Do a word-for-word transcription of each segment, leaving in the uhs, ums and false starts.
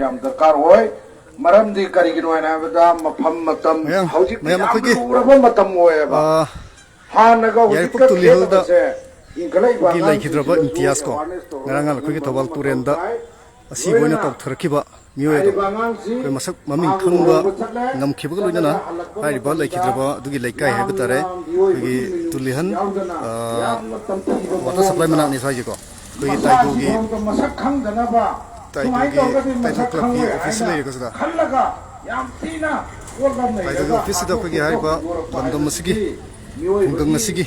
ꯌꯥꯝ ꯗꯔꯀꯥꯔ ꯑꯣꯏ꯫ ꯃꯔꯝꯗꯤ ꯀꯔꯤꯒꯤꯅꯣ ꯍꯥꯏꯅ ꯍꯥꯏꯕꯗ, ꯃꯐꯝ ꯃꯇꯝ ꯃꯌꯥꯝ, ꯍꯧꯖꯤꯛꯇꯤ ꯃꯌꯥꯝ ꯌꯥꯝ ꯑꯩꯈꯣꯏꯒꯤ, ꯂꯨꯔꯕ ꯃꯇꯝ ꯑꯣꯏꯌꯦꯕ꯫ ꯑ, ꯍꯥꯟꯅꯒ ꯍꯧꯖꯤꯛꯀ ꯌꯥꯏꯔꯤꯄꯣꯛ ꯇꯨꯂꯤ ꯍꯣꯜꯗ ꯈꯦꯠꯅꯕꯁꯦ ꯏꯟꯈꯠꯂꯛꯏꯕ ꯑꯩꯈꯣꯏꯒꯤ ꯑꯉꯥꯡꯁꯤꯡꯁꯤꯗꯁꯨ ꯂꯩꯈꯤꯗ꯭ꯔꯕ ꯏꯝꯇꯤꯌꯥꯖ ꯀꯣ, awareness ꯇꯧꯍꯟꯕ ꯉꯔꯥꯡ ꯅꯍꯥꯟ ꯑꯩꯈꯣꯏꯒꯤ ꯃꯊꯧ ꯊꯧꯕꯥꯜ ꯇꯨꯔꯦꯜꯗ ꯇꯥꯏ꯫ ꯑꯁꯤꯕ ꯑꯣꯏꯅ ꯂꯣꯏꯅꯅ ꯇꯧꯊꯔꯛꯈꯤꯕ ꯃꯤꯑꯣꯏ ꯑꯗꯣ ꯍꯥꯏꯔꯤꯕ ꯑꯉꯥꯡꯁꯤ ꯑꯩꯈꯣꯏ ꯃꯁꯛ ꯃꯃꯤꯡ ꯃꯍꯥꯛ ꯈꯪꯕ ꯂꯨꯍꯣꯡꯕ ꯆꯠꯂꯦ, ꯉꯝꯈꯤꯕꯒ ꯂꯣꯏꯅꯅ ꯍꯜꯂꯛꯄ ꯍꯥꯏꯔꯤꯕ ꯃꯇꯝꯗ ꯂꯩꯈꯤꯗ꯭ꯔꯕ ꯑꯗꯨꯒꯤ ꯂꯩꯀꯥꯏ ꯍꯥꯏꯕ ꯌꯥꯝꯅ ꯇꯥꯔꯦ, ꯃꯤꯑꯣꯏꯕꯒꯤ ꯑꯩꯈꯣꯏꯒꯤ ꯃꯤꯅꯨꯡꯁꯤ ꯇꯨꯂꯤꯍꯟ, ꯌꯥꯎꯗꯅ ꯑ, ꯌꯥꯝꯅ ꯇꯝꯊꯤꯕ water supply ꯃꯑꯣꯡꯗ ꯃꯅꯥꯛꯅꯤ ꯁ꯭ꯋꯥꯏꯁꯦꯀꯣ꯫ ꯑꯩꯈꯣꯏꯒꯤ ꯃꯁꯥꯁꯤ ꯇꯥꯏꯒꯣꯒꯤ, ꯐꯥꯎꯗ ꯃꯁꯛ ꯈꯪꯗꯅꯕ ꯁꯨꯃꯥꯏꯅ ꯇꯥꯏꯒꯣꯒꯤ ꯇꯧꯔꯒꯗꯤ ꯇꯥꯏꯒꯣ ꯃꯁꯛ clubꯀꯤ ꯈꯪꯉꯣꯏ officeꯇ ꯍꯥꯏꯅ ꯂꯩꯔꯦꯀꯣ ꯁꯤꯗ꯫ ꯈꯜꯂꯒ ꯌꯥꯝ ꯊꯤꯅ ꯄꯣꯠꯂꯝ ꯇꯥꯏꯒꯣꯒꯤ ꯂꯩꯔꯒ officeꯁꯤꯗ ꯑꯩꯈꯣꯏꯒꯤ ꯍꯥꯠꯇꯣꯛ ꯍꯥꯏꯔꯤꯕ ꯈꯣꯠꯇꯣꯛ ꯂꯝꯗꯝ ꯑꯁꯤꯒꯤ, ꯍꯥꯏꯕꯁꯤꯗꯤ ꯈꯨꯡꯒꯪ ꯃꯤꯑꯣꯏꯕꯒꯤ ꯑꯁꯤꯒꯤ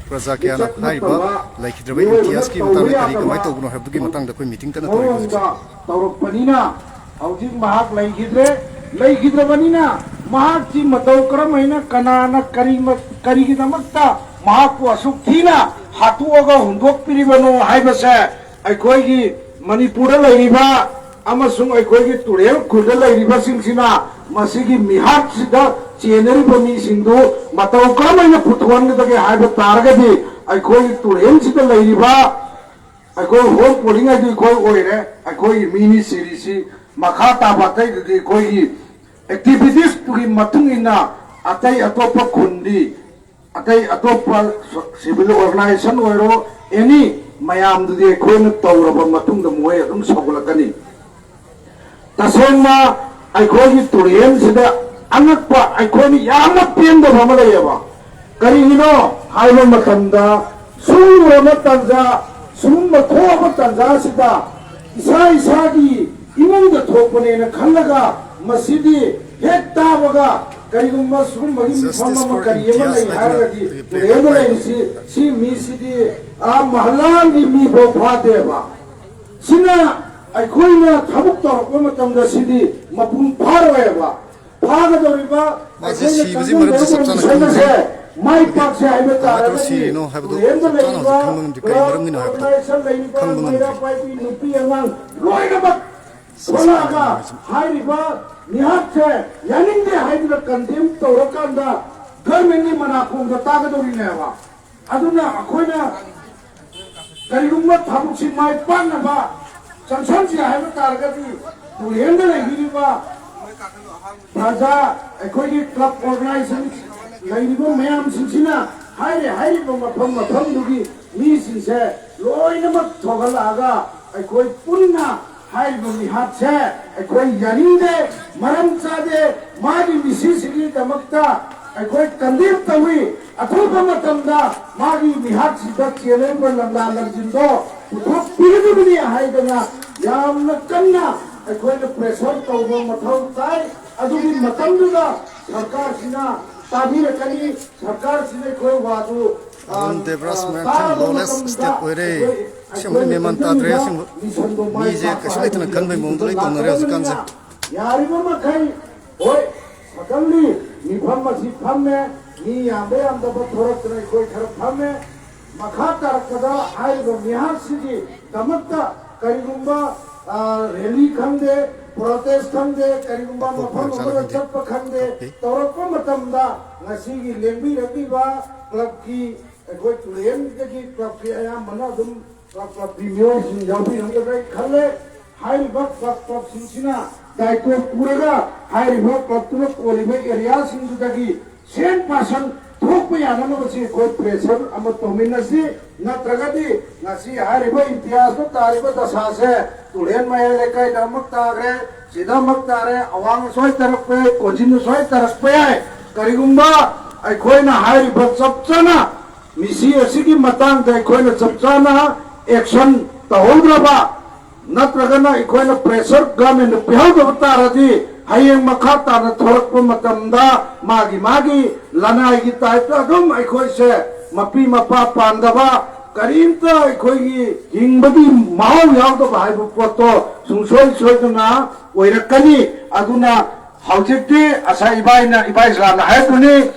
ꯄ꯭ꯔꯖꯥ ꯀꯌꯥꯅ ꯂꯤꯆꯠ ꯍꯥꯏꯔꯤꯕ ꯅꯠꯇꯕ ꯂꯩꯈꯤꯗ꯭ꯔꯕ ꯃꯤꯑꯣꯏꯕꯅ ꯏꯝꯇꯤꯌꯥꯖꯀꯤ ꯇꯧꯕ ꯃꯇꯥꯡꯗ ꯀꯔꯤ ꯌꯥꯗꯕ ꯀꯃꯥꯏꯅ ꯇꯧꯕꯅꯣ ꯍꯥꯏꯕꯗꯨꯒꯤ ꯃꯇꯥꯡꯗ ꯑꯩꯈꯣꯏ meeting ꯀꯟꯅ ꯇꯧꯔꯤ ꯍꯧꯖꯤꯛ꯫ ꯃꯑꯣꯡꯗ ꯇꯧꯔꯛꯄꯅꯤꯅ ꯍꯧꯖꯤꯛ ꯃꯍꯥꯛ ꯂꯩꯈꯤꯗ꯭ꯔꯦ꯫ ꯂꯩꯈꯤꯗ꯭ꯔꯕꯅꯤꯅ ꯃꯍꯥꯛꯁꯤ ꯃꯇꯧ ꯀꯔꯝ ꯍꯥꯏꯅ ꯀꯅꯥꯅ ꯀꯔꯤ ꯃ-, ꯀꯔꯤꯒꯤꯗꯃꯛꯇ ꯃꯍꯥꯛꯄꯨ ꯑꯁꯨꯛ ꯊꯤꯅ ꯍꯥꯠꯇꯣꯛꯑꯒ ꯍꯨꯟꯗꯣꯛꯄꯤꯔꯤꯕꯅꯣ ꯍꯥꯏꯕꯁꯦ ꯑꯩꯈꯣꯏꯒꯤ ꯃꯅꯤꯄꯨꯔꯗ ꯂꯩꯔꯤꯕ ꯑꯃꯁꯨꯡ ꯑꯩꯈꯣꯏꯒꯤ ꯇꯨꯔꯦꯜ ꯈꯨꯜꯗ ꯂꯩꯔꯤꯕꯁꯤꯡꯁꯤꯅ ꯃꯁꯤꯒꯤ ꯃꯤꯍꯥꯠꯁꯤꯗ ꯆꯦꯟꯅꯔꯤꯕ ꯃꯤꯁꯤꯡꯗꯨ ꯃꯇꯧ ꯀꯔꯝ ꯍꯥꯏꯅ ꯄꯨꯊꯣꯛꯍꯟꯒꯗꯒꯦ ꯍꯥꯏꯕ ꯇꯥꯔꯒꯗꯤ ꯑꯩꯈꯣꯏꯒꯤ ꯇꯨꯔꯦꯜꯁꯤꯗ ꯂꯩꯔꯤꯕ ꯑꯩꯈꯣꯏ home polling ꯍꯥꯏꯗꯨ ꯑꯩꯈꯣꯏ ꯑꯣꯏꯔꯦ꯫ ꯑꯩꯈꯣꯏꯒꯤ ꯃꯤꯅꯤ ꯁꯤꯔꯤꯁꯤ꯫ ꯃꯈꯥ ꯇꯥꯕ ꯑꯇꯩꯗꯨꯗꯤ ꯑꯩꯈꯣꯏꯒꯤ activitiesꯇꯨꯒꯤ ꯃꯇꯨꯡ ꯏꯟꯅ ꯑꯇꯩ ꯑꯇꯣꯞꯄ ꯈꯨꯟꯗꯤ, ꯑꯇꯩ ꯑꯇꯣꯞꯄ civil organization ꯑꯣꯏꯔꯣ, any ꯃꯌꯥꯝꯗꯨꯗꯤ ꯑꯩꯈꯣꯏꯅ ꯇꯧꯔꯕ ꯃꯇꯨꯡꯗ ꯃꯣꯏ ꯑꯗꯨꯝ ꯁꯧꯒꯠꯂꯛꯀꯅꯤ꯫ ꯇꯁꯦꯡꯅ ꯑꯩꯈꯣꯏꯒꯤ ꯇꯨꯔꯦꯜꯁꯤꯗ ꯑꯉꯛꯄ, ꯑꯩꯈꯣꯏꯅ ꯌꯥꯝꯅ ꯄꯦꯟꯗꯕ ꯑꯃ ꯂꯩꯌꯦꯕ꯫ ꯀꯔꯤꯒꯤꯅꯣ ꯍꯥꯏꯕ ꯃꯇꯝꯗ, ꯁꯨꯔꯕ ꯇꯟꯖꯥ, ꯁꯨꯝꯕ ꯊꯣꯛꯑꯕ ꯇꯟꯖꯥꯁꯤꯗ ꯏꯁꯥ ꯏꯁꯥꯒꯤ ꯏꯃꯨꯡꯗ ꯊꯣꯛꯄꯅꯦꯅ ꯈꯜꯂꯒ, ꯃꯁꯤꯗꯤ ꯍꯦꯛ ꯇꯥꯕꯒ ꯀꯔꯤꯒꯨꯝꯕ ꯁꯤꯒꯨꯝꯕꯒꯤ ꯃꯤꯐꯝ ꯑꯃ ꯀꯔꯤ ꯑꯃ ꯂꯩ ꯍꯥꯏꯔꯒꯗꯤ, ꯇꯨꯔꯦꯜꯗ ꯂꯩꯔꯤꯁꯤ, ꯁꯤ ꯃꯤꯁꯤꯗꯤ, ꯑꯥ, ꯃꯍꯜꯂꯥꯒꯤ ꯃꯤꯐꯥꯎ ꯐꯥꯗꯦꯕ꯫ ꯁꯤꯅ ꯑꯩꯈꯣꯏꯅ ꯊꯕꯛ ꯇꯧꯔꯛꯄ ꯃꯇꯝꯗ ꯁꯤꯗꯤ ꯃꯄꯨꯡ ꯐꯥꯔꯣꯏꯕ꯫ ꯐꯥꯒꯗꯧꯔꯤꯕ ꯃꯥꯁꯦ ꯑꯩꯈꯣꯏꯅ ꯁꯤꯕꯁꯤ ꯃꯔꯝꯁꯦ ꯆꯞ ꯆꯥꯅ ꯆꯪꯗꯣꯏꯕ ꯈꯪꯗꯦ꯫ ꯃꯤꯁꯟ ꯑꯁꯦ ꯃꯥꯏ ꯑꯩꯈꯣꯏꯒꯤ ꯄꯥꯛꯁꯦ ꯍꯥꯏꯕ ꯀꯃꯥꯏꯅ ꯇꯧꯔ ꯇꯥꯔꯒꯗꯤ ꯁꯤꯔꯤꯅꯣ ꯍꯥꯏꯕꯗꯣ ꯇꯨꯔꯦꯜꯗ ꯆꯞ ꯆꯥꯅ ꯂꯩꯔꯤꯕ ꯍꯧꯖꯤꯛ ꯈꯪꯕ ꯉꯝꯗꯦ꯫ ꯀꯔꯤ club ꯃꯔꯝꯒꯤꯅꯣ ꯍꯥꯏꯕꯗꯣ organization ꯂꯩꯔꯤꯕ ꯈꯪꯕ ꯃꯩꯔꯥ ꯉꯝꯗꯦ꯫ ꯄꯥꯏꯕꯤ ꯅꯨꯄꯤ ꯑꯉꯥꯡ ꯂꯣꯏꯅꯃꯛ ꯁꯤ ꯊꯣꯛꯂꯛꯑꯒ ꯁꯤꯔꯤꯅꯣ ꯍꯥꯏꯁꯦ꯫ ꯍꯥꯏꯔꯤꯕ ꯃꯤꯍꯥꯠꯁꯦ ꯌꯥꯅꯤꯡꯗꯦ ꯍꯥꯏꯗꯨꯅ condemn ꯇꯧꯔꯀꯥꯟꯗ governmentꯀꯤ ꯃꯅꯥꯀꯣꯡꯗ ꯇꯥꯒꯗꯧꯔꯤꯅꯦꯕ꯫ ꯑꯗꯨꯅ ꯑꯩꯈꯣꯏꯅ ꯀꯔꯤꯒꯨꯝꯕ ꯊꯕꯛꯁꯤ ꯃꯥꯏ ꯄꯥꯛꯅꯕ ꯆꯪꯁꯟꯁꯤ ꯍꯥꯏꯕ ꯇꯥꯔꯒꯗꯤ ꯇꯨꯔꯦꯟꯗ ꯂꯩꯕꯤꯔꯤꯕ ꯄ꯭ꯔꯖꯥ, ꯑꯩꯈꯣꯏꯒꯤ ꯀ꯭ꯂꯕ ꯑꯣꯔꯒꯅꯥꯏꯖꯦꯁꯟ ꯂꯩꯔꯤꯕ ꯃꯌꯥꯝꯁꯤꯡꯁꯤꯅ ꯍꯥꯏꯔꯦ ꯍꯥꯏꯔꯤꯕ ꯃꯐꯝ ꯃꯐꯝꯗꯨꯒꯤ ꯃꯤꯁꯤꯡꯁꯦ ꯂꯣꯏꯅꯃꯛ ꯊꯣꯛꯍꯜꯂꯛꯑꯒ ꯑꯩꯈꯣꯏ ꯄꯨꯟꯅ ꯍꯥꯏꯔꯤꯕ ꯃꯤꯍꯥꯠꯁꯦ ꯑꯩꯈꯣꯏ ꯌꯥꯅꯤꯡꯗꯦ, ꯃꯔꯝ ꯆꯥꯗꯦ, ꯃꯥꯒꯤ ꯃꯤꯁꯤꯁꯤꯒꯤꯗꯃꯛꯇ ꯑꯩꯈꯣꯏ ꯀꯟꯗꯦꯝ ꯇꯧꯏ꯫ ꯑꯊꯨꯕ ꯃꯇꯝꯗ ꯃꯥꯒꯤ ꯃꯤꯍꯥꯠꯁꯤꯗ ꯆꯦꯜꯂꯛꯏꯕ ꯂꯝꯂꯥ ꯂꯝꯖꯤꯡꯗꯣ ꯄꯨꯊꯣꯛꯄꯤꯒꯗꯕꯅꯤ ꯍꯥꯏꯗꯅ ꯌꯥꯝꯅ ꯀꯟꯅ ꯑꯩꯈꯣꯏꯅ ꯄ꯭ꯔꯦꯁꯔ ꯇꯧꯕ ꯃꯊꯧ ꯇꯥꯏ꯫ ꯑꯗꯨꯒꯤ ꯃꯇꯝꯗꯨꯗ ꯁꯔꯀꯥꯔꯁꯤꯅ ꯇꯥꯕꯤꯔꯛꯀꯅꯤ꯫ ꯁꯔꯀꯥꯔꯁꯤꯅ ꯑꯩꯈꯣꯏ ꯋꯥꯗꯨ, ꯑ, ꯑꯔꯨꯟ ꯗꯦꯕ꯭ꯔꯥꯖ ꯑ, ꯃꯌꯥꯡꯊꯦꯝ ꯇꯥꯕ lawless ꯃꯇꯝꯗ state ꯑꯣꯏꯔꯦ꯫ ꯑꯩꯈꯣꯏ, ꯑꯁꯦꯡꯕꯗꯤ ꯑꯩꯈꯣꯏꯅ ꯃꯦꯟ ꯃꯥꯟ ꯇꯥꯗ꯭ꯔꯦ꯫ ꯏꯟꯖꯤꯟꯗ ꯑꯁꯦꯡꯕ ꯃꯤꯁꯟꯗꯣ ꯃꯥꯏ ꯃꯤꯁꯦ ꯄꯥꯛꯄ ꯀꯩꯁꯨ ꯂꯩꯇꯅ ꯈꯟꯕꯩ ꯃꯑꯣꯡꯗ ꯂꯣꯏ ꯇꯧꯅꯔꯦ ꯍꯧꯖꯤꯛꯀꯥꯟꯁꯦ꯫ ꯂꯥꯛꯀꯗꯕꯅꯤꯅ ꯌꯥꯔꯤꯕ ꯃꯈꯩ, ꯍꯣꯏ, ꯁꯗꯟꯂꯤ ꯃꯤꯐꯝ ꯑꯁꯤ ꯐꯝꯃꯦ, ꯃꯤ ꯌꯥꯝꯕ ꯌꯥꯝꯗꯕ ꯊꯣꯔꯛꯇꯅ ꯑꯩꯈꯣꯏ ꯈꯔ ꯐꯝꯃꯦ꯫ ꯃꯈꯥ ꯇꯥꯔꯛꯄꯗ ꯍꯥꯏꯔꯤꯕ ꯃꯤꯍꯥꯠꯁꯤꯒꯤꯗꯃꯛꯇ ꯀꯔꯤꯒꯨꯝꯕ, ꯑ, ꯔꯦꯂꯤ ꯈꯪꯗꯦ, ꯄ꯭ꯔꯣꯇꯦꯁ ꯈꯪꯗꯦ, ꯀꯔꯤꯒꯨꯝꯕ ꯃꯐꯝ ꯑꯃꯗ ꯆꯠꯄ ꯈꯪꯗꯦ, ꯇꯧꯔꯛꯄ ꯃꯇꯝꯗ ꯉꯁꯤꯒꯤ ꯂꯦꯡꯕꯤꯔꯛꯂꯤꯕ ꯀ꯭ꯂꯕꯀꯤ, ꯑꯩꯈꯣꯏ ꯇꯨꯔꯦꯟꯗꯒꯤ ꯀ꯭ꯂꯕꯀꯤ ꯑꯌꯥꯝꯕꯅ ꯑꯗꯨꯝ ꯀ꯭ꯂꯕ ꯀ꯭ꯂꯕꯀꯤ ꯃꯤꯑꯣꯏꯁꯤꯡ ꯌꯥꯎꯕꯤꯔꯝꯒꯗ꯭ꯔꯥ ꯈꯜꯂꯦ꯫ ꯍꯥꯏꯔꯤꯕ ꯀ꯭ꯂꯕ ꯀ꯭ꯂꯕꯁꯤꯡꯁꯤꯅ ꯗꯥꯏꯇꯣ ꯄꯨꯔꯒ ꯍꯥꯏꯔꯤꯕ ꯀ꯭ꯂꯕꯇꯨꯅ ꯀꯣꯜꯂꯤꯕ ꯑꯦꯔꯤꯌꯥꯁꯤꯡꯗꯨꯗꯒꯤ ꯁꯦꯟ ꯄꯥꯔꯁꯟ ꯊꯣꯛꯄ ꯌꯥꯅꯅꯕꯁꯤ ꯑꯩꯈꯣꯏ ꯄ꯭ꯔꯦꯁꯔ ꯑꯃ ꯇꯧꯃꯤꯟꯅꯁꯤ꯫ ꯅꯠꯇ꯭ꯔꯒꯗꯤ ꯉꯁꯤ ꯍꯥꯏꯔꯤꯕ ꯏꯝꯇꯤꯌꯥꯖꯇ ꯇꯥꯔꯤꯕ ꯗꯁꯥꯁꯦ ꯇꯨꯔꯦꯟ ꯃꯌꯥꯏ ꯂꯩꯀꯥꯏꯗ ꯑꯃꯨꯛ ꯇꯥꯈ꯭ꯔꯦ, ꯁꯤꯗ ꯑꯃꯨꯛ ꯇꯥꯔꯦ, ꯑꯋꯥꯡ ꯑꯁ꯭ꯋꯥꯏ ꯇꯥꯔꯛꯄ ꯌꯥꯏ, ꯀꯣꯟꯖꯤꯟ ꯑꯁ꯭ꯋꯥꯏ ꯇꯥꯔꯛꯄ ꯌꯥꯏ꯫ ꯀꯔꯤꯒꯨꯝꯕ ꯑꯩꯈꯣꯏꯅ ꯍꯥꯏꯔꯤꯕ ꯆꯞ ꯆꯥꯅ ꯃꯤꯁꯤ ꯑꯁꯤꯒꯤ ꯃꯇꯥꯡꯗ ꯑꯩꯈꯣꯏꯅ ꯆꯞ ꯆꯥꯅ ꯑꯦꯛꯁꯟ ꯇꯧꯍꯧꯗ꯭ꯔꯕ, ꯅꯠꯇ꯭ꯔꯒꯅ ꯑꯩꯈꯣꯏꯅ ꯄ꯭ꯔꯦꯁꯔ ꯒꯚꯔꯟꯃꯦꯟꯠꯅ ꯄꯤꯍꯧꯗꯕ ꯇꯥꯔꯗꯤ, ꯍꯌꯦꯡ ꯃꯈꯥ ꯇꯥꯅ ꯊꯣꯔꯛꯄ ꯃꯇꯝꯗ ꯃꯥꯒꯤ ꯃꯥꯒꯤ ꯂꯅꯥꯏꯒꯤ ꯇꯥꯏꯞꯇ ꯑꯗꯨꯝ ꯑꯩꯈꯣꯏꯁꯦ ꯃꯄꯤ ꯃꯄꯥ ꯄꯥꯟꯗꯕ, ꯀꯔꯤꯝꯇ ꯑꯩꯈꯣꯏꯒꯤ ꯍꯤꯡꯕꯒꯤ ꯃꯍꯥꯎ ꯌꯥꯎꯗꯕ ꯍꯥꯏꯕ ꯄꯣꯠꯇꯣ ꯁꯨꯡꯁꯣꯏ ꯁꯣꯏꯗꯅ ꯑꯣꯏꯔꯛꯀꯅꯤ꯫ ꯑꯗꯨꯅ ꯍꯧꯖꯤꯛꯇꯤ ꯉꯁꯥꯏ ꯏꯕꯥꯏꯅ, ꯏꯕꯥꯏ ꯁꯥꯅ ꯍꯥꯏꯕꯗꯨꯅꯤ,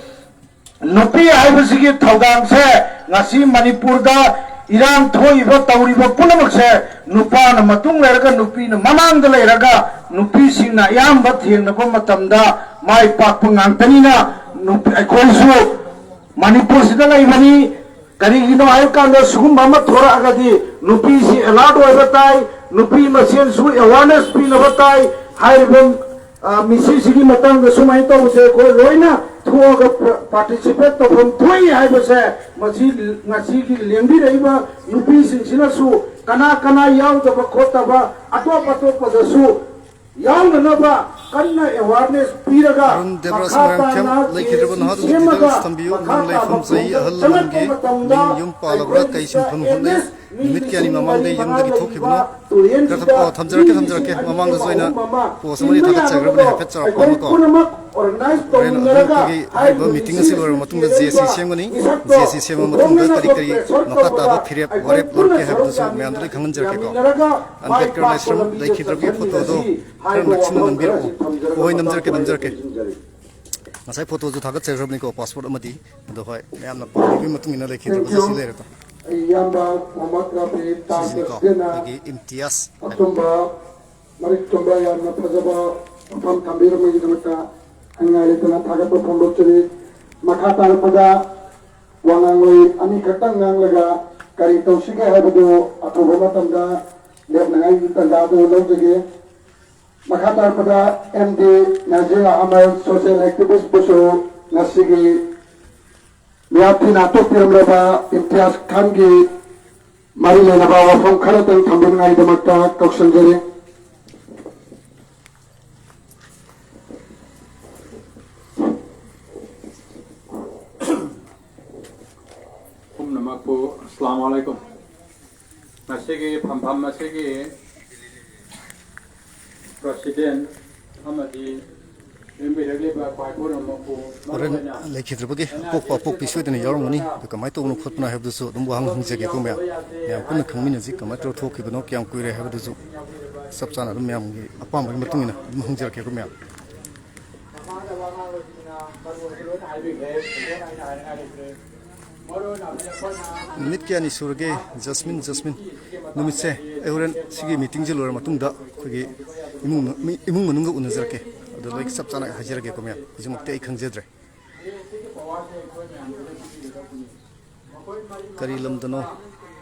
ꯅꯨꯄꯤ ꯍꯥꯏꯕꯁꯤꯒꯤ ꯊꯧꯗꯥꯡꯁꯦ ꯉꯁꯤ ꯃꯅꯤꯄꯨꯔꯗ ꯏꯔꯥꯡ ꯊꯣꯛꯏꯕ, ꯇꯧꯔꯤꯕ ꯄꯨꯝꯅꯃꯛꯁꯦ ꯅꯨꯄꯥꯅ ꯃꯇꯨꯡ ꯂꯩꯔꯒ, ꯅꯨꯄꯤꯅ ꯃꯃꯥꯡꯗ ꯂꯩꯔꯒ, ꯅꯨꯄꯤꯁꯤꯡꯅ ꯑꯌꯥꯝꯕ ꯊꯦꯡꯅꯕ ꯃꯇꯝꯗ ꯃꯥꯏ ꯄꯥꯛꯄ ꯉꯥꯛꯇꯅꯤꯅ, ꯅꯨꯄꯤ, ꯑꯩꯈꯣꯏꯁꯨ ꯃꯅꯤꯄꯨꯔꯁꯤꯗ ꯂꯩꯕꯅꯤ꯫ ꯀꯔꯤꯒꯤꯅꯣ ꯍꯥꯏꯕ ꯀꯥꯟꯗ ꯁꯤꯒꯨꯝꯕ ꯑꯃ ꯊꯣꯔꯛꯑꯒꯗꯤ ꯅꯨꯄꯤꯁꯤ ꯑꯦꯂꯔꯠ ꯑꯣꯏꯕ ꯇꯥꯏ, ꯅꯨꯄꯤ ꯃꯁꯦꯟꯁꯨ ꯑꯦꯋꯥꯔꯅꯦꯁ ꯄꯤꯅꯕ ꯇꯥꯏ꯫ ꯍꯥꯏꯔꯤꯕ, ꯑ, ꯃꯤꯁꯤꯁꯤꯒꯤ ꯃꯇꯥꯡꯗ ꯁꯨꯃꯥꯏꯅ ꯇꯧꯁꯦ, ꯑꯩꯈꯣꯏ ꯂꯣꯏꯅ ꯊꯣꯛꯑꯒ ꯄꯥꯔꯇꯤꯁꯤꯄꯦꯠ ꯇꯧꯐꯝ ꯊꯣꯛꯏ ꯍꯥꯏꯕꯁꯦ ꯃꯁꯤ ꯉꯁꯤꯒꯤ ꯂꯦꯡꯕꯤꯔꯛꯏꯕ ꯅꯨꯄꯤꯁꯤꯡꯁꯤꯅꯁꯨ ꯀꯅꯥ ꯀꯅꯥ ꯌꯥꯎꯗꯕ ꯈꯣꯠꯇꯕ ꯑꯇꯣꯞ ꯑꯇꯣꯞꯄꯗꯁꯨ ꯌꯥꯎꯅꯅꯕ ꯀꯟꯅ ꯑꯦꯋꯥꯔꯅꯦꯁ ꯄꯤꯔꯒ ꯑꯔꯨꯟ ꯗꯦꯕ꯭ꯔꯥꯖ ꯃꯈꯥ ꯃꯣꯏꯔꯥꯡꯊꯦꯝ ꯇꯥꯅ ꯂꯩꯈꯤꯗ꯭ꯔꯕ ꯀꯦꯁ ꯅꯍꯥꯗꯨꯒꯤ ꯁꯦꯝꯃꯒ ꯗꯤꯇꯦꯜꯁ ꯊꯝꯕꯤꯌꯨ꯫ ꯃꯈꯥ ꯅꯪ ꯇꯥꯕ ꯂꯩꯐꯝ ꯆꯍꯤ, ꯈꯣꯡꯖꯪ ꯑꯍꯜ ꯆꯪꯂꯛꯄ ꯂꯃꯟꯒꯤ ꯃꯇꯝꯗ ꯃꯤꯡ ꯌꯨꯝ ꯄꯥꯜꯂꯕ꯭ꯔꯥ? ꯑꯩꯈꯣꯏ ꯀꯩ ꯁꯤꯟꯐꯝ ꯍꯣꯠꯅꯩ? ꯅꯨꯃꯤꯠ ꯀꯌꯥꯅꯤ ꯃꯃꯥꯡꯗꯒꯤ ꯌꯨꯝꯗꯒꯤ ꯊꯣꯛꯈꯤꯕꯅꯣ? ꯈꯔ ꯊꯝ-, ꯑꯣ, ꯊꯝꯖꯔꯛꯀꯦ, ꯊꯝꯖꯔꯛꯀꯦ꯫ ꯃꯃꯥꯡꯗꯁꯨ ꯑꯩꯅ ꯄꯣꯁ ꯑꯃꯅꯤ ꯊꯥꯒꯠꯆꯈ꯭ꯔꯕꯅꯤ, ꯍꯥꯏꯐꯦꯠ ꯆꯥꯎꯔꯥꯛꯄ ꯑꯃꯀꯣ꯫ ꯍꯣꯔꯦꯟ ꯑꯗꯨꯝ ꯑꯩꯈꯣꯏꯒꯤ ꯍꯥꯏꯔꯤꯕ ꯃꯤꯇꯤꯡ ꯑꯁꯤ ꯂꯣꯏꯔꯕ ꯃꯇꯨꯡꯗ ꯖꯦ ꯑꯦ ꯁꯤ ꯁꯦꯝꯒꯅꯤ꯫ ꯖꯦ ꯑꯦ ꯁꯤ ꯁꯦꯝꯃ ꯃꯇꯨꯡꯗ ꯀꯔꯤ ꯀꯔꯤ ꯃꯈꯥ ꯇꯥꯕ ꯐꯤꯔꯦꯞ ꯋꯥꯔꯦꯞ ꯂꯧꯔꯛꯀꯦ ꯍꯥꯏꯕꯗꯨꯁꯨ ꯃꯌꯥꯝꯗ ꯂꯣꯏ ꯈꯪꯍꯟꯖꯔꯛꯀꯦꯀꯣ꯫ ꯑꯝꯕꯦꯗꯀꯔ ꯂꯥꯏꯁ꯭ꯔꯝ ꯂꯩꯈꯤꯗ꯭ꯔꯕꯒꯤ ꯐꯣꯇꯣꯗꯣ ꯈꯔ ꯅꯛꯁꯤꯟꯅ ꯅꯝꯕꯤꯔꯛꯑꯣ꯫ ꯍꯣꯏ, ꯅꯝꯖꯔꯛꯀꯦ, ꯅꯝꯖꯔꯛꯀꯦ꯫ ꯉꯁꯥꯏ ꯐꯣꯇꯣꯁꯨ ꯊꯥꯒꯠꯆꯈ꯭ꯔꯕꯅꯤꯀꯣ, ꯄꯥꯁꯄꯣꯔꯠ ꯑꯃꯗꯤ꯫ ꯑꯗꯣ ꯍꯣꯏ, ꯃꯌꯥꯝꯅ ꯄꯥꯝꯕꯤꯕꯒꯤ ꯃꯇꯨꯡ ꯏꯟꯅ ꯂꯩꯈꯤꯗ꯭ꯔꯕꯁꯦ ꯁꯤ ꯂꯩꯔꯦꯀꯣ꯫ ꯑꯩ ꯏꯌꯥꯝꯕ ꯃꯣꯍꯝꯃꯗ ꯔꯥꯐꯤ ꯇꯥꯖ ꯁꯤꯁꯤꯅꯤꯀꯣ, ꯍꯨꯁꯦꯟꯅ ꯑꯩꯈꯣꯏꯒꯤ ꯏꯝꯇꯤꯌꯥꯖ ꯍꯥꯏꯕ꯫ ꯑꯆꯨꯝꯕ, ꯃꯔꯤꯛ ꯆꯨꯝꯕ, ꯌꯥꯝꯅ ꯐꯖꯕ ꯋꯥꯐꯝ ꯊꯝꯕꯤꯔꯝꯕꯒꯤꯗꯃꯛꯇ ꯍꯥꯏꯅꯤꯡꯉꯥꯏ ꯂꯩꯇꯅ ꯊꯥꯒꯠꯄ ꯐꯣꯡꯗꯣꯛꯆꯔꯤ꯫ ꯃꯈꯥ ꯇꯥꯔꯛꯄꯗ ꯋꯥ ꯉꯥꯡꯂꯣꯏ ꯑꯅꯤꯈꯛꯇꯪ ꯉꯥꯡꯂꯒ ꯀꯔꯤ ꯇꯧꯁꯤꯒꯦ ꯍꯥꯏꯕꯗꯨ ꯑꯊꯨꯕ ꯃꯇꯝꯗ ꯂꯦꯞꯅꯉꯥꯏꯒꯤ ꯇꯥꯟꯖꯥꯗꯨ ꯂꯧꯖꯒꯦ꯫ ꯃꯈꯥ ꯇꯥꯔꯛꯄꯗ ꯑꯦꯝ ꯗꯤ ꯅꯥꯖꯤꯔ ꯑꯍꯃꯗ, ꯁꯣꯁꯤꯌꯦꯜ ꯑꯦꯛꯇꯤꯚꯤꯁꯄꯨꯁꯨ ꯉꯁꯤꯒꯤ ꯃꯤꯌꯥꯝ ꯊꯤꯅ ꯍꯥꯠꯇꯣꯛꯄꯤꯔꯝꯂꯕ ꯏꯝꯇꯤꯌꯥꯖ ꯈꯥꯟꯒꯤ ꯃꯔꯤ ꯂꯩꯅꯕ ꯋꯥꯐꯝ ꯈꯔꯇꯪ ꯊꯝꯕꯤꯅꯤꯡꯉꯥꯏꯒꯤꯗꯃꯛꯇ ꯀꯧꯁꯤꯟꯖꯔꯤ꯫ ꯄꯨꯝꯅꯃꯛꯄꯨ ꯑꯁꯂꯥꯃꯨ ꯑꯂꯥꯏꯀꯨꯝ꯫ ꯉꯁꯤꯒꯤ ꯐꯝꯐꯝ ꯑꯁꯤꯒꯤ ꯄ꯭ꯔꯁꯤꯗꯦꯟ ꯑꯃꯗꯤ ꯂꯦꯡꯕꯤꯔꯛꯂꯤꯕ ꯈ꯭ꯋꯥꯏ ꯄꯨꯝꯅꯃꯛꯄꯨ ꯍꯣꯔꯦꯟ ꯃꯔꯨꯑꯣꯏꯅ ꯂꯩꯈꯤꯗ꯭ꯔꯕꯒꯤ ꯑꯄꯣꯛꯄ ꯑꯄꯣꯛꯄꯤ ꯁꯣꯏꯗꯅ ꯌꯥꯎꯔꯝꯒꯅꯤ꯫ ꯑꯗꯨ ꯀꯃꯥꯏꯅ ꯇꯧꯕꯅꯣ ꯈꯣꯠꯄꯅꯣ ꯍꯥꯏꯕꯗꯨꯁꯨ ꯑꯗꯨꯝ ꯋꯥꯍꯪ ꯍꯪꯖꯒꯦꯀꯣ ꯃꯌꯥꯝ꯫ ꯃꯌꯥꯝ ꯄꯨꯟꯅ ꯈꯪꯃꯤꯟꯅꯁꯤ, ꯀꯃꯥꯏꯅ ꯇꯧꯔ ꯊꯣꯛꯈꯤꯕꯅꯣ, ꯀꯌꯥꯝ ꯀꯨꯏꯔꯦ ꯍꯥꯏꯕꯗꯨꯁꯨ ꯆꯞ ꯆꯥꯅ ꯑꯗꯨꯝ ꯃꯌꯥꯝꯒꯤ ꯑꯄꯥꯝꯕꯒꯤ ꯃꯇꯨꯡ ꯏꯟꯅ ꯑꯗꯨꯝ ꯍꯪꯖꯔꯛꯀꯦꯀꯣ ꯃꯌꯥꯝ꯫ ꯅꯨꯃꯤꯠ ꯀꯌꯥꯅꯤ ꯁꯨꯔꯒꯦ, ꯖꯁꯃꯤꯟ, ꯖꯁꯃꯤꯟ? ꯅꯨꯃꯤꯠꯁꯦ ꯑꯩ ꯍꯣꯔꯦꯟ ꯁꯤꯒꯤ ꯃꯤꯇꯤꯡꯁꯦ ꯂꯣꯏꯔ ꯃꯇꯨꯡꯗ ꯑꯩꯈꯣꯏꯒꯤ ꯏꯃꯨꯡ, ꯃꯤ, ꯏꯃꯨꯡ ꯃꯅꯨꯡꯒ ꯎꯅꯖꯔꯛꯀꯦ꯫ ꯑꯗꯨ ꯂꯣꯏ ꯆꯞ ꯆꯥꯅ ꯍꯥꯏꯖꯔꯛꯀꯦꯀꯣ ꯃꯌꯥꯝ꯫ ꯍꯧꯖꯤꯛꯃꯛꯇꯤ ꯑꯩ ꯈꯪꯖꯗ꯭ꯔꯦ꯫ ꯀꯔꯤ ꯂꯝꯗꯅꯣ?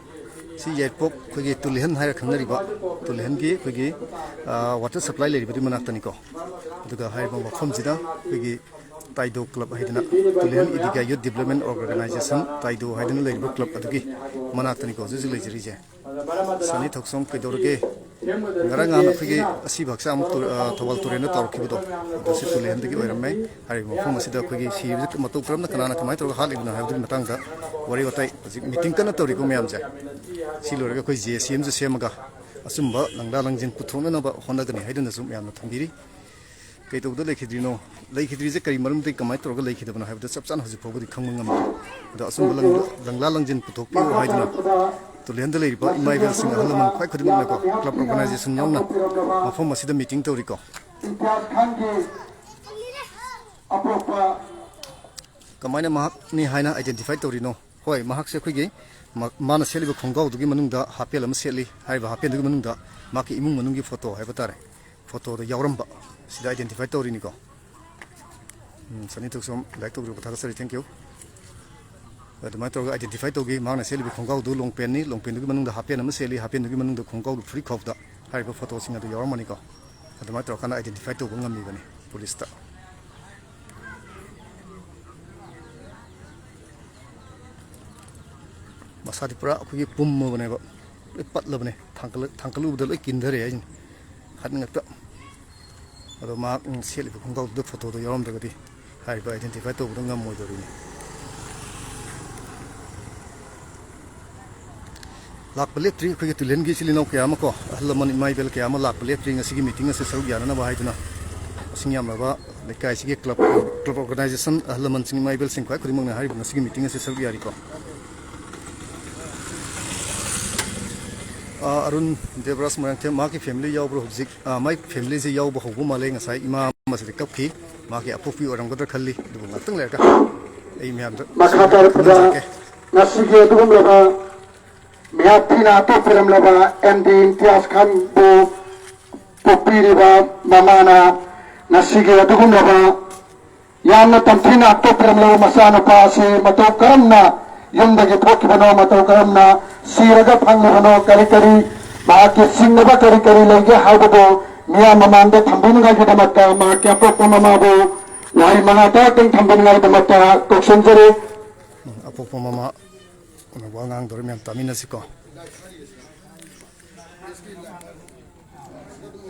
ꯁꯤ ꯌꯥꯏꯔꯤꯄꯣꯛ ꯑꯩꯈꯣꯏꯒꯤ ꯇꯨꯂꯤꯍꯟ ꯍꯥꯏꯔ ꯈꯪꯅꯔꯤꯕ ꯇꯨꯂꯤꯍꯟꯒꯤ ꯑꯩꯈꯣꯏꯒꯤ ꯋꯥꯇꯔ ꯁꯄ꯭ꯂꯥꯏ ꯂꯩꯔꯤꯕꯗꯨꯒꯤ ꯃꯅꯥꯛꯇꯅꯤꯀꯣ꯫ ꯑꯗꯨꯒ ꯍꯥꯏꯔꯤꯕ ꯃꯐꯝꯁꯤꯗ ꯑꯩꯈꯣꯏꯒꯤ ꯇꯥꯏꯗꯣ ꯀ꯭ꯂꯕ ꯍꯥꯏꯗꯅ ꯇꯨꯂꯤꯍꯟ ꯏꯗꯤꯒꯥ ꯌꯨꯠ ꯗꯤꯕ꯭ꯂꯞꯃꯦꯟ ꯑꯣꯔꯒꯅꯥꯏꯖꯦꯁꯟ, ꯇꯥꯏꯗꯣ ꯍꯥꯏꯗꯅ ꯂꯩꯔꯤꯕ ꯀ꯭ꯂꯕ ꯑꯗꯨꯒꯤ ꯃꯅꯥꯛꯇꯅꯤꯀꯣ ꯍꯧꯖꯤꯛ ꯍꯧꯖꯤꯛ ꯂꯩꯖꯔꯤꯁꯦ꯫ ꯁꯅꯤ ꯊꯣꯛꯆꯣꯝ, ꯀꯩꯗꯧꯔꯒꯦ? ꯉꯔꯥꯡ ꯅꯍꯥꯟ ꯑꯩꯈꯣꯏꯒꯤ ꯑꯁꯤꯕ ꯍꯛꯆꯥꯡ ꯇꯨ-, ꯑ, ꯊꯧꯕꯥꯜ ꯇꯨꯔꯦꯜꯗ ꯇꯥꯎꯔꯛꯈꯤꯕꯗꯣ, ꯑꯗꯨꯁꯨ ꯇꯨꯂꯤꯍꯟꯗꯒꯤ ꯑꯣꯏꯔꯝꯃꯦ꯫ ꯍꯥꯏꯔꯤꯕ ꯃꯐꯝ ꯑꯁꯤꯗ ꯑꯩꯈꯣꯏꯒꯤ ꯁꯤꯕꯁꯤ ꯃꯇꯧ ꯀꯔꯝꯅ, ꯀꯅꯥꯅ ꯀꯃꯥꯏꯅ ꯇꯧꯔꯒ ꯍꯥꯠꯂꯤꯕꯅꯣ ꯍꯥꯏꯕꯗꯨꯒꯤ ꯃꯇꯥꯡꯗ ꯋꯥꯔꯤ ꯋꯥꯇꯥꯏ ꯍꯧꯖꯤꯛ ꯃꯤꯇꯤꯡ ꯀꯟꯅ ꯇꯧꯔꯤꯀꯣ ꯃꯌꯥꯝꯁꯦ꯫ ꯁꯤ ꯂꯣꯏꯔꯒ ꯑꯩꯈꯣꯏ ꯖꯦ ꯁꯤ ꯑꯃꯁꯨ ꯁꯦꯝꯃꯒ ꯑꯆꯨꯝꯕ ꯂꯪꯂꯥ ꯂꯪꯖꯤꯟ ꯄꯨꯊꯣꯛꯅꯅꯕ ꯍꯣꯠꯅꯒꯅꯤ ꯍꯥꯏꯗꯨꯅꯁꯨ ꯃꯌꯥꯝꯅ ꯊꯝꯕꯤꯔꯤ꯫ ꯀꯩ ꯇꯧꯕꯗ ꯂꯩꯈꯤꯗ꯭ꯔꯤꯅꯣ? ꯂꯩꯈꯤꯗ꯭ꯔꯤꯁꯦ ꯀꯔꯤ ꯃꯔꯝꯗꯒꯤ, ꯀꯃꯥꯏꯅ ꯇꯧꯔꯒ ꯂꯩꯈꯤꯗꯕꯅꯣ ꯍꯥꯏꯕꯗꯨ ꯆꯞ ꯆꯥꯅ ꯍꯧꯖꯤꯛ ꯐꯥꯎꯕꯗꯤ ꯈꯪꯕ ꯉꯝꯗꯦ꯫ ꯑꯗꯣ ꯑꯆꯨꯝꯕ ꯂꯪ-, ꯂꯪꯂꯥ ꯂꯪꯖꯤꯟ ꯄꯨꯊꯣꯛꯄꯤꯌꯨ ꯍꯥꯏꯗꯨꯅ ꯇꯨꯂꯤꯍꯟꯗ ꯂꯩꯔꯤꯕ ꯏꯃꯥ ꯏꯕꯦꯜꯁꯤꯡ, ꯑꯍꯜ ꯂꯃꯟ ꯈ꯭ꯋꯥꯏ ꯈꯨꯗꯤꯡꯃꯛꯅꯀꯣ, ꯀ꯭ꯂꯕ ꯑꯣꯔꯒꯅꯥꯏꯖꯦꯁꯟ ꯌꯥꯎꯅ ꯃꯐꯝ ꯑꯁꯤꯗ ꯃꯤꯇꯤꯡ ꯇꯧꯔꯤꯀꯣ꯫ ꯏꯝꯇꯤꯌꯥꯖ ꯈꯥꯟꯒꯤ ꯑꯄꯣꯛꯄ꯫ ꯀꯃꯥꯏꯅ ꯃꯍꯥꯛꯅꯤ ꯍꯥꯏꯅ ꯑꯥꯏꯗꯦꯟꯇꯤꯐꯥꯏ ꯇꯧꯔꯤꯅꯣ? ꯍꯣꯏ, ꯃꯍꯥꯛꯁꯦ ꯑꯩꯈꯣꯏꯒꯤ ꯃ-, ꯃꯥꯅ ꯁꯦꯠꯂꯤꯕ ꯈꯣꯡꯒ꯭ꯔꯥꯎꯗꯨꯒꯤ ꯃꯅꯨꯡꯗ ꯍꯥꯄꯦꯜ ꯑꯃ ꯁꯦꯠꯂꯤ꯫ ꯍꯥꯏꯔꯤꯕ ꯍꯥꯄꯦꯜꯗꯨꯒꯤ ꯃꯅꯨꯡꯗ ꯃꯍꯥꯛꯀꯤ ꯏꯃꯨꯡ ꯃꯅꯨꯡꯒꯤ ꯐꯣꯇꯣ ꯍꯥꯏꯕ ꯇꯥꯔꯦ, ꯐꯣꯇꯣꯗ ꯌꯥꯎꯔꯝꯕ, ꯁꯤꯗ ꯑꯥꯏꯗꯦꯟꯇꯤꯐꯥꯏ ꯇꯧꯔꯤꯅꯤꯀꯣ꯫ ꯎꯝ, ꯁꯅꯤ ꯊꯣꯛꯆꯣꯝ, ꯂꯥꯏꯛ ꯇꯧꯕꯤꯔꯛꯄ ꯊꯥꯒꯠꯆꯔꯤ, thank you꯫ ꯑꯗꯨꯃꯥꯏꯅ ꯇꯧꯔꯒ ꯑꯥꯏꯗꯦꯟꯇꯤꯐꯥꯏ ꯇꯧꯈꯤ꯫ ꯃꯍꯥꯛꯅ ꯁꯦꯠꯂꯤꯕ ꯈꯣꯡꯒ꯭ꯔꯥꯎꯗꯨ ꯂꯣꯡ ꯄꯦꯟꯅꯤ, ꯂꯣꯡ ꯄꯦꯟꯗꯨꯒꯤ ꯃꯅꯨꯡꯗ ꯍꯥꯄꯦꯟ ꯑꯃ ꯁꯦꯠꯂꯤ, ꯍꯥꯄꯦꯟꯗꯨꯒꯤ ꯃꯅꯨꯡꯗ ꯈꯣꯡꯒ꯭ꯔꯥꯎꯗꯨ ꯐꯨꯔꯤꯠ ꯈꯥꯎꯗ ꯍꯥꯏꯔꯤꯕ ꯐꯣꯇꯣꯁꯤꯡ ꯑꯗꯨ ꯌꯥꯎꯔꯝꯃꯅꯤꯀꯣ꯫ ꯑꯗꯨꯃꯥꯏꯅ ꯇꯧꯔꯀꯥꯟꯗ ꯑꯥꯏꯗꯦꯟꯇꯤꯐꯥꯏ ꯇꯧꯕ ꯉꯝꯃꯤꯕꯅꯤ ꯄꯨꯂꯤꯁꯇ꯫ ꯃꯁꯥꯗꯤ ꯄꯨꯔꯥ ꯑꯩꯈꯣꯏꯒꯤ ꯄꯨꯝꯃꯕꯅꯦꯕ, ꯂꯣꯏ ꯄꯠꯂꯕꯅꯦ, ꯊꯥꯡꯀꯠꯂ-, ꯊꯥꯡꯀꯠꯂꯨꯕꯗ ꯂꯣꯏ ꯀꯤꯟꯊꯔꯦ ꯍꯥꯏꯁꯤꯅꯤ, ꯍꯥꯠꯅꯤꯡꯉꯛꯇ꯫ ꯑꯗꯣ ꯃꯍꯥꯛ, ꯎꯝ, ꯁꯦꯠꯂꯤꯕ ꯈꯣꯡꯒ꯭ꯔꯥꯎꯗꯨꯗ ꯐꯣꯇꯣꯗꯣ ꯌꯥꯎꯔꯝꯗ꯭ꯔꯒꯗꯤ ꯍꯥꯏꯔꯤꯕ ꯑꯥꯏꯗꯦꯟꯇꯤꯐꯥꯏ ꯇꯧꯕꯗꯣ ꯉꯝꯃꯣꯏꯗꯧꯔꯤꯅꯤ꯫ ꯂꯥꯛꯄ ꯂꯦꯞꯇ꯭ꯔꯤ ꯑꯩꯈꯣꯏꯒꯤ ꯇꯨꯂꯤꯍꯟꯒꯤ ꯏꯆꯤꯜ ꯏꯅꯥꯎ ꯀꯌꯥ ꯑꯃ ꯀꯣ, ꯑꯍꯜ ꯂꯃꯟ ꯏꯃꯥ ꯏꯕꯦꯜ ꯀꯌꯥ ꯑꯃ ꯂꯥꯛꯄ ꯂꯦꯞꯇ꯭ꯔꯤ ꯉꯁꯤꯒꯤ ꯃꯤꯇꯤꯡ ꯑꯁꯤ ꯁꯔꯨꯛ ꯌꯥꯅꯅꯕ ꯍꯥꯏꯗꯨꯅ꯫ ꯃꯁꯤꯡ ꯌꯥꯝꯂꯕ ꯂꯩꯀꯥꯏꯁꯤꯒꯤ ꯀ꯭ꯂꯕ, ꯀ꯭ꯂꯕ ꯑꯣꯔꯒꯅꯥꯏꯖꯦꯁꯟ, ꯑꯍꯜ ꯂꯃꯟꯁꯤꯡ, ꯏꯃꯥ ꯏꯕꯦꯜꯁꯤꯡ ꯈ꯭ꯋꯥꯏ ꯈꯨꯗꯤꯡꯃꯛꯅ ꯍꯥꯏꯔꯤꯕ ꯉꯁꯤꯒꯤ ꯃꯤꯇꯤꯡ ꯑꯁꯤ ꯁꯔꯨꯛ ꯌꯥꯔꯤꯀꯣ꯫ ꯑꯥ, ꯑꯔꯨꯟ ꯗꯦꯕꯔꯥꯖ ꯃꯣꯏꯔꯥꯡꯊꯦꯝ, ꯃꯍꯥꯛꯀꯤ ꯐꯦꯃꯤꯂꯤ ꯌꯥꯎꯕ꯭ꯔꯣ ꯍꯧꯖꯤꯛ? ꯑꯥ, ꯃꯥꯏ ꯐꯦꯃꯤꯂꯤꯁꯤ ꯌꯥꯎꯕ ꯍꯧꯕ ꯃꯥꯜꯂꯦ꯫ ꯉꯁꯥꯏ ꯏꯃꯥ ꯑꯃꯁꯤꯗꯤ ꯀꯞꯈꯤ꯫ ꯃꯥꯒꯤ ꯑꯄꯣꯛꯄꯤ ꯑꯣꯏꯔꯝꯒꯗ꯭ꯔꯥ ꯈꯜꯂꯤ, ꯑꯗꯨꯕꯨ ꯉꯥꯛꯇꯪ ꯂꯩꯔꯒ ꯑꯩ ꯃꯌꯥꯝꯗ ꯃꯈꯥ ꯇꯥꯔꯛꯄꯗ ꯈꯪꯍꯟꯖꯔꯛꯀꯦ꯫ ꯉꯁꯤꯒꯤ ꯑꯗꯨꯒꯨꯝꯂꯕ ꯃꯤꯍꯥꯠ ꯊꯤꯅ ꯍꯥꯠꯇꯣꯛꯄꯤꯔꯝꯂꯕ ꯑꯦꯝ ꯗꯤ ꯏꯝꯇꯤꯌꯥꯖ ꯈꯥꯟꯕꯨ ꯄꯣꯛꯄꯤꯔꯤꯕ ꯃꯃꯥꯅ ꯉꯁꯤꯒꯤ ꯑꯗꯨꯒꯨꯝꯂꯕ ꯌꯥꯝꯅ ꯇꯝꯊꯤꯅ ꯍꯥꯠꯇꯣꯛꯄꯤꯔꯝꯂꯕ ꯃꯆꯥꯅꯨꯄꯥ ꯑꯁꯤ ꯃꯇꯧ ꯀꯔꯝꯅ ꯌꯨꯝꯗꯒꯤ ꯊꯣꯛꯈꯤꯕꯅꯣ, ꯃꯇꯧ ꯀꯔꯝꯅ ꯁꯤꯔꯒ ꯐꯪꯂꯤꯕꯅꯣ, ꯀꯔꯤ ꯀꯔꯤ ꯃꯍꯥꯛꯀꯤ ꯆꯤꯡꯅꯕ ꯀꯔꯤ ꯀꯔꯤ ꯂꯩꯒꯦ ꯍꯥꯏꯕꯗꯨ ꯃꯤꯌꯥꯝ ꯃꯃꯥꯡꯗ ꯊꯝꯕꯤꯅꯤꯡꯉꯥꯏꯒꯤꯗꯃꯛꯇ ꯃꯍꯥꯛꯀꯤ ꯑꯄꯣꯛꯄ ꯃꯃꯥꯕꯨ ꯋꯥꯍꯩ ꯃꯉꯥ ꯇꯔꯥꯇꯪ ꯊꯝꯕꯤꯅꯤꯡꯉꯥꯏꯒꯤꯗꯃꯛꯇ ꯀꯧꯁꯤꯟꯖꯔꯤ꯫ ꯎꯝ, ꯑꯄꯣꯛꯄ ꯃꯃꯥ ꯋꯥ ꯉꯥꯡꯗꯧꯔꯤ, ꯃꯌꯥꯝ ꯇꯥꯃꯤꯟꯅꯁꯤꯀꯣ꯫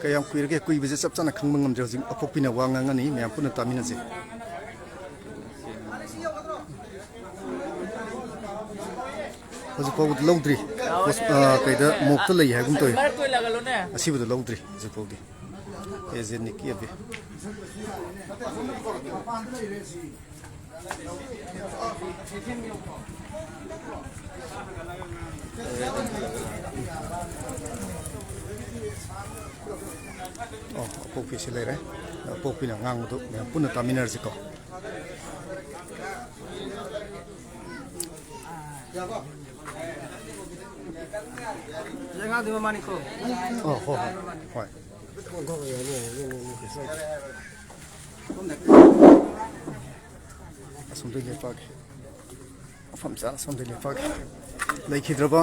ꯀꯌꯥꯝ ꯀꯨꯏꯔꯒꯦ? ꯀꯨꯏꯕꯁꯦ ꯆꯞ ꯆꯥꯅ ꯈꯪꯕ ꯉꯝꯗ꯭ꯔꯦ꯫ ꯍꯧꯖꯤꯛ ꯑꯄꯣꯛꯄꯤꯅ ꯋꯥ ꯉꯥꯡꯉꯅꯤ, ꯃꯌꯥꯝ ꯄꯨꯟꯅ ꯇꯥꯃꯤꯟꯅꯁꯦ꯫ ꯍꯧꯖꯤꯛ ꯐꯥꯎꯕꯗꯤ ꯂꯧꯗ꯭ꯔꯤ꯫ ꯍꯣꯁ-, ꯑ, ꯀꯩꯗ ꯃꯣꯛꯇ ꯂꯩ ꯍꯥꯏꯒꯨꯝ ꯇꯧꯏ꯫ ꯑꯁꯤꯕꯨꯗꯤ ꯂꯧꯗ꯭ꯔꯤ ꯍꯧꯖꯤꯛ ꯐꯥꯎꯗꯤ꯫ ꯑꯦꯖꯦꯟ ꯅꯤꯛꯀꯤ ꯑꯕꯦ꯫ ꯑꯣ, ꯑꯄꯣꯛꯄꯤꯁꯤ ꯂꯩꯔꯦ꯫ ꯑꯄꯣꯛꯄꯤꯅ ꯉꯥꯡꯕꯗꯨ ꯃꯌꯥꯝ ꯄꯨꯟꯅ ꯇꯥꯃꯤꯟꯅꯔꯁꯤꯀꯣ꯫ ꯑꯉꯥꯡꯗꯨ ꯃꯃꯥꯅꯤꯀꯣ꯫ ꯑꯣ, ꯍꯣꯏ, ꯍꯣꯏ, ꯍꯣꯏ꯫ ꯑꯁꯣꯝꯗ ꯂꯦꯞꯄꯛꯑꯒꯦ꯫ ꯃꯐꯝ ꯆꯥꯅ ꯑꯁꯣꯝꯗ ꯂꯦꯞꯄꯛꯑꯒꯦ꯫ ꯂꯩꯈꯤꯗ꯭ꯔꯕ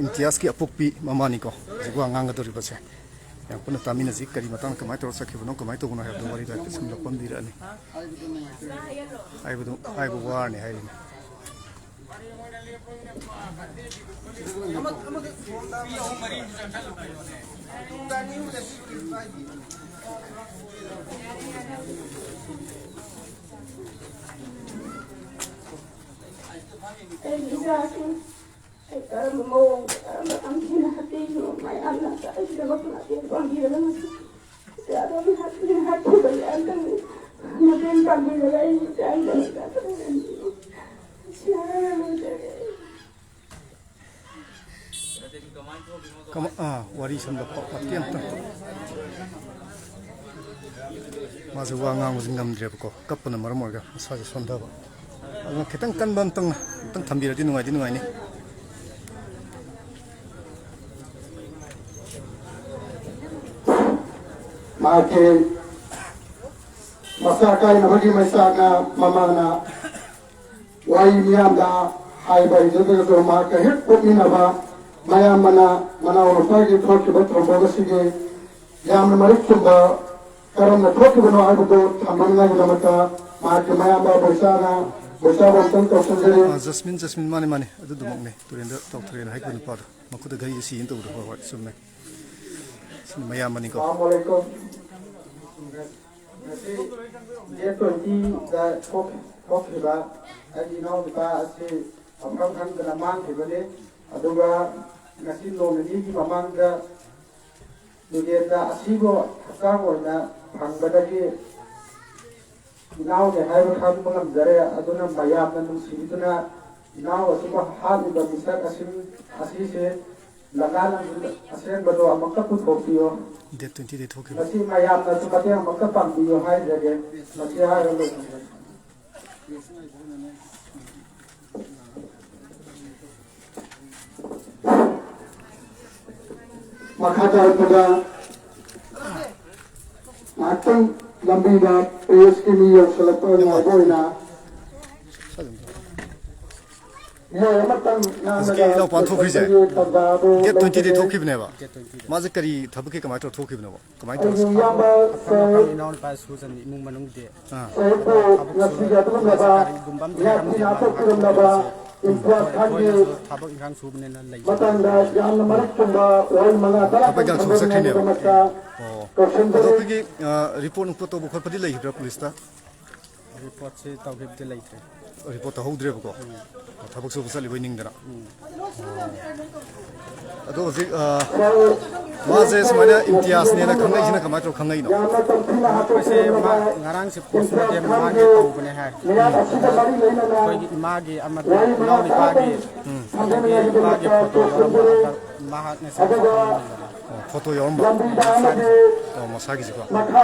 ꯏꯝꯇꯤꯌꯥꯖꯀꯤ ꯑꯄꯣꯛꯄꯤ ꯃꯃꯥꯅꯤꯀꯣ ꯍꯧꯖꯤꯛ ꯋꯥ ꯉꯥꯡꯒꯗꯧꯔꯤꯕꯁꯦ꯫ ꯌꯥꯝ ꯄꯨꯟꯅ ꯇꯥꯃꯤꯟꯅꯁꯤ꯫ ꯀꯔꯤ ꯃꯇꯥꯡꯗ ꯀꯃꯥꯏꯅ ꯇꯧꯔ ꯆꯠꯈꯤꯕꯅꯣ, ꯀꯃꯥꯏꯅ ꯇꯧꯕꯅꯣ ꯍꯥꯏꯕꯗꯨ ꯋꯥꯔꯤꯗꯣ ꯍꯥꯏꯐꯦꯠ ꯁꯝꯂꯞꯄ ꯑꯃ ꯂꯤꯔꯛꯑꯅꯤ꯫ ꯍꯥꯏꯕꯗꯨ, ꯍꯥꯏꯕ ꯋꯥꯔꯅꯤ ꯍꯥꯏꯔꯤꯅꯤ꯫ ꯑꯩꯒꯤ ꯏꯆꯥꯁꯤꯡ ꯑꯩ ꯀꯔꯝꯕ ꯃꯑꯣꯡꯗ, ꯀꯔꯝꯕ ꯇꯝꯊꯤꯅ ꯍꯥꯠꯄꯤꯕꯅꯣ ꯃꯌꯥꯝꯅ ꯑꯝꯇ ꯑꯩꯒꯤꯗꯃꯛꯇ ꯃꯇꯦꯡ ꯄꯥꯡꯕꯤꯔꯒ ꯃꯁꯤ ꯏꯆꯥꯗꯣ ꯍꯥꯠꯄꯤꯅ ꯍꯥꯠꯈꯤꯕꯒꯤ ꯑꯝꯇꯪ ꯃꯇꯦꯡ ꯄꯥꯡꯕꯤꯔꯒ ꯑꯩ ꯏꯆꯥꯒꯤꯗꯃꯛꯇ ꯑꯝꯇꯪ ꯁꯤ ꯍꯥꯏꯔꯒ ꯂꯣꯏꯖꯔꯦ꯫ ꯀꯃ-, ꯑꯥ, ꯋꯥꯔꯤ ꯁꯝꯂꯞꯄ ꯃꯇꯦꯛ ꯑꯝꯇꯪ꯫ ꯃꯥꯁꯦ ꯋꯥ ꯉꯥꯡꯕꯁꯦ ꯉꯝꯗ꯭ꯔꯦꯕꯀꯣ, ꯀꯞꯄꯅ ꯃꯔꯝ ꯑꯣꯏꯔꯒ ꯃꯁꯥꯁꯦ ꯁꯣꯟꯊꯕ꯫ ꯑꯗꯨꯅ ꯈꯤꯇꯪ ꯀꯟꯕ ꯑꯝꯇꯪ, ꯑꯝꯇꯪ ꯊꯝꯕꯤꯔꯗꯤ ꯅꯨꯡꯉꯥꯏꯗꯤ ꯅꯨꯡꯉꯥꯏꯅꯤ꯫ ꯃꯍꯥꯛꯀꯤ ꯃꯆꯥ ꯀꯥꯏꯅꯕꯒꯤ ꯃꯩꯆꯥꯛꯅ ꯃꯃꯥꯅ ꯋꯥꯔꯤ ꯃꯤꯌꯥꯝꯗ ꯍꯥꯏꯕ ꯍꯩꯖꯗ꯭ꯔꯒꯁꯨ ꯃꯍꯥꯛꯀ ꯍꯦꯛ ꯄꯣꯛꯃꯤꯟꯅꯕ ꯃꯌꯥꯝꯕꯅ ꯃꯅꯥꯎ ꯅꯨꯄꯥꯒꯤ ꯊꯣꯛꯈꯤꯕ ꯊꯧꯗꯣꯛ ꯑꯁꯤꯒꯤ ꯌꯥꯝꯅ ꯃꯔꯤꯛ ꯆꯨꯝꯕ ꯀꯔꯝꯅ ꯊꯣꯛꯈꯤꯕꯅꯣ ꯍꯥꯏꯕꯗꯨ ꯊꯝꯅꯅꯕꯒꯤꯗꯃꯛꯇ ꯃꯍꯥꯛꯀꯤ ꯃꯌꯥꯝꯕ ꯕꯣꯏꯆꯥꯅ, ꯕꯣꯏꯆꯥꯕꯨ ꯑꯃꯨꯛꯇꯪ ꯀꯧꯁꯤꯟꯖꯔꯤ꯫ ꯑꯥ, ꯖꯁꯃꯤꯟ, ꯖꯁꯃꯤꯟ, ꯃꯥꯅꯦ, ꯃꯥꯅꯦ, ꯑꯗꯨꯗꯨꯃꯛꯅꯦ꯫ ꯇꯨꯔꯦꯟꯗ ꯇꯥꯎꯊꯔꯦꯅ ꯍꯥꯏꯈꯤꯕ ꯅꯨꯄꯥꯗꯣ, ꯃꯈꯨꯠꯇ ꯘꯔꯤꯗ ꯁꯤꯅ ꯇꯧꯕꯗꯣ꯫ ꯍꯣꯏ, ꯍꯣꯏ, ꯆꯨꯝꯃꯦ꯫ ꯁꯤꯅ ꯃꯌꯥꯝꯕꯅꯤꯀꯣ꯫ ꯑꯁꯁꯂꯥꯃꯨ ꯑꯂꯥꯏꯀꯨꯝ꯫ ꯉꯁꯤ ꯗꯦꯠ ꯇ꯭ꯋꯦꯟꯇꯤꯗ ꯊꯣꯛ-, ꯊꯣꯛꯈꯤꯕ ꯑꯩꯒꯤ ꯏꯅꯥꯎꯅꯨꯄꯥ ꯑꯁꯤ ꯃꯐꯝ ꯈꯪꯗꯅ ꯃꯥꯡꯈꯤꯕꯅꯤ꯫ ꯑꯗꯨꯒ ꯉꯁꯤ ꯅꯣꯡ ꯅꯤꯅꯤꯒꯤ ꯃꯃꯥꯡꯗ ꯇꯨꯔꯦꯟꯗ ꯑꯁꯤꯕꯨ ꯍꯛꯆꯥꯡ ꯑꯣꯏꯅ ꯐꯪꯕꯗꯒꯤ ꯏꯅꯥꯎꯅꯦ ꯍꯥꯏꯕ ꯈꯪꯕ ꯉꯝꯖꯔꯦ꯫ ꯑꯗꯨꯅ ꯃꯌꯥꯝꯅ ꯅꯨꯡꯁꯤꯕꯤꯗꯨꯅ ꯏꯅꯥꯎ ꯑꯁꯤꯕꯨ ꯍꯥꯠꯂꯤꯕ ꯃꯤꯁꯛ ꯑꯁꯤ, ꯑꯁꯤꯁꯦ ꯂꯪꯂꯥ ꯂꯪꯖꯤꯜ ꯑꯁꯦꯡꯕꯗꯣ ꯑꯃꯨꯛꯇ ꯄꯨꯊꯣꯛꯄꯤꯌꯨ꯫ ꯗꯦꯠ ꯇ꯭ꯋꯦꯟꯇꯤꯗ ꯊꯣꯛꯈꯤꯕ꯫ ꯃꯁꯤ ꯃꯌꯥꯝꯅꯁꯨ ꯃꯇꯦꯡ ꯑꯃꯨꯛꯇ ꯄꯥꯡꯕꯤꯌꯨ ꯍꯥꯏꯖꯒꯦ꯫ ꯃꯁꯤ ꯍꯥꯏꯔꯒ ꯂꯣꯏꯁꯤꯟꯖꯔꯒꯦ꯫ ꯃꯈꯥ ꯇꯥꯔꯛꯄꯗ ꯉꯥꯏꯍꯥꯛꯇꯪ ꯂꯝꯕꯤꯗ ꯄ꯭ꯔꯦꯁꯀꯤ ꯃꯤ ꯌꯧꯁꯤꯜꯂꯛꯄ ꯉꯥꯏꯕ ꯑꯣꯏꯅ ꯃꯤꯑꯣꯏ ꯑꯃꯇꯪ ꯍꯧꯖꯤꯛꯀꯤ ꯉꯥꯡꯂꯒ ꯏꯅꯥꯎꯄꯥꯅ ꯊꯣꯛꯈ꯭ꯔꯤꯁꯦ ꯂꯣꯏꯁꯤꯟꯕꯒꯤ ꯇꯥꯟꯖꯥ ꯑꯗꯨ ꯗꯦꯠ ꯇ꯭ꯋꯦꯟꯇꯤꯗ ꯂꯧꯖꯒꯦ꯫ ꯊꯣꯛꯈꯤꯕꯅꯦꯕ꯫ ꯃꯥꯁꯦ ꯀꯔꯤ ꯊꯕꯛꯀꯤ, ꯀꯃꯥꯏꯅ ꯇꯧꯔ ꯊꯣꯛꯈꯤꯕꯅꯣ? ꯀꯃꯥꯏꯅ ꯑꯩꯒꯤ ꯇꯧꯔ? ꯏꯌꯥꯝꯕ ꯑꯩꯈꯣꯏ ꯁꯥꯍꯦꯕ ꯃꯈꯜ ꯏꯅꯥꯎꯅꯨꯄꯥ ꯁꯨꯖꯟ ꯏꯃꯨꯡ ꯃꯅꯨꯡꯗꯤ ꯑꯥ꯫ ꯁꯥꯍꯦꯕꯄꯨ ꯊꯕꯛ ꯁꯨ-, ꯉꯁꯤꯒꯤ ꯑꯗꯨꯒꯨꯝꯂꯕ ꯃꯥꯁꯦ ꯒꯥꯔꯤꯒꯨꯝꯕ ꯑꯃ ꯃꯤꯍꯥꯠ ꯊꯤꯅ ꯊꯤꯔꯝꯗꯦꯕ꯫ ꯃꯍꯥꯛ ꯍꯥꯠꯇꯣꯛꯄꯤꯔꯝꯂꯕ ꯊꯣꯛꯈꯤꯕꯁꯦ ꯏꯝꯇꯤꯌꯥꯖ ꯑꯩꯈꯣꯏ, ꯈꯥꯟꯒꯤ ꯑꯩꯈꯣꯏꯅꯁꯨ ꯊꯕꯛ ꯏꯪꯈꯥꯡ ꯁꯨꯕꯅꯤꯅ ꯂꯩꯕ ꯃꯇꯥꯡꯗ ꯌꯥꯝꯅ ꯃꯔꯤꯛ ꯆꯨꯝꯕ ꯋꯥꯍꯩ ꯃꯉꯥ ꯇꯔꯥ ꯊꯕꯛ ꯏꯪꯈꯥꯡ ꯁꯨꯕ ꯆꯠꯈ꯭ꯔꯤꯅꯦꯕ꯫ ꯊꯝꯖꯅꯤꯡꯉꯥꯏꯒꯤꯗꯃꯛꯇ ꯑꯣ꯫ ꯑꯗꯣ ꯀꯧꯁꯤꯟꯖꯔꯤ꯫ ꯑꯩꯈꯣꯏꯒꯤ, ꯑ, ꯔꯤꯄꯣꯔꯠ ꯅꯨꯡꯄꯣꯔꯠ ꯇꯧꯕ ꯈꯣꯠꯄꯗꯤ ꯂꯩꯈꯤꯕ꯭ꯔꯥ ꯄꯨꯂꯤꯁꯇ? ꯔꯤꯄꯣꯔꯠꯁꯤ ꯇꯧꯈꯤꯕꯗꯤ ꯂꯩꯇ꯭ꯔꯦ꯫ ꯔꯤꯄꯣꯔꯠ ꯇꯧꯍꯧꯗ꯭ꯔꯦꯕꯀꯣ? ꯎꯝ꯫ ꯊꯕꯛ ꯁꯨꯕ ꯆꯠꯂꯤꯕꯩ ꯅꯤꯡꯗꯅ꯫ ꯎꯝ꯫ ꯑꯗꯣ ꯍꯧꯖꯤꯛ, ꯑ, ꯃꯥꯁꯦ ꯁꯨꯃꯥꯏꯅ ꯏꯝꯇꯤꯌꯥꯖꯅꯦꯅ ꯈꯪꯅꯩꯁꯤꯅ ꯀꯃꯥꯏꯅ ꯇꯧꯔ ꯈꯪꯅꯩꯅꯣ? ꯑꯩꯈꯣꯏꯁꯦ ꯃꯥ ꯉꯔꯥꯡꯁꯦ ꯄꯣꯁꯃꯣꯔꯇꯦꯝ ꯃꯥꯒꯤ ꯇꯧꯕꯅꯦ ꯍꯥꯏ꯫ ꯎꯝ꯫ ꯑꯩꯈꯣꯏꯒꯤ ꯏꯃꯥꯒꯤ ꯑꯃꯗꯤ ꯏꯅꯥꯎꯅꯨꯄꯥꯒꯤ, ꯎꯝ꯫ ꯑꯗꯒꯤ ꯏꯄꯥꯒꯤ ꯐꯣꯇꯣ ꯌꯥꯎꯔꯝꯕ ꯑꯗ ꯃꯍꯥꯛꯅ ꯁꯦꯝꯕ ꯈꯪꯍꯟꯕꯅꯦ꯫ ꯑꯣ, ꯐꯣꯇꯣ ꯌꯥꯎꯔꯝꯕ? ꯃꯁꯥꯒꯤꯁꯦ꯫ ꯑꯣ, ꯃꯁꯥꯒꯤꯁꯦꯀꯣ꯫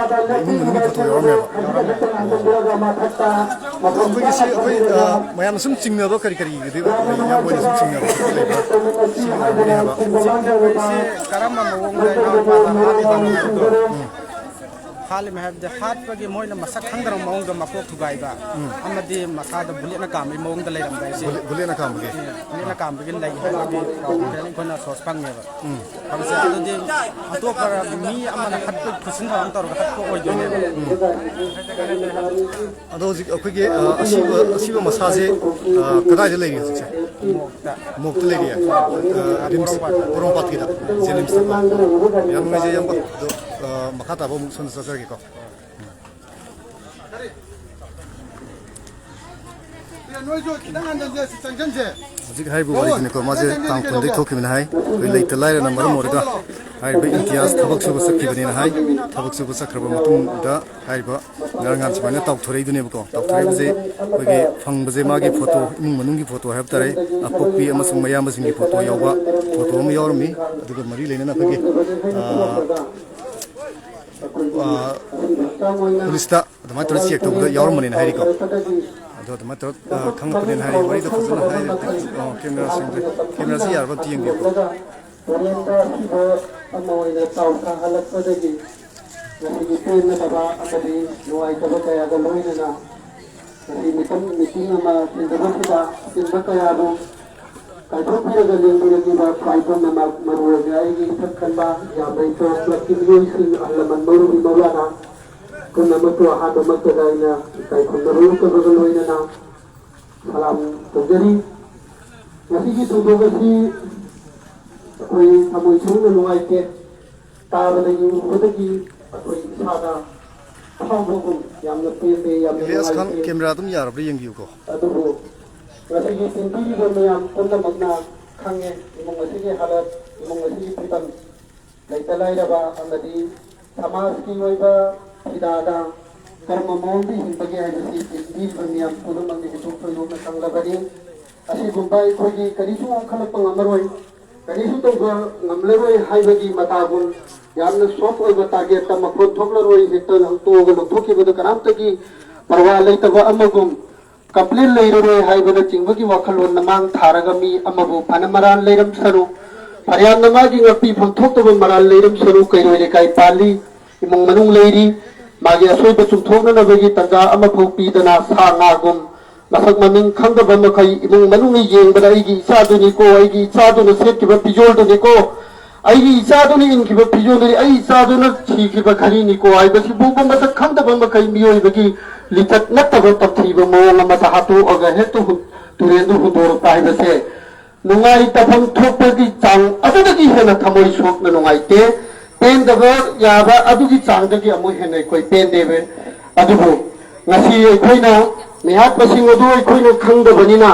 ꯏꯃꯨꯡ ꯃꯅꯨꯡꯒꯤ ꯐꯣꯇꯣ ꯌꯥꯎꯔꯝꯃꯦꯕ? ꯌꯥꯎꯔꯝꯃꯦ꯫ ꯑꯣ꯫ ꯑꯗꯣ ꯑꯩꯈꯣꯏꯒꯤ ꯁꯤ ꯑꯩꯈꯣꯏ, ꯑ, ꯃꯌꯥꯝꯅ ꯁꯨꯝ ꯆꯤꯡꯅꯕ ꯀꯔꯤ ꯀꯔꯤꯒꯤꯗꯤ ꯂꯩ? ꯏꯌꯥꯝꯕ ꯍꯣꯏꯅ ꯁꯨꯝ ꯆꯤꯡꯅꯕ ꯈꯣꯠꯄ ꯂꯩꯕ꯭ꯔꯥ? ꯁꯤꯒꯤ ꯑꯣꯏꯔꯝꯒꯅꯤ ꯍꯥꯏꯕ꯫ ꯁꯤ ꯀꯔꯝꯕ ꯃꯑꯣꯡꯗ ꯏꯅꯥꯎꯅꯨꯄꯥꯗ ꯍꯥꯠꯂꯤꯕꯅꯣ ꯍꯥꯏꯕꯗꯣ ꯎꯝ꯫ ꯍꯥꯠꯂꯤꯃꯦ ꯍꯥꯏꯕꯗꯤ ꯍꯥꯠꯄꯒꯤ ꯃꯣꯏꯅ ꯃꯁꯛ ꯈꯪꯗ꯭ꯔꯕ ꯃꯑꯣꯡꯗ ꯃꯀꯣꯛ ꯊꯨꯒꯥꯏꯕ ꯑꯃꯗꯤ ꯃꯁꯥꯗ ꯕꯨꯂꯦꯠꯅ ꯀꯥꯝꯕꯒꯤ ꯃꯑꯣꯡꯗ ꯂꯩꯔꯝꯕ ꯍꯥꯏꯁꯦ꯫ ꯕꯨꯂꯦꯠ-, ꯕꯨꯂꯦꯠꯅ ꯀꯥꯝꯕꯒꯤ? ꯕꯨꯂꯦꯠꯅ ꯀꯥꯝꯕꯒꯤ ꯂꯩ ꯍꯥꯏꯕꯒꯤ ꯄꯥꯎꯗꯨ ꯑꯩꯈꯣꯏꯅ ꯁꯣꯔꯁ ꯐꯪꯉꯦꯕ꯫ ꯎꯝ꯫ ꯐꯪꯉꯦ꯫ ꯑꯗꯨꯗꯤ ꯑꯇꯣꯞꯄ ꯃꯤ ꯑꯃꯅ ꯍꯥꯠꯄ, ꯈꯨꯠꯁꯤꯟ ꯊꯧꯔꯥꯡ ꯇꯧꯔꯒ ꯍꯥꯠꯄ ꯑꯣꯏꯗꯣꯏꯅꯦꯕ꯫ ꯎꯝ꯫ ꯑꯗꯣ ꯍꯧꯖꯤꯛ ꯑꯩꯈꯣꯏꯒꯤ, ꯑ, ꯑꯁꯤꯕ, ꯑꯁꯤꯕ ꯃꯁꯥꯁꯦ, ꯑ, ꯀꯗꯥꯏꯗ ꯂꯩꯔꯤ ꯍꯧꯖꯤꯛꯁꯦ? ꯃꯣꯛꯇ꯫ ꯃꯣꯛꯇ ꯂꯩꯔꯤꯌꯦ? ꯑ, ꯔꯤꯝꯁ ꯄꯣꯔꯣꯝꯄꯥꯠꯀꯤꯗ, ꯖꯦꯅꯤꯝꯁꯇꯀꯣ꯫ ꯌꯥꯝ ꯅꯨꯡꯉꯥꯏꯖꯩ, ꯏꯌꯥꯝꯕ꯫ ꯑꯗꯣ, ꯑ, ꯃꯈꯥ ꯇꯥꯕ ꯑꯃꯨꯛ ꯁꯣꯝꯗ ꯆꯠꯆꯔꯒꯦꯀꯣ꯫ ꯅꯣꯏꯁꯨ ꯈꯤꯇꯪ ꯍꯟꯖꯟꯁꯦ, ꯁꯤ ꯆꯪꯁꯟꯁꯦ꯫ ꯍꯧꯖꯤꯛ ꯍꯥꯏꯔꯤꯕ ꯋꯥꯔꯤꯗꯨꯅꯤꯀꯣ, ꯃꯥꯁꯦ ꯇꯥꯡ ꯀꯨꯟꯗꯒꯤ ꯊꯣꯛꯈꯤꯕꯅꯤ ꯍꯥꯏ꯫ ꯑꯩꯈꯣꯏ ꯂꯩꯇ ꯂꯥꯏꯔꯅ ꯃꯔꯝ ꯑꯣꯏꯔꯒ ꯍꯥꯏꯔꯤꯕ ꯏꯝꯇꯤꯌꯥꯖ ꯊꯕꯛ ꯁꯨꯕ ꯆꯠꯈꯤꯕꯅꯦꯅ ꯍꯥꯏ꯫ ꯊꯕꯛ ꯁꯨꯕ ꯆꯠꯈ꯭ꯔꯕ ꯃꯇꯨꯡꯗ ꯍꯥꯏꯔꯤꯕ ꯉꯔꯥꯡ ꯅꯍꯥꯟ ꯁꯨꯃꯥꯏꯅ ꯇꯥꯎꯊꯣꯔꯛꯏꯗꯨꯅꯦꯕꯀꯣ꯫ ꯇꯥꯎꯊꯣꯔꯛꯏꯕꯁꯦ ꯑꯩꯈꯣꯏꯒꯤ ꯐꯪꯕꯁꯦ ꯃꯥꯒꯤ ꯐꯣꯇꯣ, ꯏꯃꯨꯡ ꯃꯅꯨꯡꯒꯤ ꯐꯣꯇꯣ ꯍꯥꯏꯕ ꯇꯥꯔꯦ, ꯑꯄꯣꯛꯄꯤ ꯑꯃꯁꯨꯡ ꯃꯌꯥꯝꯕꯁꯤꯡꯒꯤ ꯐꯣꯇꯣ ꯌꯥꯎꯕ ꯐꯣꯇꯣ ꯑꯃ ꯌꯥꯎꯔꯝꯃꯤ꯫ ꯑꯗꯨꯒ ꯃꯔꯤ ꯂꯩꯅꯅ ꯑꯩꯈꯣꯏꯒꯤ, ꯑꯥ, ꯑꯥ, ꯄꯨꯂꯤꯁꯇ ꯑꯗꯨꯃꯥꯏꯅ ꯇꯧꯔꯒ ꯆꯦꯛ ꯇꯧꯕꯗ ꯌꯥꯎꯔꯝꯕꯅꯦꯅ ꯍꯥꯏꯔꯤꯀꯣ꯫ ꯑꯗꯣ ꯑꯗꯨꯃꯥꯏꯅ ꯇꯧꯔꯒ, ꯑ, ꯈꯪꯉꯛꯄꯅꯦꯅ ꯍꯥꯏꯔꯤ꯫ ꯋꯥꯔꯤꯗꯣ ꯐꯖꯅ ꯍꯥꯏꯔꯗꯤ, ꯑ, ꯀꯦꯃꯦꯔꯥꯁꯤꯡꯁꯦ, ꯀꯦꯃꯦꯔꯥꯁꯤ ꯌꯥꯔꯕ ꯑꯝꯇ ꯌꯦꯡꯕꯤꯌꯨꯀꯣ꯫ ꯇꯨꯔꯦꯜꯗ ꯑꯁꯤꯕ ꯑꯃ ꯑꯣꯏꯅ ꯇꯥꯎꯊꯍꯜꯂꯛꯄꯗꯒꯤ ꯉꯁꯤꯒꯤ ꯄꯦꯟꯅꯗꯕ ꯑꯃꯗꯤ ꯅꯨꯡꯉꯥꯏꯇꯕ ꯀꯌꯥꯒ ꯂꯣꯏꯅꯅ ꯉꯁꯤ ꯃꯤꯇꯝ, ꯃꯤꯇꯤꯡ ꯑꯃ ꯆꯤꯟꯗꯕꯁꯤꯗ ꯑꯆꯤꯟꯕ ꯀꯌꯥꯕꯨ ꯀꯥꯏꯊꯣꯛꯄꯤꯔꯒ ꯂꯦꯡꯕꯤꯔꯛꯂꯤꯕ ꯈ꯭ꯋꯥꯏꯗꯨꯅꯃꯛ, ꯃꯔꯨꯑꯣꯏꯅ ꯑꯩꯒꯤ ꯏꯊꯛ ꯊꯟꯕ ꯌꯥꯝꯕꯩ ꯀ꯭ꯂꯕꯀꯤ ꯃꯤꯑꯣꯏꯁꯤꯡ, ꯑꯍꯜ ꯂꯃꯟ ꯃꯧꯔꯨꯕꯤ ꯃꯧꯔꯥꯅ ꯄꯨꯝꯅꯃꯛꯄꯨ ꯑꯍꯥꯟꯕꯃꯛꯇꯗ ꯑꯩꯅ ꯏꯀꯥꯏ ꯈꯨꯝꯅꯕ ꯎꯠꯆꯕꯒ ꯂꯣꯏꯅꯅ ꯁꯂꯥꯝ ꯇꯧꯖꯔꯤ꯫ ꯉꯁꯤꯒꯤ ꯊꯧꯗꯣꯛ ꯑꯁꯤ ꯑꯩꯈꯣꯏ ꯊꯃꯣꯏ ꯁꯦꯡꯅ ꯅꯨꯡꯉꯥꯏꯇꯦ꯫ ꯇꯥꯕꯗꯒꯤ ꯎꯕꯗꯒꯤ ꯑꯩꯈꯣꯏ ꯏꯁꯥꯗ ꯐꯥꯎꯕꯒꯨꯝ ꯌꯥꯝꯅ ꯄꯦꯟꯗꯦ, ꯌꯥꯝꯅ ꯏꯂꯤꯌꯥꯁ ꯈꯥꯟ, ꯅꯨꯡꯉꯥꯏꯇꯦ꯫ ꯀꯦꯃꯦꯔꯥ ꯑꯗꯨꯝ ꯌꯥꯔꯕ꯭ꯔꯥ ꯌꯦꯡꯕꯤꯌꯨꯀꯣ꯫ ꯑꯗꯨꯕꯨ ꯉꯁꯤꯒꯤ ꯇꯤꯟꯕꯤꯔꯤꯕ ꯃꯌꯥꯝ ꯄꯨꯝꯅꯃꯛꯅ ꯈꯪꯉꯦ, ꯏꯃꯨꯡ ꯑꯁꯤꯒꯤ ꯍꯥꯂꯠ, ꯏꯃꯨꯡ ꯑꯁꯤꯒꯤ ꯐꯤꯕꯝ꯫ ꯂꯩꯇ ꯂꯥꯏꯔꯕ ꯑꯃꯗꯤ ꯁꯃꯥꯖꯀꯤ ꯑꯣꯏꯕ ꯐꯤꯗꯥꯗ ꯀꯔꯝꯕ ꯃꯑꯣꯡꯗ ꯍꯤꯡꯕꯒꯦ ꯍꯥꯏꯕꯁꯤ ꯇꯤꯟꯕꯤꯔꯤꯕ ꯃꯤꯌꯥꯝ ꯄꯨꯝꯅꯃꯛꯅ ꯍꯦꯟꯗꯣꯛ ꯊꯣꯏꯗꯣꯛꯅ ꯈꯪꯂꯕꯅꯤ꯫ ꯑꯁꯤꯒꯨꯝꯕ ꯑꯩꯈꯣꯏꯒꯤ ꯀꯔꯤꯁꯨ ꯋꯥꯈꯠꯂꯛꯄ ꯉꯝꯃꯔꯣꯏ, ꯀꯔꯤꯁꯨ ꯇꯧꯕ ꯉꯝꯂꯔꯣꯏ ꯍꯥꯏꯕꯒꯤ ꯃꯇꯥꯒꯨꯝ, ꯌꯥꯝꯅ ꯁꯣꯐ ꯑꯣꯏꯕ ꯇꯥꯔꯒꯦꯠꯇ ꯃꯈꯣꯟ ꯊꯣꯛꯂꯔꯣꯏ, ꯍꯦꯛꯇ ꯍꯨꯟꯇꯣꯛꯑꯒ ꯂꯧꯊꯣꯛꯈꯤꯕꯗ ꯀꯅꯥꯝꯇꯒꯤ ꯄꯔꯋꯥ ꯂꯩꯇꯕ ꯑꯃꯒꯨꯝ, ꯀꯝꯄ꯭ꯂꯦꯟ ꯂꯩꯔꯔꯣꯏ ꯍꯥꯏꯕꯅꯆꯤꯡꯕꯒꯤ ꯋꯥꯈꯜꯂꯣꯟꯅ ꯃꯥꯡ ꯊꯥꯔꯒ ꯃꯤ ꯑꯃꯕꯨ ꯐꯅ ꯃꯔꯥꯜ ꯂꯩꯔꯝꯁꯅꯨ, ꯐꯅꯌꯥꯝꯅ ꯃꯥꯒꯤ ꯉꯥꯛꯄꯤꯐꯝ ꯊꯣꯛꯇꯕ ꯃꯔꯥꯜ ꯂꯩꯔꯝꯁꯅꯨ, ꯀꯩꯔꯣꯏ ꯂꯩꯀꯥꯏ ꯄꯥꯜꯂꯤ꯫ ꯏꯃꯨꯡ ꯃꯅꯨꯡ ꯂꯩꯔꯤ꯫ ꯃꯥꯒꯤ ꯑꯁꯣꯏꯕ ꯆꯨꯝꯊꯣꯛꯅꯅꯕꯒꯤ ꯇꯥꯟꯖꯥ ꯑꯃꯐꯥꯎ ꯄꯤꯗꯅ, ꯁꯥ ꯉꯥꯒꯨꯝ ꯃꯁꯛ ꯃꯃꯤꯡ ꯈꯪꯗꯕ ꯃꯈꯩ ꯏꯃꯨꯡ ꯃꯅꯨꯡꯅ ꯌꯦꯡꯕꯗ "ꯑꯩꯒꯤ ꯏꯆꯥꯗꯨꯅꯤꯀꯣ, ꯑꯩꯒꯤ ꯏꯆꯥꯗꯨꯅ ꯁꯦꯠꯈꯤꯕ ꯐꯤꯖꯣꯜꯗꯨꯅꯤꯀꯣ, ꯑꯩꯒꯤ ꯏꯆꯥꯗꯨꯅ ꯏꯟꯈꯤꯕ ꯐꯤꯖꯣꯜꯗꯨꯅꯤ, ꯑꯩ ꯏꯆꯥꯗꯨꯅ ꯁꯤꯈꯤꯕ ꯘꯔꯤꯅꯤꯀꯣ" ꯍꯥꯏꯕꯁꯤꯕꯨ ꯃꯁꯛ ꯈꯪꯗꯕ ꯃꯈꯩ ꯃꯤꯑꯣꯏꯕꯒꯤ ꯂꯤꯆꯠ ꯅꯠꯇꯕ ꯇꯝꯊꯤꯕ ꯃꯑꯣꯡ ꯑꯃꯗ ꯍꯥꯠꯇꯣꯛꯑꯒ ꯍꯦꯛꯇ ꯍꯨꯟ-, ꯇꯨꯔꯦꯜꯗ ꯍꯨꯟꯗꯣꯔꯛꯄ ꯍꯥꯏꯕꯁꯦ ꯅꯨꯡꯉꯥꯏꯇꯐꯝ ꯊꯣꯛꯄꯒꯤ ꯆꯥꯡ ꯑꯗꯨꯗꯒꯤ ꯍꯦꯟꯅ ꯊꯃꯣꯏ ꯁꯣꯛꯅ ꯅꯨꯡꯉꯥꯏꯇꯦ꯫ ꯄꯦꯟꯗꯕ ꯌꯥꯕ ꯑꯗꯨꯒꯤ ꯆꯥꯡꯗꯒꯤ ꯑꯃꯨꯛ ꯍꯦꯟꯅ ꯑꯩꯈꯣꯏ ꯄꯦꯟꯗꯦꯕ꯫ ꯑꯗꯨꯕꯨ ꯉꯁꯤ ꯑꯩꯈꯣꯏꯅ ꯃꯤꯍꯥꯠꯄꯁꯤꯡ ꯑꯗꯨ ꯑꯩꯈꯣꯏꯅ ꯈꯪꯗꯕꯅꯤꯅ,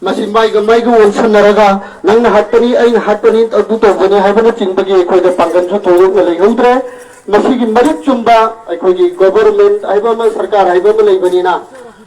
ꯃꯁꯤ ꯃꯥꯏꯒ ꯃꯥꯏꯒ ꯑꯣꯟꯁꯟꯅꯔꯒ "ꯅꯪꯅ ꯍꯥꯠꯄꯅꯤ, ꯑꯩꯅ ꯍꯥꯠꯄꯅꯤ, ꯑꯗꯨ ꯇꯧꯕꯅꯤ" ꯍꯥꯏꯕꯅꯆꯤꯡꯕꯒꯤ ꯑꯩꯈꯣꯏꯗ ꯄꯥꯡꯒꯜꯁꯨ ꯊꯣꯏꯗꯣꯛꯅ ꯂꯩꯍꯧꯗ꯭ꯔꯦ꯫ ꯃꯁꯤꯒꯤ ꯃꯔꯤꯛ ꯆꯨꯝꯕ ꯑꯩꯈꯣꯏꯒꯤ ꯒꯣꯕꯔꯃꯦꯟꯠ ꯍꯥꯏꯕ ꯑꯃ, ꯁꯔꯀꯥꯔ ꯍꯥꯏꯕ ꯑꯃ ꯂꯩꯕꯅꯤꯅ,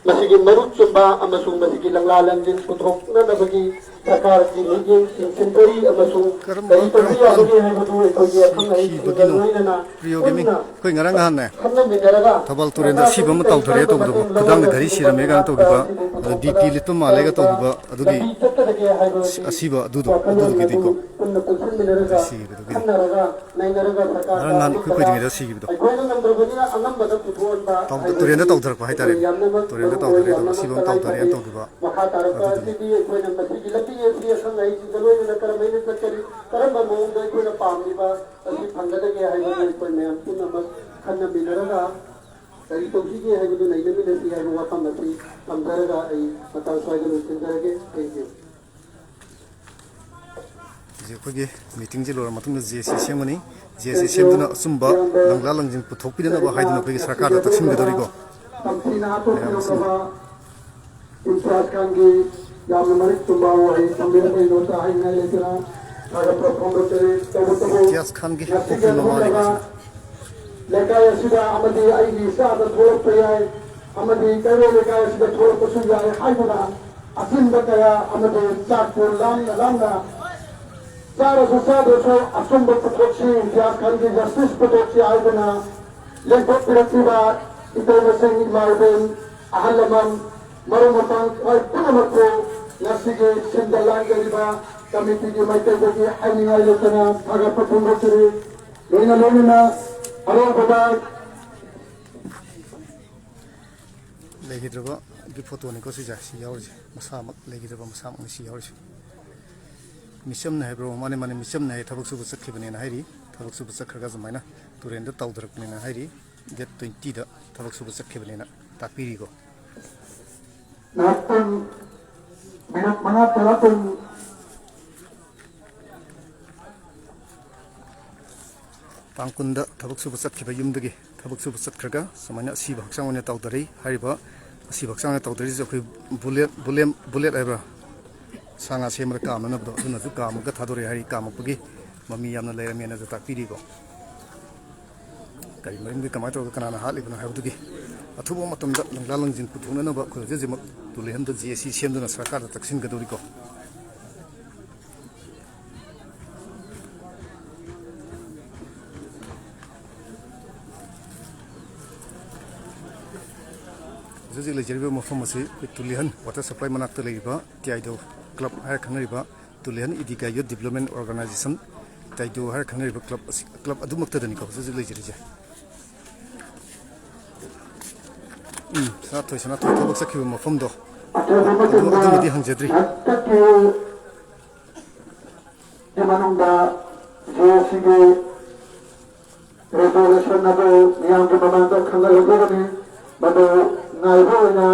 ꯃꯁꯤꯒꯤ ꯃꯔꯨꯞ ꯆꯨꯝꯕ ꯑꯃꯁꯨꯡ ꯃꯁꯤꯒꯤ ꯂꯪꯂꯥ ꯂꯪꯖꯤꯟ ꯄꯨꯊꯣꯛꯅꯅꯕꯒꯤ ꯁꯔꯀꯥꯔꯒꯤ ꯃꯤꯠꯌꯦꯡ ꯆꯤꯡꯁꯤꯟꯖꯔꯤ ꯑꯃꯁꯨꯡ ꯀꯔꯝꯕ ꯀꯔꯤ ꯇꯧꯕ ꯀꯔꯝꯕ ꯌꯥꯕꯒꯦ ꯍꯥꯏꯕꯗꯨ ꯑꯩꯈꯣꯏꯒꯤ ꯑꯈꯪ ꯑꯍꯩꯁꯤꯡꯒ ꯁꯤꯕꯒꯤꯅꯣ? ꯂꯣꯏꯅꯅ ꯄ꯭ꯔꯤꯌꯣꯒꯤꯃꯤ, ꯄꯨꯟꯅ ꯑꯩꯈꯣꯏ ꯉꯔꯥꯡ ꯅꯍꯥꯟꯅꯦ ꯈꯟꯅ ꯅꯩꯅꯔꯒ ꯊꯧꯕꯥꯜ ꯇꯨꯔꯦꯜꯗ ꯁꯔꯀꯥꯔ ꯑꯁꯤꯕ ꯑꯃ ꯀꯔꯤ ꯇꯧꯊꯔꯛꯑꯦ ꯀꯔꯝꯕ ꯇꯧꯕꯗꯣ, ꯃꯇꯦꯡ ꯈꯨꯗꯥꯡꯗ ꯂꯧꯔꯒ ꯘꯔꯤ ꯁꯤꯔꯝꯃꯦ ꯀꯥꯏꯅ ꯇꯧꯈꯤꯕ, ꯁꯤꯒꯨꯝꯕ ꯑꯗꯣ ꯊꯕꯛ ꯕꯤ ꯄꯤ ꯑꯗꯨ ꯂꯤꯠꯄ ꯃꯥꯜꯂꯦꯒ ꯇꯧꯈꯤꯕ, ꯑꯗꯨꯒꯤ ꯂꯝꯕꯤ ꯆꯠꯀꯗꯒꯦ ꯍꯥꯏꯕꯒꯤ ꯑꯁꯤꯕ ꯑꯗꯨꯗꯣ, ꯋꯥꯐꯝ ꯑꯗꯨ ꯑꯗꯨꯗꯨꯒꯤꯅꯤꯀꯣ꯫ ꯄꯨꯟꯅ ꯄꯨꯟꯁꯤꯟꯃꯤꯟꯅꯔꯒ ꯁꯤꯈꯤꯕꯗꯨꯒꯤꯅꯤ꯫ ꯈꯟꯅꯔꯒ ꯅꯩꯅꯔꯒ ꯁꯔꯀꯥꯔꯗ ꯉꯔꯥꯡ ꯅꯍꯥꯟ ꯑꯃꯨꯛ ꯏꯀꯨꯏ ꯀꯌꯥ ꯀꯨꯏꯗ꯭ꯔꯤꯉꯩꯗ ꯁꯤꯈꯤꯕꯗꯣ꯫ ꯑꯩꯈꯣꯏꯅ ꯉꯝꯗ꯭ꯔꯕꯅꯤꯅ ꯑꯉꯝꯕꯗ ꯄꯨꯊꯣꯛꯍꯟꯕ ꯇꯥꯎꯗ-, ꯍꯥꯏꯕꯁꯤ ꯇꯨꯔꯦꯜꯗ ꯇꯧꯊꯔꯛꯄ ꯍꯥꯏꯇꯥꯔꯦ꯫ ꯑꯩꯈꯣꯏ ꯌꯥꯝꯅꯃꯛ ꯇꯨꯔꯦꯜꯗ ꯃꯔꯨ ꯑꯣꯏ, ꯇꯧꯊꯔꯛꯑꯦ, ꯌꯥꯝꯅꯃꯛ ꯁꯤꯕ ꯑꯃ ꯇꯉꯥꯏ ꯇꯧꯊꯔꯛꯑꯦ ꯐꯗꯦ꯫ ꯇꯧꯈꯤꯕ ꯃꯈꯥ ꯇꯥꯔꯛꯄ ꯑꯗꯨꯗꯨꯅꯤ꯫ ꯑꯁꯤꯗꯤ ꯑꯩꯈꯣꯏꯅ ꯃꯁꯤꯒꯤ ꯂꯝꯕꯤ ꯑꯁꯤ ꯑꯈꯪ ꯑꯍꯩꯁꯤꯡꯒ ꯂꯣꯏꯅꯅ ꯀꯔꯝꯍꯥꯏꯅ ꯆꯠꯀꯅꯤ, ꯀꯔꯝꯕ ꯃꯑꯣꯡꯗ ꯑꯩꯈꯣꯏꯅ ꯄꯥꯝꯂꯤꯕ ꯑꯁꯤ ꯐꯪꯒꯗꯒꯦ ꯍꯥꯏꯕꯗꯨ ꯑꯩꯈꯣꯏ ꯃꯌꯥꯝ ꯄꯨꯝꯅꯃꯛ ꯈꯟꯅꯃꯤꯟꯅꯔꯒ ꯀꯔꯤ ꯇꯧꯁꯤꯒꯦ ꯍꯥꯏꯕꯗꯨ ꯅꯩꯅꯃꯤꯟꯅꯁꯤ ꯍꯥꯏꯕ ꯋꯥꯐꯝ ꯑꯁꯤ ꯊꯝꯖꯔꯒ ꯑꯩ ꯃꯇꯥꯡ ꯁ꯭ꯋꯥꯏꯗ ꯂꯣꯏꯁꯤꯟꯖꯔꯒꯦ꯫ Thank you꯫ ꯍꯧꯖꯤꯛ ꯑꯩꯈꯣꯏꯒꯤ ꯃꯤꯇꯤꯡꯁꯤ ꯂꯣꯏꯔ ꯃꯇꯨꯡꯗ ꯖꯦ ꯑꯦ ꯁꯤ ꯁꯦꯝꯒꯅꯤ꯫ ꯖꯦ ꯑꯦ ꯁꯤ ꯁꯦꯝꯗꯨꯅ ꯑꯆꯨꯝꯕ ꯂꯪꯂꯥ ꯂꯪꯖꯤꯟ ꯄꯨꯊꯣꯛꯄꯤꯅꯅꯕ ꯍꯥꯏꯗꯨꯅ ꯑꯩꯈꯣꯏꯒꯤ ꯁꯔꯀꯥꯔꯗ ꯇꯛꯁꯤꯟꯒꯗꯧꯔꯤꯀꯣ꯫ ꯃꯌꯥꯝ ꯑꯁꯤꯅ ꯏꯝꯇꯤꯌꯥꯖ ꯈꯥꯟꯒꯤ ꯌꯥꯝꯅ ꯃꯔꯤꯛ ꯆꯨꯝꯕ ꯋꯥꯍꯩ ꯊꯝꯕꯤꯔꯛꯄꯒꯤꯗꯃꯛꯇ ꯍꯥꯏꯅꯤꯡꯉꯥꯏ ꯂꯩꯇꯅ ꯊꯥꯒꯠꯄ ꯐꯣꯡꯗꯣꯛꯆꯔꯤ꯫ ꯇꯧꯕꯇꯕꯨ ꯏꯝꯇꯤꯌꯥꯖ ꯈꯥꯟꯒꯤ ꯉꯁꯤꯒꯤ ꯃꯄꯨꯒꯤ ꯃꯃꯥꯅꯤ ꯑꯊꯣꯛꯂꯕ ꯉꯁꯤ꯫ ꯂꯩꯀꯥꯏ ꯑꯁꯤꯗ ꯑꯃꯗꯤ ꯑꯩꯒꯤ ꯏꯆꯥꯗ ꯊꯣꯛꯂꯛꯄ ꯌꯥꯏ, ꯑꯃꯗꯤ ꯀꯩꯔꯣꯜ ꯂꯩꯀꯥꯏ ꯑꯁꯤꯗ ꯊꯣꯛꯂꯛꯄꯁꯨ ꯌꯥꯏ ꯍꯥꯏꯗꯨꯅ ꯑꯆꯤꯟꯕ ꯀꯌꯥ ꯑꯃꯗꯤ ꯆꯥꯛꯄꯨ ꯂꯥꯝꯅ ꯂꯥꯝꯅ ꯆꯥꯔꯁꯨ ꯆꯥꯗ꯭ꯔꯁꯨ ꯑꯆꯨꯝꯕ ꯄꯨꯊꯣꯛꯁꯤ, ꯏꯝꯇꯤꯌꯥꯖ ꯈꯥꯟꯒꯤ ꯖꯁꯇꯤꯁ ꯄꯨꯊꯣꯛꯁꯤ ꯍꯥꯏꯗꯨꯅ ꯂꯦꯡꯊꯣꯛꯄꯤꯔꯛꯂꯤꯕ ꯏꯇꯩꯃꯁꯤꯡ, ꯏꯃꯥ ꯏꯕꯦꯟ, ꯑꯍꯜ ꯂꯃꯟ, ꯃꯔꯨꯞ ꯃꯄꯥꯡ ꯈ꯭ꯋꯥꯏ ꯄꯨꯝꯅꯃꯛꯄꯨ ꯉꯁꯤꯒꯤ ꯁꯤꯟꯗ ꯂꯥꯡꯖꯔꯤꯕ ꯀꯃꯤꯇꯤꯒꯤ ꯃꯥꯏꯀꯩꯗꯒꯤ ꯍꯥꯏꯅꯤꯡꯉꯥꯏ ꯂꯩꯇꯅ ꯊꯥꯒꯠꯄ ꯐꯣꯡꯗꯣꯛꯆꯔꯤ꯫ ꯂꯣꯏꯅ ꯂꯣꯏꯅꯅ ꯑꯔꯣꯏꯕꯗ ꯂꯩꯈꯤꯗ꯭ꯔꯕꯒꯤ ꯐꯣꯇꯣꯅꯤꯀꯣ ꯁꯤꯁꯦ, ꯁꯤ ꯌꯥꯎꯔꯤꯁꯦ꯫ ꯃꯁꯥꯃꯛ ꯂꯩꯈꯤꯗ꯭ꯔꯕ ꯃꯁꯥꯃꯛꯅꯤ ꯁꯤ ꯌꯥꯎꯔꯤꯁꯦ꯫ ꯃꯤꯆꯝꯅ ꯍꯥꯏꯕ꯭ꯔꯣ? ꯃꯥꯅꯦ, ꯃꯥꯅꯦ, ꯃꯤꯆꯝꯅ ꯍꯥꯏ꯫ ꯊꯕꯛ ꯁꯨꯕ ꯆꯠꯈꯤꯕꯅꯦꯅ ꯍꯥꯏꯔꯤ꯫ ꯊꯕꯛ ꯁꯨꯕ ꯆꯠꯈ꯭ꯔꯒ ꯁꯨꯃꯥꯏꯅ ꯇꯨꯔꯦꯟꯗ ꯇꯥꯎꯊꯔꯛꯄꯅꯦꯅ ꯍꯥꯏꯔꯤ꯫ ꯗꯦꯠ ꯇ꯭ꯋꯦꯟꯇꯤꯗ ꯊꯕꯛ ꯁꯨꯕ ꯆꯠꯈꯤꯕꯅꯦꯅ ꯇꯥꯛꯄꯤꯔꯤꯀꯣ꯫ ꯉꯥꯏꯍꯥꯛꯇꯪ, ꯃꯤꯅꯤꯠ ꯃꯉꯥ ꯇꯔꯥꯇꯪ꯫ ꯇꯥꯡ ꯀꯨꯟꯗ ꯊꯕꯛ ꯁꯨꯕ ꯆꯠꯈꯤꯕ, ꯌꯨꯝꯗꯒꯤ ꯊꯕꯛ ꯁꯨꯕ ꯆꯠꯈ꯭ꯔꯒ ꯁꯨꯃꯥꯏꯅ ꯑꯁꯤꯕ ꯍꯛꯆꯥꯡ ꯑꯣꯏꯅ ꯇꯥꯎꯊꯔꯛꯏ꯫ ꯍꯥꯏꯔꯤꯕ ꯑꯁꯤꯕ ꯍꯛꯆꯥꯡ ꯑꯣꯏꯅ ꯇꯥꯎꯊꯔꯤꯁꯦ ꯑꯩꯈꯣꯏ ꯕꯨꯂꯦꯠ, ꯕꯨꯂꯦꯝ-, ꯕꯨꯂꯦꯠ ꯍꯥꯏꯕ꯭ꯔꯥ, ꯁꯥ ꯉꯥ ꯁꯦꯝꯕꯗ ꯀꯥꯝꯅꯅꯕꯗꯣ, ꯑꯗꯨꯅꯁꯨ ꯀꯥꯝꯃꯒ ꯊꯥꯗꯣꯔꯛꯑꯦ ꯍꯥꯏꯔꯤ꯫ ꯀꯥꯝꯃꯛꯄꯒꯤ ꯃꯃꯤ ꯌꯥꯝꯅ ꯂꯩꯔꯝꯃꯦꯅꯁꯨ ꯇꯥꯛꯄꯤꯔꯤꯀꯣ꯫ ꯀꯔꯤ ꯃꯔꯝꯒꯤ, ꯀꯃꯥꯏꯅ ꯇꯧꯔꯒ ꯀꯅꯥꯅ ꯍꯥꯠꯂꯤꯕꯅꯣ ꯍꯥꯏꯕꯗꯨꯒꯤ ꯑꯊꯨꯕ ꯃꯇꯝꯗ ꯂꯪꯂꯥ ꯂꯪꯖꯤꯟ ꯄꯨꯊꯣꯛꯅꯅꯕ ꯑꯩꯈꯣꯏ ꯍꯧꯖꯤꯛ ꯍꯧꯖꯤꯛꯃꯛ ꯇꯨꯂꯤꯍꯟꯗ ꯖꯦ ꯑꯦ ꯁꯤ ꯁꯦꯝꯗꯨꯅ ꯁꯔꯀꯥꯔꯗ ꯇꯛꯁꯤꯟꯒꯗꯧꯔꯤꯀꯣ꯫ ꯍꯧꯖꯤꯛ ꯍꯧꯖꯤꯛ ꯂꯩꯖꯔꯤꯕ ꯃꯐꯝ ꯑꯁꯤ ꯑꯩꯈꯣꯏ ꯇꯨꯂꯤꯍꯟ ꯋꯥꯇꯔ ꯁꯄ꯭ꯂꯥꯏ ꯃꯅꯥꯛꯇ ꯂꯩꯔꯤꯕ ꯇꯤꯌꯥꯏꯗꯣ ꯀ꯭ꯂꯕ ꯍꯥꯏꯔ ꯈꯪꯅꯔꯤꯕ ꯇꯨꯂꯤꯍꯟ ꯏꯗꯤꯒꯥ ꯌꯨꯠ ꯗꯤꯕ꯭ꯂꯞꯃꯦꯟ ꯑꯣꯔꯒꯅꯥꯏꯖꯦꯁꯟ, ꯇꯥꯏꯗꯣ ꯍꯥꯏꯔ ꯈꯪꯅꯔꯤꯕ ꯀ꯭ꯂꯕ ꯑꯁꯤ, ꯀ꯭ꯂꯕ ꯑꯗꯨꯃꯛꯇꯗꯅꯤꯀꯣ ꯍꯧꯖꯤꯛ ꯍꯧꯖꯤꯛ ꯂꯩꯖꯔꯤꯁꯦ꯫ ꯎꯝ, ꯁꯅꯥꯊꯣꯏ, ꯁꯅꯥꯊꯣꯏ ꯊꯕꯛ ꯆꯠꯈꯤꯕ ꯃꯐꯝꯗꯣ, ꯑꯗꯨ, ꯑꯗꯨꯃꯗꯤ ꯍꯪꯖꯗ꯭ꯔꯤ꯫ ꯍꯟꯗꯛꯀꯤ ꯃꯅꯨꯡꯗ ꯖꯦ ꯑꯦ ꯁꯤꯒꯤ ꯔꯤꯖꯣꯂꯨꯁꯟ ꯑꯗꯨ ꯃꯤꯌꯥꯝꯒꯤ ꯃꯃꯥꯡꯗ ꯈꯪꯍꯜꯂꯒꯅꯤ꯫ ꯃꯗꯨ ꯉꯥꯏꯕ ꯑꯣꯏꯅ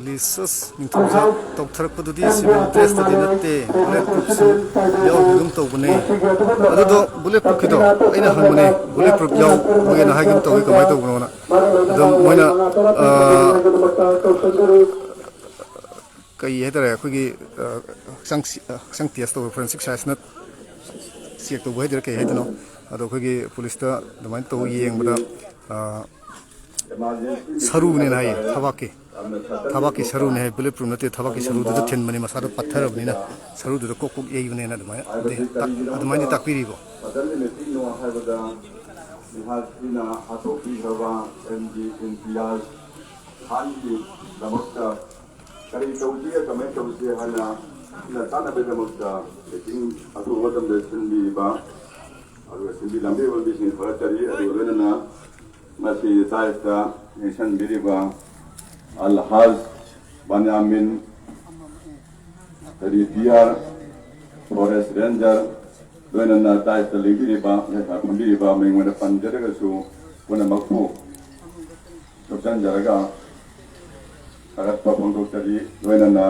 ꯂꯤꯁꯁ ꯅꯤꯡꯊꯧꯖꯥ ꯇꯧꯊꯔꯛꯄꯗꯨꯗꯤ ꯁꯤꯚꯤꯜ ꯗ꯭ꯔꯦꯁꯇꯗꯤ ꯅꯠꯇꯦ, ꯕꯨꯂꯦꯠ ꯄ꯭ꯔꯨꯐꯁꯨ ꯌꯥꯎꯈꯤꯒꯨꯝ ꯇꯧꯕꯅꯦ꯫ ꯑꯗꯨꯗꯣ ꯕꯨꯂꯦꯠ ꯄ꯭ꯔꯨꯐꯀꯤꯗꯣ ꯑꯩꯅ ꯍꯪꯕꯅꯦ, ꯕꯨꯂꯦꯠ ꯄ꯭ꯔꯨꯐ ꯌꯥꯎꯕꯒꯦꯅ ꯍꯥꯏꯒꯨꯝ ꯇꯧꯏ, ꯀꯃꯥꯏꯅ ꯇꯧꯕꯅꯣꯅ꯫ ꯑꯗꯨꯝ ꯃꯣꯏꯅ, ꯑ, ꯀꯩ ꯍꯥꯏꯇꯥꯔꯦ, ꯑꯩꯈꯣꯏꯒꯤ, ꯑ, ꯍꯛꯆꯥꯡ ꯁꯤ-, ꯑ, ꯍꯛꯆꯥꯡ ꯇꯦꯁ ꯇꯧꯕ, ꯐꯣꯔꯦꯟꯁꯤꯛ ꯁꯥꯏꯟꯁꯅ ꯆꯦꯛ ꯇꯧꯕ ꯍꯥꯏꯗꯣꯏꯔꯥ ꯀꯩ ꯍꯥꯏꯗꯣꯏꯅꯣ, ꯑꯗꯣ ꯑꯩꯈꯣꯏꯒꯤ ꯄꯨꯂꯤꯁꯇ ꯑꯗꯨꯃꯥꯏꯅ ꯇꯧ ꯌꯦꯡꯕꯗ, ꯑ, ꯁꯔꯨꯅꯦꯅ ꯍꯥꯏꯌꯦ, ꯊꯕꯥꯛꯀꯤ, ꯊꯕꯥꯛꯀꯤ ꯁꯔꯨꯅꯦ ꯍꯥꯏ, ꯕꯨꯂꯦꯠ ꯄ꯭ꯔꯨꯐ ꯅꯠꯇꯦ, ꯊꯕꯥꯛꯀꯤ ꯁꯔꯨꯗꯨꯗ ꯊꯤꯟꯕꯅꯦ, ꯃꯁꯥꯗꯣ ꯄꯠꯊꯔꯕꯅꯤꯅ ꯁꯔꯨꯗꯨꯗ ꯀꯣꯛ ꯀꯣꯛ ꯌꯩꯕꯅꯦꯅ ꯑꯗꯨꯃꯥꯏꯅ, ꯑꯗꯨꯃꯥꯏꯅ ꯇꯥꯛꯄꯤꯔꯤꯀꯣ꯫ ꯃꯇꯝꯗꯨꯗ ꯀꯔꯤꯅꯣ ꯍꯥꯏꯕꯗ ꯅꯤꯍꯥꯜ ꯁꯤꯅ ꯍꯥꯠꯇꯣꯛꯄꯤꯈ꯭ꯔꯕ ꯑꯦꯝ ꯗꯤ ꯏꯝꯇꯤꯌꯥꯖ ꯈꯥꯟꯒꯤꯗꯃꯛꯇ ꯀꯔꯤ ꯇꯧꯁꯤꯒꯦ, ꯀꯃꯥꯏꯅ ꯇꯧꯁꯤꯒꯦ ꯍꯥꯏꯅ ꯁꯤꯅ ꯇꯥꯟꯅꯕꯒꯤꯗꯃꯛꯇ ꯃꯤꯇꯤꯡ ꯑꯊꯨꯕ ꯃꯇꯝꯗ ꯁꯤꯟꯕꯤꯔꯤꯕ ꯑꯗꯨꯒ ꯁꯤꯟꯕꯤ ꯂꯥꯡꯕꯤꯔꯤꯕ ꯃꯤꯁꯤꯡ ꯈꯔ ꯆꯠꯂꯤ꯫ ꯑꯗꯨꯒ ꯂꯣꯏꯅꯅ ꯉꯁꯤ ꯗꯥꯏꯁꯇ ꯌꯦꯡꯁꯤꯟꯕꯤꯔꯤꯕ ꯑꯜ ꯍꯥꯖ ꯕꯟꯌꯥꯃꯤꯟ, ꯀꯔꯤ, ꯄꯤ ꯑꯥꯔ, ꯐꯣꯔꯦꯁ ꯔꯦꯟꯖꯔ, ꯂꯣꯏꯅꯅ ꯗꯥꯏꯁꯇ ꯂꯦꯡꯕꯤꯔꯤꯕ, ꯐꯝꯕꯤꯔꯤꯕ ꯃꯤꯡ ꯑꯣꯏꯅ ꯄꯟꯖꯔꯒꯁꯨ ꯄꯨꯝꯅꯃꯛꯄꯨ ꯊꯨꯞꯆꯟꯖꯔꯒ ꯊꯥꯒꯠꯄ ꯐꯣꯡꯗꯣꯛꯆꯔꯤ꯫ ꯂꯣꯏꯅꯅ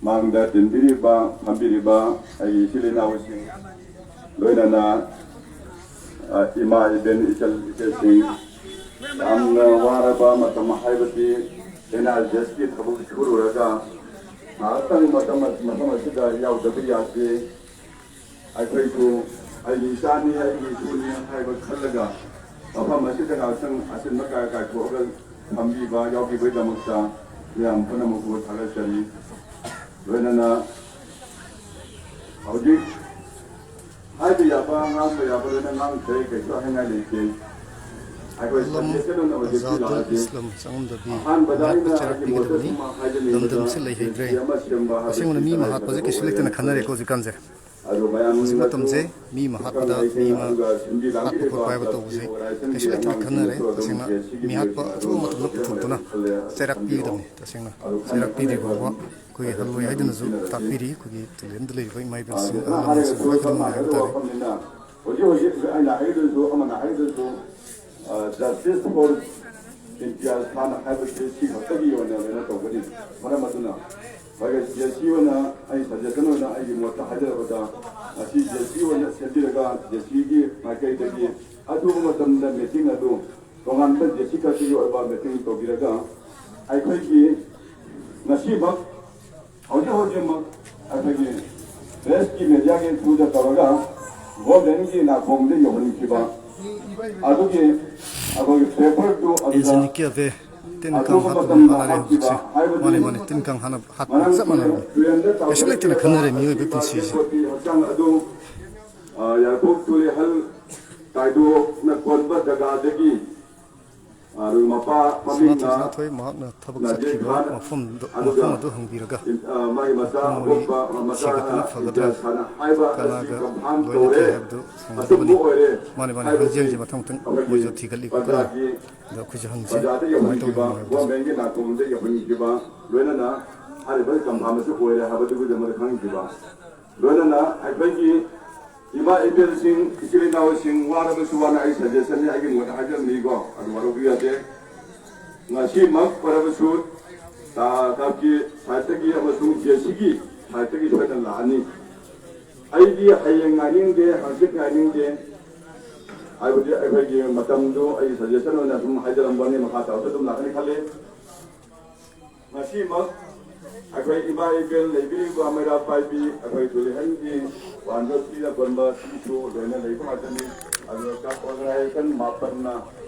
ꯃꯥꯡꯗ ꯇꯤꯟꯕꯤꯔꯤꯕ, ꯐꯝꯕꯤꯔꯤꯕ ꯑꯩꯒꯤ ꯏꯆꯤꯜ ꯏꯅꯥꯎꯁꯤꯡ, ꯂꯣꯏꯅꯅ, ꯑ, ꯏꯃꯥ ꯏꯕꯦꯟ ꯏꯆꯜ ꯏꯆꯦꯁꯤꯡ, ꯌꯥꯝꯅ ꯋꯥꯔꯕ ꯃꯇꯝ ꯍꯥꯏꯕꯗꯤ ꯑꯦꯟ ꯑꯥꯔ ꯖꯤ ꯑꯦꯁꯀꯤ ꯊꯕꯛ ꯁꯨꯔꯨꯔꯒ ꯉꯥꯏꯍꯥꯛꯇꯪ ꯃꯇꯝ, ꯃꯐꯝ ꯑꯁꯤꯗ ꯌꯥꯎꯗꯕ ꯌꯥꯗꯦ꯫ ꯑꯩꯈꯣꯏꯁꯨ ꯑꯩꯒꯤ ꯏꯆꯥꯅꯤ, ꯑꯩꯒꯤ ꯏꯁꯨꯅꯤ ꯍꯥꯏꯕ ꯈꯜꯂꯒ ꯃꯐꯝ ꯑꯁꯤꯗ ꯉꯥꯏꯍꯥꯛꯇꯪ ꯑꯁꯤꯟꯕ ꯀꯥꯏ ꯀꯥꯏꯊꯣꯛꯑꯒ ꯊꯝꯕꯤꯕ ꯌꯥꯎꯕꯤꯕꯒꯤꯗꯃꯛꯇ ꯃꯌꯥꯝ ꯄꯨꯝꯅꯃꯛꯄꯨ ꯊꯥꯒꯠꯆꯔꯤ꯫ ꯂꯣꯏꯅꯅ ꯍꯧꯖꯤꯛ ꯍꯥꯏꯕ ꯌꯥꯕ, ꯉꯥꯡꯕ ꯌꯥꯕ ꯂꯣꯏꯅ ꯉꯥꯡꯈ꯭ꯔꯦ, ꯀꯩꯁꯨ ꯍꯥꯏꯅꯤꯡꯉꯥꯏ ꯂꯩꯇꯦ꯫ ꯑꯩꯈꯣꯏ ꯏꯁꯂꯥꯝ, ꯁꯕꯖꯦꯛꯁꯟ ꯑꯣꯏꯅ ꯍꯧꯖꯤꯛꯇꯤ ꯑꯖꯥꯗꯨꯜ ꯂꯥꯛꯑꯒꯦ꯫ ꯏꯁꯂꯥꯝ ꯆꯪꯉꯝꯗꯕꯤ ꯑꯍꯥꯟꯕꯗ ꯉꯥꯛꯄ ꯑꯩꯅ ꯆꯩꯔꯥꯛ ꯑꯩꯒꯤ ꯄꯤꯒꯗꯕꯅꯤ꯫ ꯃꯣꯠꯇꯁꯨ ꯍꯥꯏꯖꯅꯤꯡꯕꯗ ꯂꯝꯗꯝꯁꯤ ꯂꯩꯍꯩꯗ꯭ꯔꯦ꯫ ꯖꯦ ꯁꯤ ꯑꯃ ꯁꯦꯝꯕ ꯍꯥꯏꯕꯁꯤ ꯑꯁꯦꯡꯕꯅ ꯃꯤ ꯑꯃ ꯍꯥꯠꯄꯁꯦ ꯀꯩꯁꯨ ꯂꯩꯇꯅ ꯈꯟꯅꯔꯦꯀꯣ ꯍꯧꯖꯤꯛꯀꯥꯟꯁꯦ꯫ ꯑꯗꯨ ꯃꯌꯥꯝꯅꯁꯨ ꯍꯧꯖꯤꯛ ꯃꯇꯝꯁꯦ ꯃꯤ ꯑꯃ ꯍꯥꯠꯄꯗ ꯃꯤ ꯑꯃ ꯍꯥꯠꯄ ꯈꯣꯠꯄ ꯍꯥꯏꯕ ꯇꯧꯕꯁꯦ ꯀꯩꯁꯨ ꯂꯩꯇꯅ ꯈꯟꯅꯔꯦ꯫ ꯇꯁꯦꯡꯅ ꯃꯤ ꯍꯥꯠꯄ ꯑꯊꯨꯕ ꯃꯇꯝꯗ ꯄꯨꯊꯣꯛꯇꯨꯅ ꯆꯩꯔꯥꯛ ꯄꯤꯒꯗꯕꯅꯤ꯫ ꯇꯁꯦꯡꯅ ꯆꯩꯔꯥꯛ ꯄꯤꯗ꯭ꯔꯤ ꯐꯥꯎꯕ ꯑꯩꯈꯣꯏꯒꯤ ꯍꯜꯂꯣꯏ ꯍꯥꯏꯗꯨꯅꯁꯨ ꯇꯥꯛꯄꯤꯔꯤ꯫ ꯑꯩꯈꯣꯏꯒꯤ ꯇꯨꯔꯦꯜꯗ ꯂꯩꯔꯤꯕ ꯏꯃꯥ ꯏꯕꯦꯜꯁꯤꯡ, ꯑꯍꯜ ꯂꯃꯟꯁꯤꯡ ꯈꯨꯗꯤꯡꯃꯛꯅ ꯍꯥꯏꯕ ꯇꯥꯔꯦ꯫ ꯍꯧꯖꯤꯛ ꯍꯧꯖꯤꯛ ꯑꯩꯅ ꯍꯥꯏꯗꯨꯁꯨ, ꯑꯃꯅ ꯍꯥꯏꯗꯨꯁꯨ, ꯖꯁꯇꯤꯁ ꯐꯣꯔ ꯏꯝꯇꯤꯌꯥꯖ ꯈꯥꯟ ꯍꯥꯏꯕꯁꯤ ꯁꯤ ꯈꯛꯇꯒꯤ ꯑꯣꯏꯅ ꯀꯩꯅꯣ ꯇꯧꯒꯅꯤ꯫ ꯃꯔꯝ ꯑꯗꯨꯅ ꯑꯩꯈꯣꯏ ꯖꯦ ꯁꯤ ꯑꯣꯏꯅ, ꯑꯩ ꯁꯖꯦꯁꯟ ꯑꯣꯏꯅ ꯑꯩꯒꯤ ꯃꯣꯠꯇ ꯍꯥꯏꯖꯔꯕꯗ, ꯉꯁꯤ ꯖꯦ ꯁꯤ ꯑꯣꯏꯅ ꯁꯦꯝꯕꯤꯔꯒ ꯖꯦ ꯁꯤꯒꯤ ꯃꯥꯏꯀꯩꯗꯒꯤ ꯑꯊꯨꯕ ꯃꯇꯝꯗ ꯃꯤꯇꯤꯡ ꯑꯗꯨ ꯇꯣꯉꯥꯟꯕ ꯖꯦ ꯁꯤ ꯈꯛꯇꯒꯤ ꯑꯣꯏꯕ ꯃꯤꯇꯤꯡ ꯇꯧꯕꯤꯔꯒ ꯑꯩꯈꯣꯏꯒꯤ ꯉꯁꯤꯃꯛ ꯍꯧꯖꯤꯛ ꯍꯧꯖꯤꯛꯃꯛ ꯑꯩꯈꯣꯏꯒꯤ ꯄ꯭ꯔꯦꯁꯀꯤ ꯃꯦꯗꯤꯌꯥꯒꯤ ꯊ꯭ꯔꯨꯗ ꯇꯧꯔꯒ ꯒꯣꯔꯃꯦꯟꯒꯤ ꯅꯥꯀꯣꯡꯗ ꯌꯧꯍꯟꯈꯤꯕ ꯑꯗꯨꯒꯤ ꯑꯩꯈꯣꯏꯒꯤ ꯄꯦꯄꯔꯗꯨ ꯑꯗꯨꯗ ꯑꯦꯖꯦꯟꯀꯤ ꯑꯕꯦ ꯇꯤꯟ ꯀꯥꯡ ꯑꯊꯨꯕ ꯍꯥꯠꯄꯒꯨꯝ ꯃꯇꯝꯗ ꯍꯥꯠꯅꯔꯦ ꯍꯥꯠꯈꯤꯕ ꯍꯧꯖꯤꯛꯁꯦ꯫ ꯍꯥꯏꯕꯗꯤ ꯃꯥꯅꯦ, ꯃꯥꯅꯦ, ꯇꯤꯟ ꯀꯥꯡ ꯍꯥꯠꯅ ꯍꯥꯠꯄꯒ ꯆꯞ ꯃꯔꯝꯗꯤ ꯃꯥꯟꯅꯔꯕꯅꯤ꯫ ꯇꯨꯔꯦꯜꯗ ꯀꯩꯁꯨ ꯂꯩꯇꯅ ꯇꯥꯎꯊꯔꯛꯈꯤꯕ ꯈꯟꯅꯔꯦ ꯃꯤꯑꯣꯏꯕ ꯁꯤꯕꯥ ꯄꯨꯟꯁꯤꯁꯦ꯫ ꯀꯦꯟꯕꯣꯠꯀꯤ ꯍꯛꯆꯥꯡ ꯑꯗꯨ, ꯑ, ꯌꯥꯏꯔꯤꯄꯣꯛ ꯇꯨꯔꯦꯜ ꯀꯥꯏꯗꯣꯛꯅ ꯀꯣꯟꯕ ꯖꯒꯥꯗꯒꯤ ꯑꯗꯨꯒ ꯃꯄꯥ ꯁꯅꯥꯊꯣꯏ ꯃꯃꯤꯡꯅ ꯁꯅꯥꯊꯣꯏ, ꯃꯍꯥꯛꯅ ꯊꯕꯛ ꯅꯖꯤꯔ ꯆꯠꯈꯤꯕ ꯈꯥꯟ, ꯃꯐꯝꯗꯨ, ꯑꯗꯨꯒ ꯃꯐꯝ ꯑꯗꯨ ꯍꯪꯕꯤꯔꯒ, ꯏꯝ-, ꯑ, ꯃꯥꯒꯤ ꯃꯆꯥ ꯃꯈꯣꯡ ꯃꯔꯤ ꯑꯄꯣꯛꯄ ꯃꯆꯥ ꯁꯤꯒꯠꯇꯅ ꯐꯒꯗ꯭ꯔꯥ? ꯏꯝꯇꯤꯌꯥꯖ ꯈꯥꯟ ꯍꯥꯏꯕ ꯑꯁꯤ ꯀꯅꯥꯒ ꯀꯟꯐꯥꯝ ꯂꯣꯏꯅꯈꯤ ꯇꯧꯔꯦ, ꯍꯥꯏꯕꯗꯨ ꯑꯆꯨꯝꯕ ꯍꯪꯒꯗꯕꯅꯤ꯫ ꯑꯣꯏꯔꯦ ꯃꯥꯅꯤ, ꯃꯥꯅꯤ, ꯍꯥꯏꯕꯁꯤ ꯍꯪꯖꯔꯤꯁꯦ ꯃꯊꯪ ꯃꯊꯪ ꯑꯩꯈꯣꯏꯒꯤ ꯃꯣꯏꯁꯨ ꯊꯤꯒꯠꯂꯤ ꯈꯣꯠꯀꯠꯂꯤ꯫ ꯄ꯭ꯔꯖꯥꯒꯤ, ꯑꯗꯣ ꯑꯩꯈꯣꯏꯁꯨ ꯍꯪꯁꯤ ꯄ꯭ꯔꯖꯥꯗ ꯀꯃꯥꯏꯅ ꯌꯧꯍꯟꯈꯤꯕ, ꯇꯧꯕꯅꯣ ꯍꯥꯏꯕꯗꯣ꯫ ꯒꯣꯔꯃꯦꯟꯒꯤ ꯅꯥꯀꯣꯡꯗ ꯌꯧꯍꯟꯈꯤꯕ, ꯂꯣꯏꯅꯅ ꯍꯥꯏꯔꯤꯕ ꯀꯟꯐꯥꯝ ꯑꯁꯤ ꯑꯣꯏꯔꯦ ꯍꯥꯏꯕꯗꯨꯒꯤꯗꯃꯛꯇ ꯈꯪꯍꯟꯈꯤꯕ꯫ ꯂꯣꯏꯅꯅ ꯑꯩꯈꯣꯏꯒꯤ ꯏꯃꯥ ꯏꯕꯦꯜꯁꯤꯡ, ꯏꯆꯤꯜ ꯏꯅꯥꯎꯁꯤꯡ, ꯋꯥꯔꯕꯁꯨ ꯋꯥꯅ ꯑꯩ ꯁꯖꯦꯁꯟꯅꯤ, ꯑꯩꯒꯤ ꯃꯣꯠ ꯍꯥꯏꯖꯕꯅꯤꯀꯣ, ꯑꯗꯨ ꯋꯥꯔꯧꯕ ꯌꯥꯗꯦ꯫ ꯉꯁꯤꯃꯛ ꯑꯣꯏꯔꯕꯁꯨ ꯇꯥ-, ꯇꯥꯞꯀꯤ ꯁꯥꯏꯠꯇꯒꯤ ꯑꯃꯁꯨꯡ ꯖꯦ ꯁꯤꯒꯤ ꯁꯥꯏꯠꯇꯒꯤ ꯁꯣꯏꯗꯅ ꯂꯥꯛꯑꯅꯤ꯫ ꯑꯩꯗꯤ ꯍꯌꯦꯡ ꯉꯥꯏꯅꯤꯡꯗꯦ, ꯍꯪꯆꯤꯠ ꯉꯥꯏꯅꯤꯡꯗꯦ, ꯍꯥꯏꯕꯗꯤ ꯑꯩꯈꯣꯏꯒꯤ ꯃꯇꯝꯗꯨ ꯑꯩꯒꯤ ꯁꯖꯦꯁꯟ ꯑꯣꯏꯅ ꯁꯨꯝ ꯍꯥꯏꯖꯔꯝꯕꯅꯤ, ꯃꯈꯥ ꯇꯥꯕꯁꯨ ꯑꯗꯨꯝ ꯂꯥꯛꯀꯅꯤ ꯈꯜꯂꯤ꯫ ꯉꯁꯤꯃꯛ ꯑꯩꯈꯣꯏ ꯏꯃꯥ ꯏꯕꯦꯜ ꯂꯩꯕꯤꯔꯤꯕ ꯃꯩꯔꯥ ꯄꯥꯏꯕꯤ, ꯑꯩꯈꯣꯏ ꯇꯨꯔꯤꯍꯟꯒꯤ ꯋꯥꯟꯗꯣ ꯄꯤꯅ ꯀꯣꯟꯕ ꯁꯤꯁꯨ ꯂꯣꯏꯅ ꯂꯩꯕ ꯉꯥꯛꯇꯅꯤ꯫ ꯑꯗꯨꯒ ꯀ꯭ꯂꯕ ꯑꯣꯔꯒꯅꯥꯏꯖꯦꯁꯟ ꯃꯥꯄꯟꯅ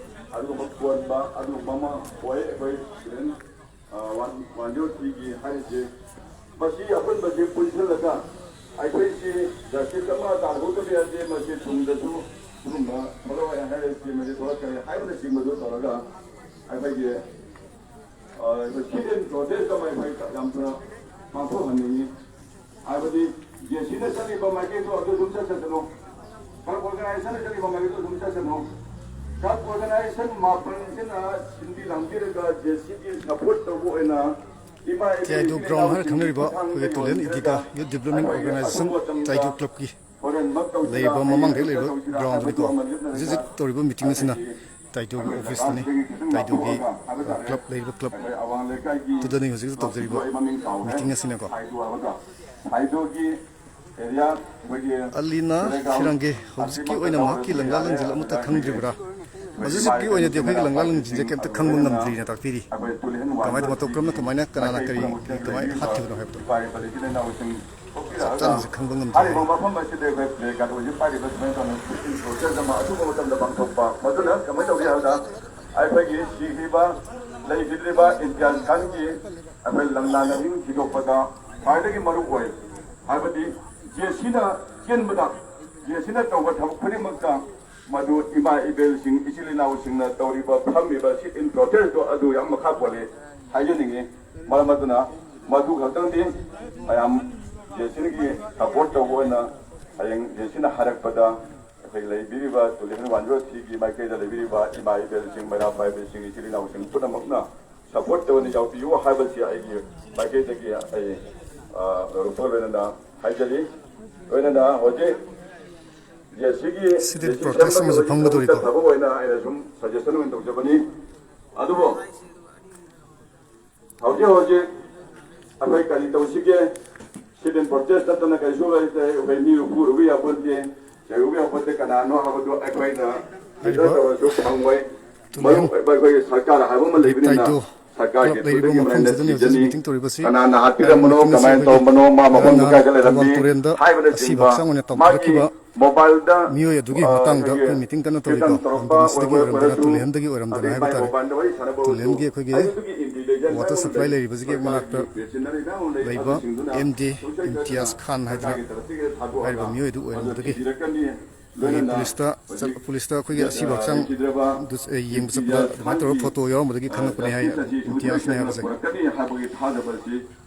ꯑꯗꯨꯒꯨꯝꯕ ꯀꯣꯟꯕ ꯑꯗꯨꯒꯨꯝꯕ ꯑꯃ ꯑꯣꯏ꯫ ꯑꯩꯈꯣꯏ ꯇꯨꯔꯤꯍꯟ, ꯑ, ꯋꯥꯟ, ꯋꯥꯟ ꯖꯤꯔꯣ ꯊ꯭ꯔꯤꯒꯤ ꯍꯥꯏꯔꯤꯁꯦ, ꯃꯁꯤ ꯑꯄꯨꯟꯕꯁꯦ ꯄꯨꯟꯁꯤꯜꯂꯒ ꯑꯩꯈꯣꯏꯁꯤ ꯖꯁꯇꯤꯁ ꯑꯃ ꯇꯥꯟꯊꯣꯛꯇꯕ ꯌꯥꯗꯦ, ꯃꯁꯤ ꯇꯨꯡꯗꯁꯨ ꯁꯤꯒꯨꯝꯕ ꯊꯣꯛꯂꯛꯑꯣꯏ ꯍꯥꯏꯔꯤꯁꯦ, ꯃꯁꯤ ꯊꯣꯛꯂꯛꯀꯅꯤ ꯍꯥꯏꯕꯅꯆꯤꯡꯕꯗꯨ ꯇꯧꯔꯒ ꯑꯩꯈꯣꯏꯒꯤ ꯑ, ꯑꯩꯈꯣꯏ sit-in protest ꯑꯃ ꯑꯩꯈꯣꯏ ꯌꯥꯝ ꯊꯨꯅ ꯄꯥꯡꯊꯣꯛꯍꯟꯅꯤꯡꯉꯤ꯫ ꯍꯥꯏꯕꯗꯤ ꯖꯦ ꯁꯤꯅ ꯆꯠꯂꯤꯕ ꯃꯥꯏꯀꯩꯗꯣ ꯑꯗꯨ ꯑꯗꯨꯝ ꯆꯠꯁꯅꯨ, ꯀ꯭ꯂꯕ ꯑꯣꯔꯒꯅꯥꯏꯖꯦꯁꯟꯅ ꯆꯠꯂꯤꯕ ꯃꯥꯏꯀꯩꯗꯣ ꯑꯗꯨꯝ ꯆꯠꯁꯅꯨ꯫ ꯀ꯭ꯂꯕ ꯑꯣꯔꯒꯅꯥꯏꯖꯦꯁꯟ ꯃꯥꯄꯟꯁꯤꯅ ꯁꯤꯟꯕꯤ ꯂꯥꯡꯕꯤꯔꯒ ꯖꯦ ꯁꯤꯒꯤ ꯁꯄꯣꯔꯠ ꯇꯧꯕ ꯑꯣꯏꯅ ꯏꯃꯥ ꯏꯕꯦꯟ ꯇꯤꯌꯥꯏꯗꯨ ꯏꯆꯤꯜ ꯒ꯭ꯔꯥꯎꯟ ꯍꯥꯏꯅ ꯏꯅꯥꯎꯁꯤꯡꯒꯤ ꯈꯪꯅꯔꯤꯕ ꯈꯨꯠꯊꯥꯡꯗ ꯑꯩꯈꯣꯏꯒꯤ ꯇꯨꯂꯦꯟ ꯌꯧꯍꯟꯕꯤꯔꯒ ꯏꯗꯤꯇꯥ ꯌꯨꯠ ꯗꯤꯕ꯭ꯂꯞꯃꯦꯟ ꯑꯩꯈꯣꯏ ꯑꯣꯔꯒꯅꯥꯏꯖꯦꯁꯟ ꯑꯊꯨꯕ ꯃꯇꯝꯗ ꯇꯤꯌꯥꯏꯗꯨ ꯀ꯭ꯂꯕꯀꯤ ꯐꯣꯔꯦꯟꯃꯛ ꯇꯧꯁꯤꯔꯥ, ꯂꯩꯔꯤꯕ, ꯍꯌꯦꯡ ꯃꯃꯥꯡꯗ ꯍꯦꯛ ꯍꯦꯛꯇ ꯂꯩꯔꯤꯕ ꯇꯧꯁꯤꯔꯥ ꯒ꯭ꯔꯥꯎꯟꯗꯨꯅꯤꯀꯣ꯫ ꯍꯥꯏꯕꯗꯨ ꯑꯃ ꯂꯦꯞꯅꯔꯒ ꯍꯧꯖꯤꯛ ꯍꯧꯖꯤꯛ ꯇꯧꯔꯤꯕ ꯃꯤꯇꯤꯡ ꯑꯁꯤꯅ ꯑꯩꯈꯣꯏꯒꯤ ꯇꯥꯏꯗꯣꯒꯤ ꯑꯣꯐꯤꯁꯇꯅꯤ꯫ ꯇꯥꯏꯗꯣꯒꯤ, ꯑ, ꯀ꯭ꯂꯕ ꯂꯩꯔꯤꯕ ꯀ꯭ꯂꯕ ꯑꯗꯨꯗꯅꯤ ꯍꯧꯖꯤꯛ ꯍꯧꯖꯤꯛ ꯇꯧꯖꯔꯤꯕ ꯃꯤꯇꯤꯡ ꯑꯁꯤꯅ꯫ ꯇꯥꯏꯗꯣꯒꯤ ꯑꯦꯔꯤꯌꯥ ꯑꯩꯈꯣꯏꯒꯤ ꯑꯂꯤꯅ ꯁꯤꯔꯥꯡꯒꯦ ꯍꯧꯖꯤꯛꯀꯤ ꯑꯣꯏꯅ ꯃꯍꯥꯛꯀꯤ ꯂꯪꯂꯥ ꯂꯪꯖꯤꯜ ꯑꯃꯠꯇ ꯈꯪꯗ꯭ꯔꯤꯕ꯭ꯔꯥ? ꯍꯧꯖꯤꯛ ꯍꯧꯖꯤꯛꯀꯤ ꯑꯣꯏꯅꯗꯤ ꯑꯩꯈꯣꯏꯒꯤ ꯂꯪꯂꯥ ꯂꯪꯖꯤꯜꯁꯦ ꯀꯩꯝꯇ ꯈꯪꯕ ꯉꯝꯗ꯭ꯔꯤꯅ ꯇꯥꯛꯄꯤꯔꯤ꯫ ꯀꯃꯥꯏꯅ, ꯃꯇꯧ ꯀꯔꯝꯅ, ꯀꯃꯥꯏꯅ, ꯀꯅꯥꯅ ꯀꯔꯤ, ꯀꯃꯥꯏꯅ ꯍꯥꯠꯈꯤꯕꯅꯣ ꯍꯥꯏꯕꯗꯣ ꯆꯞ ꯆꯥꯅꯁꯨ ꯈꯪꯕ ꯉꯝꯗ꯭ꯔꯤ꯫ ꯍꯥꯏꯔꯤꯕ ꯃꯐꯝ ꯑꯁꯤꯗ ꯑꯩꯈꯣꯏ ꯄ꯭ꯂꯦ ꯀꯥꯔꯗ ꯑꯣꯏꯁꯨ ꯄꯥꯏꯔꯤꯕ ꯁꯨꯃꯥꯏꯅ ꯇꯧꯅ ꯁꯤꯇꯤꯡ ꯄ꯭ꯔꯣꯁꯦꯁ ꯑꯃ ꯑꯊꯨꯕ ꯃꯇꯝꯗ ꯄꯥꯡꯊꯣꯛꯄ꯫ ꯃꯗꯨꯅ ꯀꯃꯥꯏꯅ ꯇꯧꯒꯦ ꯍꯥꯏꯕꯗ, ꯑꯩꯈꯣꯏꯒꯤ ꯁꯤꯈ꯭ꯔꯤꯕ, ꯂꯩꯈꯤꯗ꯭ꯔꯤꯕ ꯏꯝꯇꯤꯌꯥꯖ ꯈꯥꯟꯒꯤ ꯑꯩꯈꯣꯏ ꯂꯪꯂꯥ ꯂꯥꯏꯅꯤꯡ ꯊꯤꯗꯣꯛꯄꯗ ꯈ꯭ꯋꯥꯏꯗꯒꯤ ꯃꯔꯨ ꯑꯣꯏ꯫ ꯍꯥꯏꯕꯗꯤ ꯖꯦ ꯁꯤꯅ ꯆꯦꯟꯕꯗ, ꯖꯦ ꯁꯤꯅ ꯇꯧꯕ ꯊꯕꯛ ꯈꯨꯗꯤꯡꯃꯛꯇ ꯃꯗꯨ ꯏꯃꯥ ꯏꯕꯦꯜꯁꯤꯡ, ꯏꯆꯤꯜ ꯏꯅꯥꯎꯁꯤꯡꯅ ꯇꯧꯔꯤꯕ, ꯐꯝꯃꯤꯕ sit-in protest-ꯇꯨ ꯑꯗꯨ ꯌꯥꯝ ꯃꯈꯥ ꯄꯣꯜꯂꯤ ꯍꯥꯏꯖꯅꯤꯡꯏ꯫ ꯃꯔꯝ ꯑꯗꯨꯅ ꯃꯗꯨ ꯈꯛꯇꯪꯗꯤ ꯃꯌꯥꯝ ꯖꯦ ꯁꯤꯒꯤ support ꯇꯧꯕ ꯑꯣꯏꯅ ꯍꯌꯦꯡ ꯖꯦ ꯁꯤꯅ ꯍꯥꯏꯔꯛꯄꯗ ꯑꯩꯈꯣꯏ ꯂꯩꯕꯤꯔꯤꯕ two thousand one zero three-ꯒꯤ ꯃꯥꯏꯀꯩꯗ ꯂꯩꯕꯤꯔꯤꯕ ꯏꯃꯥ ꯏꯕꯦꯜꯁꯤꯡ, ꯃꯩꯔꯥ ꯄꯥꯏꯕꯤꯁꯤꯡ, ꯏꯆꯤꯜ ꯏꯅꯥꯎꯁꯤꯡ ꯄꯨꯝꯅꯃꯛꯅ support ꯇꯧꯅ ꯌꯥꯎꯕꯤꯌꯨ ꯍꯥꯏꯕꯁꯤ ꯑꯩꯒꯤ ꯃꯥꯏꯀꯩꯗꯒꯤ ꯑꯩ, ꯑ, ꯂꯣꯏꯅꯅ ꯍꯥꯏꯖꯔꯤ꯫ ꯂꯣꯏꯅꯅ ꯍꯧꯖꯤꯛ ꯖꯦ ꯁꯤꯒꯤ sit-in protest ꯑꯃꯁꯨ ꯐꯝꯒꯗꯧꯔꯤꯀꯣ꯫ ꯊꯕꯛ ꯑꯣꯏꯅ ꯑꯩꯅ ꯁꯨꯝ suggestion ꯑꯣꯏꯅ ꯇꯧꯖꯕꯅꯤ꯫ ꯑꯗꯨꯕꯨ ꯍꯧꯖꯤꯛ ꯍꯧꯖꯤꯛ ꯑꯩꯈꯣꯏ ꯀꯔꯤ ꯇꯧꯁꯤꯒꯦ? Sit-in protest ꯅꯠꯇꯅ ꯀꯩꯁꯨ ꯂꯩꯇꯦ꯫ ꯑꯩꯈꯣꯏ ꯃꯤ ꯐꯨꯔꯨꯕ ꯌꯥꯄꯣꯟꯇꯦ, ꯆꯩꯔꯨꯕ ꯌꯥꯄꯣꯟꯇꯦ꯫ ꯀꯅꯥꯅꯣ ꯍꯥꯏꯕꯗꯨ ꯑꯩꯈꯣꯏꯅ ꯍꯥꯏꯔꯤꯕ ꯇꯧꯔꯁꯨ ꯐꯪꯉꯣꯏ꯫ ꯃꯔꯨ ꯑꯣꯏꯕ ꯑꯩꯈꯣꯏꯒꯤ ꯁꯔꯀꯥꯔ ꯍꯥꯏꯕ ꯑꯃ ꯂꯩꯕꯅꯤꯅ, ꯁꯔꯀꯥꯔꯒꯤ ꯄꯨꯂꯞ ꯂꯩꯔꯤꯕ ꯊ꯭ꯔꯨꯗꯒꯤ ꯃꯐꯝꯁꯤꯗꯅꯤ ꯍꯧꯖꯤꯛ ꯃꯦꯟꯅ meeting ꯇꯧꯔꯤꯕꯁꯤ꯫ ꯀꯅꯥꯅ ꯍꯥꯠꯄꯤꯔꯝꯕꯅꯣ, ꯀꯃꯥꯏꯅ ꯇꯧꯕꯅꯣ, ꯃꯥ ꯃꯐꯝꯗꯨ ꯀꯥꯏꯗ ꯂꯩꯔꯝꯃꯤ ꯍꯥꯏꯕꯅꯆꯤꯡꯕ, ꯃꯥꯒꯤ ꯃꯣꯕꯥꯏꯜꯗ, ꯃꯤꯑꯣꯏ ꯑꯗꯨꯒꯤ ꯑ, ꯃꯇꯥꯡꯗ ꯑꯩꯈꯣꯏꯒꯤ ꯑꯩꯈꯣꯏ meeting ꯀꯟꯅ ꯇꯧꯔꯤꯀꯣ꯫ ꯇꯧꯔꯛꯄ ꯂꯝꯗꯝ ꯑꯁꯤꯗꯒꯤ ꯑꯣꯏꯔꯝꯗꯅ, ꯑꯣꯏꯔꯁꯨ, ꯇꯨꯂꯦꯟꯗꯒꯤ ꯑꯣꯏꯔꯝꯗꯅ ꯑꯗꯩ ꯍꯥꯏꯕ ꯃꯥꯏ ꯇꯥꯔꯦ꯫ ꯃꯣꯕꯥꯏꯜꯗ ꯋꯥꯔꯤ ꯁꯥꯟꯅꯕ ꯑꯣꯏꯔꯁꯨ, ꯇꯨꯂꯦꯟꯒꯤ ꯑꯩꯈꯣꯏꯒꯤ ꯑꯩ ꯑꯗꯨꯒꯤ intelligence water supply ꯂꯩꯔꯤꯕꯁꯤꯒꯤ ꯃꯅꯥꯛꯇ ꯂꯩꯕ ꯑꯦꯝ ꯗꯤ ꯏꯝꯇꯤꯌꯥꯖ ꯈꯥꯟ ꯍꯥꯏꯗꯅ ꯍꯥꯏꯔꯤꯕ ꯃꯤꯑꯣꯏ ꯑꯗꯨ ꯑꯣꯏꯔꯝꯕꯗꯒꯤ ꯑꯩꯈꯣꯏꯒꯤ ꯄꯨꯂꯤꯁꯇ ꯆꯠ-, ꯄꯨꯂꯤꯁꯇ ꯑꯩꯈꯣꯏꯒꯤ ꯑꯁꯤꯕ ꯍꯛꯆꯥꯡ ꯗꯨ-, ꯑꯦ, ꯌꯦꯡꯕ ꯆꯠꯄꯗ ꯑꯗꯨꯃꯥꯏꯅ ꯇꯧꯔꯒ ꯐꯣꯇꯣ ꯌꯥꯎꯔꯝꯕꯗꯒꯤ ꯈꯪꯉꯛꯄꯅꯦ ꯍꯥꯏ, ꯏꯝꯇꯤꯌꯥꯖꯅꯦ ꯍꯥꯏꯕꯁꯦ꯫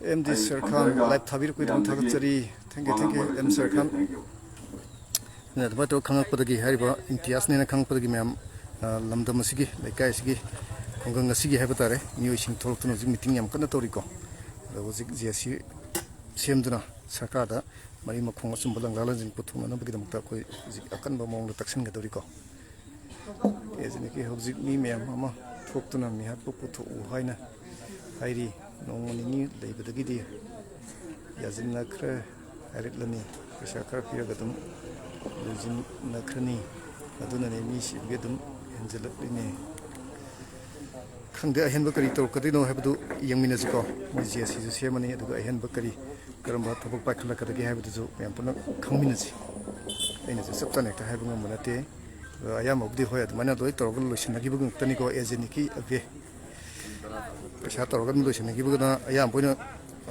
M D Sar Khan, live ꯊꯥꯕꯤꯔꯛꯄꯒꯤꯗꯃꯛ ꯊꯥꯒꯠꯆꯔꯤ꯫ Thank you, thank you, M Sar Khan. ꯑꯗꯨꯅ ꯑꯗꯨꯃꯥꯏꯅ ꯇꯧꯔꯒ ꯈꯪꯉꯛꯄꯗꯒꯤ ꯍꯥꯏꯔꯤꯕ ꯏꯝꯇꯤꯌꯥꯖꯅꯦꯅ ꯈꯪꯉꯛꯄꯗꯒꯤ ꯃꯌꯥꯝ, ꯑ, ꯂꯝꯗꯝ ꯑꯁꯤꯒꯤ, ꯂꯩꯀꯥꯏ ꯑꯁꯤꯒꯤ, ꯈꯨꯡꯒꯪ ꯑꯁꯤꯒꯤ ꯍꯥꯏꯕ ꯇꯥꯔꯦ, ꯃꯤꯑꯣꯏꯁꯤꯡ ꯊꯣꯛꯂꯛꯇꯨꯅ ꯍꯧꯖꯤꯛ meeting ꯌꯥꯝ ꯀꯟꯅ ꯇꯧꯔꯤꯀꯣ꯫ ꯑꯗꯣ ꯍꯧꯖꯤꯛ ꯖꯦ ꯁꯤ ꯁꯦꯝꯗꯨꯅ ꯁꯔꯀꯥꯔꯗ ꯃꯔꯤ ꯃꯈꯣꯡ ꯑꯆꯨꯝꯕ ꯂꯪꯂꯥ ꯂꯪꯁꯤꯟ ꯄꯨꯊꯣꯛꯅꯅꯕꯒꯤꯗꯃꯛꯇ ꯑꯩꯈꯣꯏ ꯍꯧꯖꯤꯛ ꯑꯀꯟꯕ ꯃꯑꯣꯡꯗ ꯇꯛꯁꯤꯟꯒꯗꯧꯔꯤꯀꯣ꯫ ꯑꯦ, ꯍꯧꯖꯤꯛ ꯍꯧꯖꯤꯛ ꯃꯤ ꯃꯌꯥꯝ ꯑꯃ ꯊꯣꯛꯇꯨꯅ ꯃꯤꯍꯥꯠꯄꯨ ꯄꯨꯊꯣꯛꯎ ꯍꯥꯏꯅ ꯍꯥꯏꯔꯤ꯫ ꯅꯣꯡꯃ ꯅꯤꯅꯤ ꯂꯩꯕꯗꯒꯤꯗꯤ ꯌꯥꯁꯤꯟꯅꯈ꯭ꯔꯦ ꯍꯥꯏꯔꯛꯂꯅꯤ꯫ ꯄꯩꯁꯥ ꯈꯔ ꯄꯤꯔꯒ ꯑꯗꯨꯝ ꯂꯣꯏꯁꯤꯟꯅꯈ꯭ꯔꯅꯤ꯫ ꯑꯗꯨꯅꯅꯦ ꯃꯤ ꯁꯤꯕꯒꯤ ꯑꯗꯨꯝ ꯍꯦꯟꯖꯜꯂꯛꯂꯤꯅꯦ꯫ ꯈꯪꯗꯦ, ꯑꯍꯦꯟꯕ ꯀꯔꯤ ꯇꯧꯔꯛꯀꯗꯣꯏꯅꯣ ꯍꯥꯏꯕꯗꯨ ꯌꯦꯡꯃꯤꯟꯅꯁꯤꯀꯣ꯫ ꯃꯣꯏ ꯖꯦ ꯁꯤꯁꯨ ꯁꯦꯝꯃꯅꯤ, ꯑꯗꯨꯒ ꯑꯍꯦꯟꯕ ꯀꯔꯤ, ꯀꯔꯝꯕ ꯊꯕꯛ ꯄꯥꯏꯈꯠꯂꯛꯀꯗꯒꯦ ꯍꯥꯏꯕꯗꯨꯁꯨ ꯃꯌꯥꯝ ꯄꯨꯟꯅ ꯈꯪꯃꯤꯟꯅꯁꯤ꯫ ꯑꯩꯅꯁꯨ ꯆꯞ ꯆꯥꯅ ꯍꯦꯛꯇ ꯍꯥꯏꯕ ꯉꯝꯕ ꯅꯠꯇꯦ꯫ ꯑꯗꯣ ꯑꯌꯥꯝꯕꯕꯨꯗꯤ ꯍꯣꯏ, ꯑꯗꯨꯃꯥꯏꯅ ꯂꯣꯏ ꯇꯧꯔꯒ ꯂꯣꯏꯁꯤꯟꯅꯈꯤꯕ ꯉꯥꯛꯇꯅꯤꯀꯣ, ꯑꯦ ꯖꯦ ꯅꯤꯀꯤ ꯑꯕꯦ꯫ ꯄꯩꯁꯥ ꯇꯧꯔꯒ ꯑꯗꯨꯝ ꯂꯣꯏꯁꯤꯟꯅꯈꯤꯕꯗꯨꯅ ꯑꯌꯥꯝꯕ ꯑꯣꯏꯅ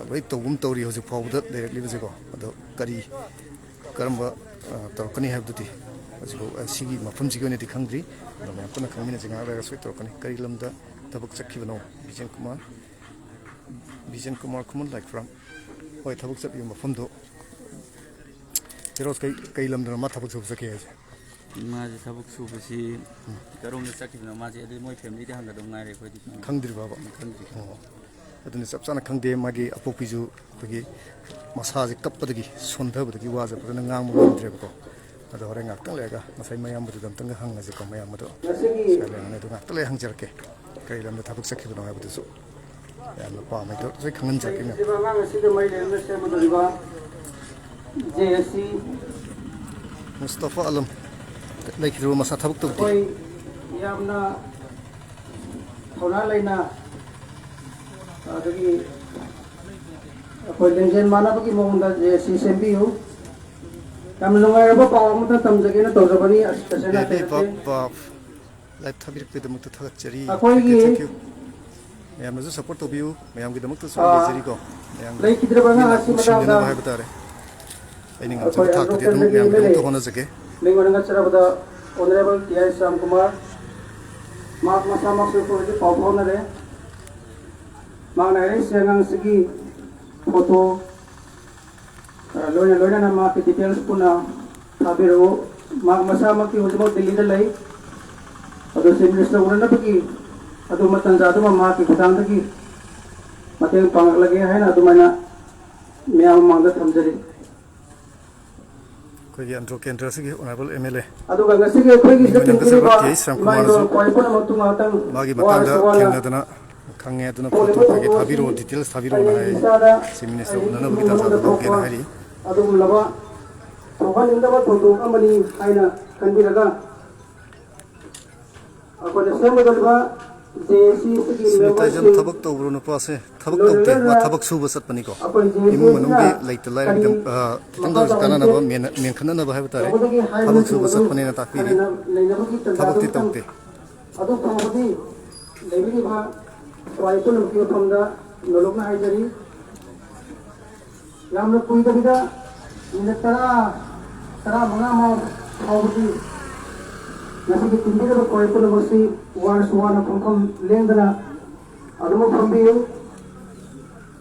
ꯂꯣꯏ ꯇꯧꯒꯨꯝ ꯇꯧꯔꯤ ꯍꯧꯖꯤꯛ ꯐꯥꯎꯕꯗ ꯂꯩꯔꯛꯂꯤꯕꯁꯦꯀꯣ꯫ ꯑꯗꯣ ꯀꯔꯤ, ꯀꯔꯝꯕ, ꯑ, ꯇꯧꯔꯛꯀꯅꯤ ꯍꯥꯏꯕꯗꯨꯗꯤ ꯍꯧꯖꯤꯛꯐꯥꯎ, ꯑ, ꯁꯤꯒꯤ ꯃꯐꯝꯁꯤꯒꯤ ꯑꯣꯏꯅꯗꯤ ꯈꯪꯗ꯭ꯔꯤ꯫ ꯑꯗꯣ ꯃꯌꯥꯝ ꯄꯨꯟꯅ ꯈꯪꯃꯤꯟꯅꯁꯤ꯫ ꯉꯥꯏꯍꯥꯛ ꯂꯩꯔꯒ ꯁꯣꯏ ꯇꯧꯔꯛꯀꯅꯤ꯫ ꯀꯔꯤ ꯂꯝꯗ ꯊꯕꯛ ꯆꯠꯈꯤꯕꯅꯣ? ꯕꯤꯖꯦꯟ ꯀꯨꯃꯥꯔ, ꯕꯤꯖꯦꯟ ꯀꯨꯃꯥꯔ ꯈꯨꯃꯟ ꯂꯥꯏꯈ꯭ꯔꯥꯝ꯫ ꯍꯣꯏ, ꯊꯕꯛ ꯆꯠꯂꯤꯕ ꯃꯐꯝꯗꯣ꯫ ꯍꯦꯔꯣꯁ, ꯀꯩ, ꯀꯩ ꯂꯝꯗꯅꯣ ꯃꯥ ꯊꯕꯛ ꯁꯨꯕ ꯆꯠꯈꯤ ꯍꯥꯏꯁꯦ? ꯃꯥꯁꯦ ꯊꯕꯛ ꯁꯨꯕꯁꯤ ꯎꯝ꯫ ꯀꯔꯣꯝꯗ ꯆꯠꯈꯤꯕꯅꯣ? ꯃꯥꯁꯦ ꯑꯗꯨꯗꯤ ꯃꯣꯏ ꯐꯦꯃꯤꯂꯤꯗ ꯍꯪꯒꯗꯧ ꯉꯥꯏꯔꯦ ꯑꯩꯈꯣꯏꯗꯤ꯫ ꯈꯪꯗ꯭ꯔꯤꯕꯕ? ꯎꯝ, ꯈꯪꯗ꯭ꯔꯤ꯫ ꯑꯣ꯫ ꯑꯗꯨꯅ ꯆꯞ ꯆꯥꯅ ꯈꯪꯗꯦ꯫ ꯃꯥꯒꯤ ꯑꯄꯣꯛꯄꯤꯁꯨ ꯑꯩꯈꯣꯏꯒꯤ ꯃꯁꯥꯁꯦ ꯀꯞꯄꯗꯒꯤ, ꯁꯣꯟꯊꯕꯗꯒꯤ ꯋꯥꯁꯦ ꯐꯖꯅ ꯉꯥꯡꯕ ꯉꯝꯗ꯭ꯔꯦꯕꯀꯣ꯫ ꯑꯗꯣ ꯍꯣꯔꯦꯟ ꯉꯥꯛꯇꯪ ꯂꯩꯔꯒ ꯉꯁꯥꯏ ꯃꯌꯥꯝꯕꯗꯨꯗ ꯑꯝꯇꯪꯒ ꯍꯪꯉꯁꯤꯀꯣ, ꯃꯌꯥꯝꯕꯗꯣ꯫ ꯉꯁꯤꯒꯤ ꯁꯤꯗ ꯂꯩꯔꯝꯒꯅꯤ꯫ ꯑꯗꯣ ꯉꯥꯛꯇꯪ ꯂꯩꯔ ꯍꯪꯖꯔꯛꯀꯦ, ꯀꯔꯤ ꯂꯝꯗ ꯊꯕꯛ ꯆꯠꯈꯤꯕꯅꯣ ꯍꯥꯏꯕꯗꯨꯁꯨ꯫ ꯌꯥꯝꯅ ꯄꯥꯝꯃꯦ꯫ ꯑꯗꯣ ꯉꯁꯥꯏ ꯈꯪꯍꯟꯖꯔꯛꯀꯦ, ꯃꯌꯥꯝ꯫ ꯂꯩꯈꯤꯗ꯭ꯔꯤꯕ ꯑꯉꯥꯡ ꯑꯁꯤꯒ ꯃꯔꯤ ꯂꯩꯅꯅ ꯁꯦꯝꯒꯗꯧꯔꯤꯕ ꯖꯦ ꯑꯦꯁ ꯁꯤ ꯃꯨꯁꯇꯐꯥ ꯑꯂꯝ ꯂꯩꯈꯤꯗ꯭ꯔꯤꯕ ꯃꯁꯥ ꯊꯕꯛ ꯇꯧꯗꯦ꯫ ꯑꯩꯈꯣꯏ ꯌꯥꯝꯅ ꯊꯧꯅꯥ ꯂꯩꯅ, ꯑꯗꯒꯤ ꯑꯩꯈꯣꯏ ꯂꯤꯡꯖꯦꯜ ꯃꯥꯟꯅꯕꯒꯤ ꯃꯑꯣꯡꯗ ꯖꯦ ꯑꯦꯁ ꯁꯤ ꯁꯦꯝꯕꯤꯌꯨ꯫ ꯌꯥꯝꯅ ꯅꯨꯡꯉꯥꯏꯔꯕ ꯄꯥꯎ ꯑꯃꯇ ꯇꯝꯖꯒꯦꯅ ꯇꯧꯖꯕꯅꯤ꯫ ꯑꯁ, ꯇꯁꯦꯡꯅ ꯕꯦꯕꯤ ꯍꯥꯏꯔꯕꯗꯤ ꯕꯥꯞ ꯕꯥꯞ ꯂꯥꯏꯐ ꯊꯥꯕꯤꯔꯛꯄꯒꯤꯗꯃꯛꯇ ꯊꯥꯒꯠꯆꯔꯤ꯫ ꯑꯩꯈꯣꯏꯒꯤ, Thank you, thank you꯫ ꯃꯌꯥꯝꯅꯁꯨ ꯁꯞꯄꯣꯔꯠ ꯇꯧꯕꯤꯌꯨ, ꯃꯌꯥꯝꯒꯤꯗꯃꯛꯇꯁꯨ ꯑꯥ, ꯂꯩꯖꯔꯤꯀꯣ꯫ ꯃꯌꯥꯝꯒꯤ ꯂꯩꯈꯤꯗ꯭ꯔꯕ ꯑꯉꯥꯡ ꯃꯤꯠꯅ ꯑꯁꯤ ꯃꯇꯥꯡꯗ ꯅꯨꯡꯁꯤꯅꯅꯕ ꯍꯥꯏꯕ ꯇꯥꯔꯦ꯫ ꯑꯩꯅ ꯑꯩꯈꯣꯏ ꯉꯝꯖꯕ ꯑꯦꯟꯗ꯭ꯔꯣ ꯊꯥꯛꯇꯗꯤ ꯑꯗꯨꯝ ꯀꯦꯟꯗ꯭ꯔꯒꯤ ꯃꯌꯥꯝꯒꯤꯗꯃꯛꯇ ꯑꯦꯝ ꯑꯦꯜ ꯑꯦ ꯍꯣꯠꯅꯖꯒꯦ꯫ ꯃꯤꯡ ꯑꯣꯏꯅ ꯉꯠꯆꯔꯕꯗ ꯑꯣꯅꯔꯦꯕꯜ ꯇꯤ ꯑꯥꯏ ꯁ꯭ꯌꯥꯝꯀꯨꯃꯥꯔ, ꯃꯍꯥꯛ ꯃꯁꯥꯃꯛꯁꯨ ꯑꯩꯈꯣꯏꯒꯤ ꯄꯥꯎ ꯐꯥꯎꯅꯔꯦ꯫ ꯃꯍꯥꯛꯅ ꯍꯥꯏꯔꯛꯏꯁꯦ ꯑꯉꯥꯡꯁꯤꯒꯤ ꯐꯣꯇꯣ, ꯑ, ꯂꯣꯏꯅ ꯂꯣꯏꯅꯅ ꯃꯍꯥꯛꯀꯤ ꯗꯤꯇꯦꯜꯁ ꯄꯨꯟꯅ ꯊꯥꯕꯤꯔꯛꯎ꯫ ꯃꯍꯥꯛ ꯃꯁꯥꯃꯛꯇꯤ ꯍꯧꯖꯤꯛꯃꯛ ꯗꯤꯜꯂꯤꯗ ꯂꯩ꯫ ꯑꯗꯨ ꯆꯤꯐ ꯃꯤꯅꯤꯁꯇꯔ ꯎꯅꯅꯕꯒꯤ ꯑꯗꯨꯝꯕ ꯇꯥꯟꯖꯥꯗꯨꯃ ꯃꯍꯥꯛꯀꯤ ꯈꯨꯊꯥꯡꯗꯒꯤ ꯃꯇꯦꯡ ꯄꯥꯡꯂꯛꯂꯒꯦ ꯍꯥꯏꯅ ꯑꯗꯨꯃꯥꯏꯅ ꯃꯤꯌꯥꯝ ꯃꯃꯥꯡꯗ ꯊꯝꯖꯔꯤ꯫ ꯑꯩꯈꯣꯏꯒꯤ ꯑꯟꯗ꯭ꯔꯣ ꯀꯦꯟꯗ꯭ꯔꯁꯤꯒꯤ ꯑꯣꯅꯔꯦꯕꯜ ꯑꯦꯝ ꯑꯦꯜ ꯑꯦ ꯑꯗꯨꯒ ꯉꯁꯤꯒꯤ ꯑꯩꯈꯣꯏꯒꯤ ꯃꯤꯡ ꯑꯣꯏꯅ ꯁꯤꯗ ꯉꯁꯤ ꯇꯤꯟꯕꯤꯔꯤꯕ ꯇꯤ ꯑꯩꯆ ꯏꯃꯥ ꯏꯟꯗꯣꯜ ꯔꯥꯝꯀꯨꯃꯥꯔꯅꯁꯨ ꯈ꯭ꯋꯥꯏ ꯄꯨꯝꯅꯃꯛꯇꯨ ꯉꯥꯏꯍꯥꯛꯇꯪ ꯃꯥꯒꯤ ꯃꯇꯥꯡꯗ ꯋꯥꯔꯁꯨ ꯋꯥꯅ ꯊꯦꯡꯅꯗꯅ ꯈꯪꯉꯦ, ꯑꯗꯨꯅ ꯊꯣꯛꯂꯤꯕ ꯐꯣꯇꯣ ꯀꯩꯀꯩ ꯊꯧꯗꯣꯛ ꯑꯁꯤ ꯊꯥꯕꯤꯔꯛꯑꯣ, ꯗꯤꯇꯦꯜꯁ ꯊꯥꯕꯤꯔꯛꯑꯣꯅ ꯑꯩꯒꯤ ꯍꯥꯏꯔꯤ꯫ ꯏꯁꯥꯗ, ꯆꯤꯐ ꯃꯤꯅꯤꯁꯇꯔ ꯑꯩꯒꯤ ꯎꯅꯅꯕꯒꯤ ꯏꯃꯨꯡ ꯇꯥꯟꯖꯥꯗꯣ ꯃꯅꯨꯡꯗ ꯂꯧꯒꯦꯅ ꯊꯣꯛꯄ ꯍꯥꯏꯔꯤ꯫ ꯑꯗꯨꯒꯨꯝꯂꯕ ꯊꯣꯛꯍꯟꯅꯤꯡꯗꯕ ꯊꯧꯗꯣꯛ ꯑꯃꯅꯤ ꯍꯥꯏꯅ ꯈꯟꯕꯤꯔꯒ ꯑꯩꯈꯣꯏꯅ ꯁꯦꯝꯒꯗꯧꯔꯤꯕ ꯖꯦ ꯑꯦ ꯁꯤ ꯑꯁꯤꯒꯤ ꯁꯦꯅꯤꯇꯥꯏꯖꯔ ꯃꯦꯝꯕꯔꯁꯤꯡ ꯊꯕꯛ ꯇꯧꯕ꯭ꯔꯣ ꯅꯨꯄꯥꯁꯦ? ꯊꯕꯛ ꯂꯣꯏꯅ ꯇꯧꯗꯦ, ꯃꯥ ꯂꯣꯏꯅꯅ ꯊꯕꯛ ꯁꯨꯕ ꯆꯠꯄꯅꯤꯀꯣ꯫ ꯑꯩꯈꯣꯏ ꯖꯦ ꯑꯦ ꯁꯤ ꯏꯃꯨꯡ ꯑꯁꯤꯅ ꯃꯅꯨꯡꯒꯤ ꯂꯩꯇ ꯀꯔꯤ ꯂꯥꯏꯔꯒꯤꯗꯝ-, ꯑ, ꯈꯤꯇꯪꯗ ꯃꯈꯥ ꯑꯣꯏꯔꯁꯨ ꯇꯧꯍꯟꯒꯦ ꯀꯥꯟꯅꯅꯕ ꯃꯦꯟ-, ꯃꯦꯟꯈꯠꯅꯅꯕ ꯍꯥꯏꯕ ꯇꯥꯔꯦ꯫ ꯇꯧꯕꯗꯒꯤ ꯍꯥꯏꯕꯅ ꯊꯕꯛ ꯁꯨꯕ ꯆꯤꯡꯕꯗꯨ ꯆꯠꯄꯅꯦꯅ ꯇꯥꯛꯄꯤꯔꯤ꯫ ꯍꯥꯟꯅ ꯂꯩꯅꯕꯒꯤ ꯇꯥꯟꯖꯥꯗꯨ ꯊꯕꯛꯇꯤ ꯈꯤꯇꯪ ꯇꯧꯗꯦ꯫ ꯑꯗꯨ ꯐꯥꯎꯕꯗꯤ ꯂꯩꯕꯤꯔꯤꯕ ꯈ꯭ꯋꯥꯏ ꯄꯨꯝꯅꯃꯛꯀꯤ ꯃꯐꯝꯗ ꯅꯣꯂꯨꯛꯅ ꯍꯥꯏꯖꯔꯤ꯫ ꯌꯥꯝꯅ ꯀꯨꯏꯗꯕꯤꯗ ꯃꯤꯅꯤꯠ ꯇꯔꯥ, ꯇꯔꯥꯃꯉꯥ ꯑꯃ ꯐꯥꯎꯕꯒꯤ ꯉꯁꯤꯒꯤ ꯇꯤꯟꯕꯤꯔꯤꯕ ꯈ꯭ꯋꯥꯏ ꯄꯨꯝꯅꯃꯛꯁꯤ ꯋꯥꯔꯁꯨ ꯋꯥꯅ ꯐꯝꯐꯝ ꯂꯦꯡꯗꯅ ꯑꯗꯨꯃꯛ ꯐꯝꯕꯤꯌꯨ꯫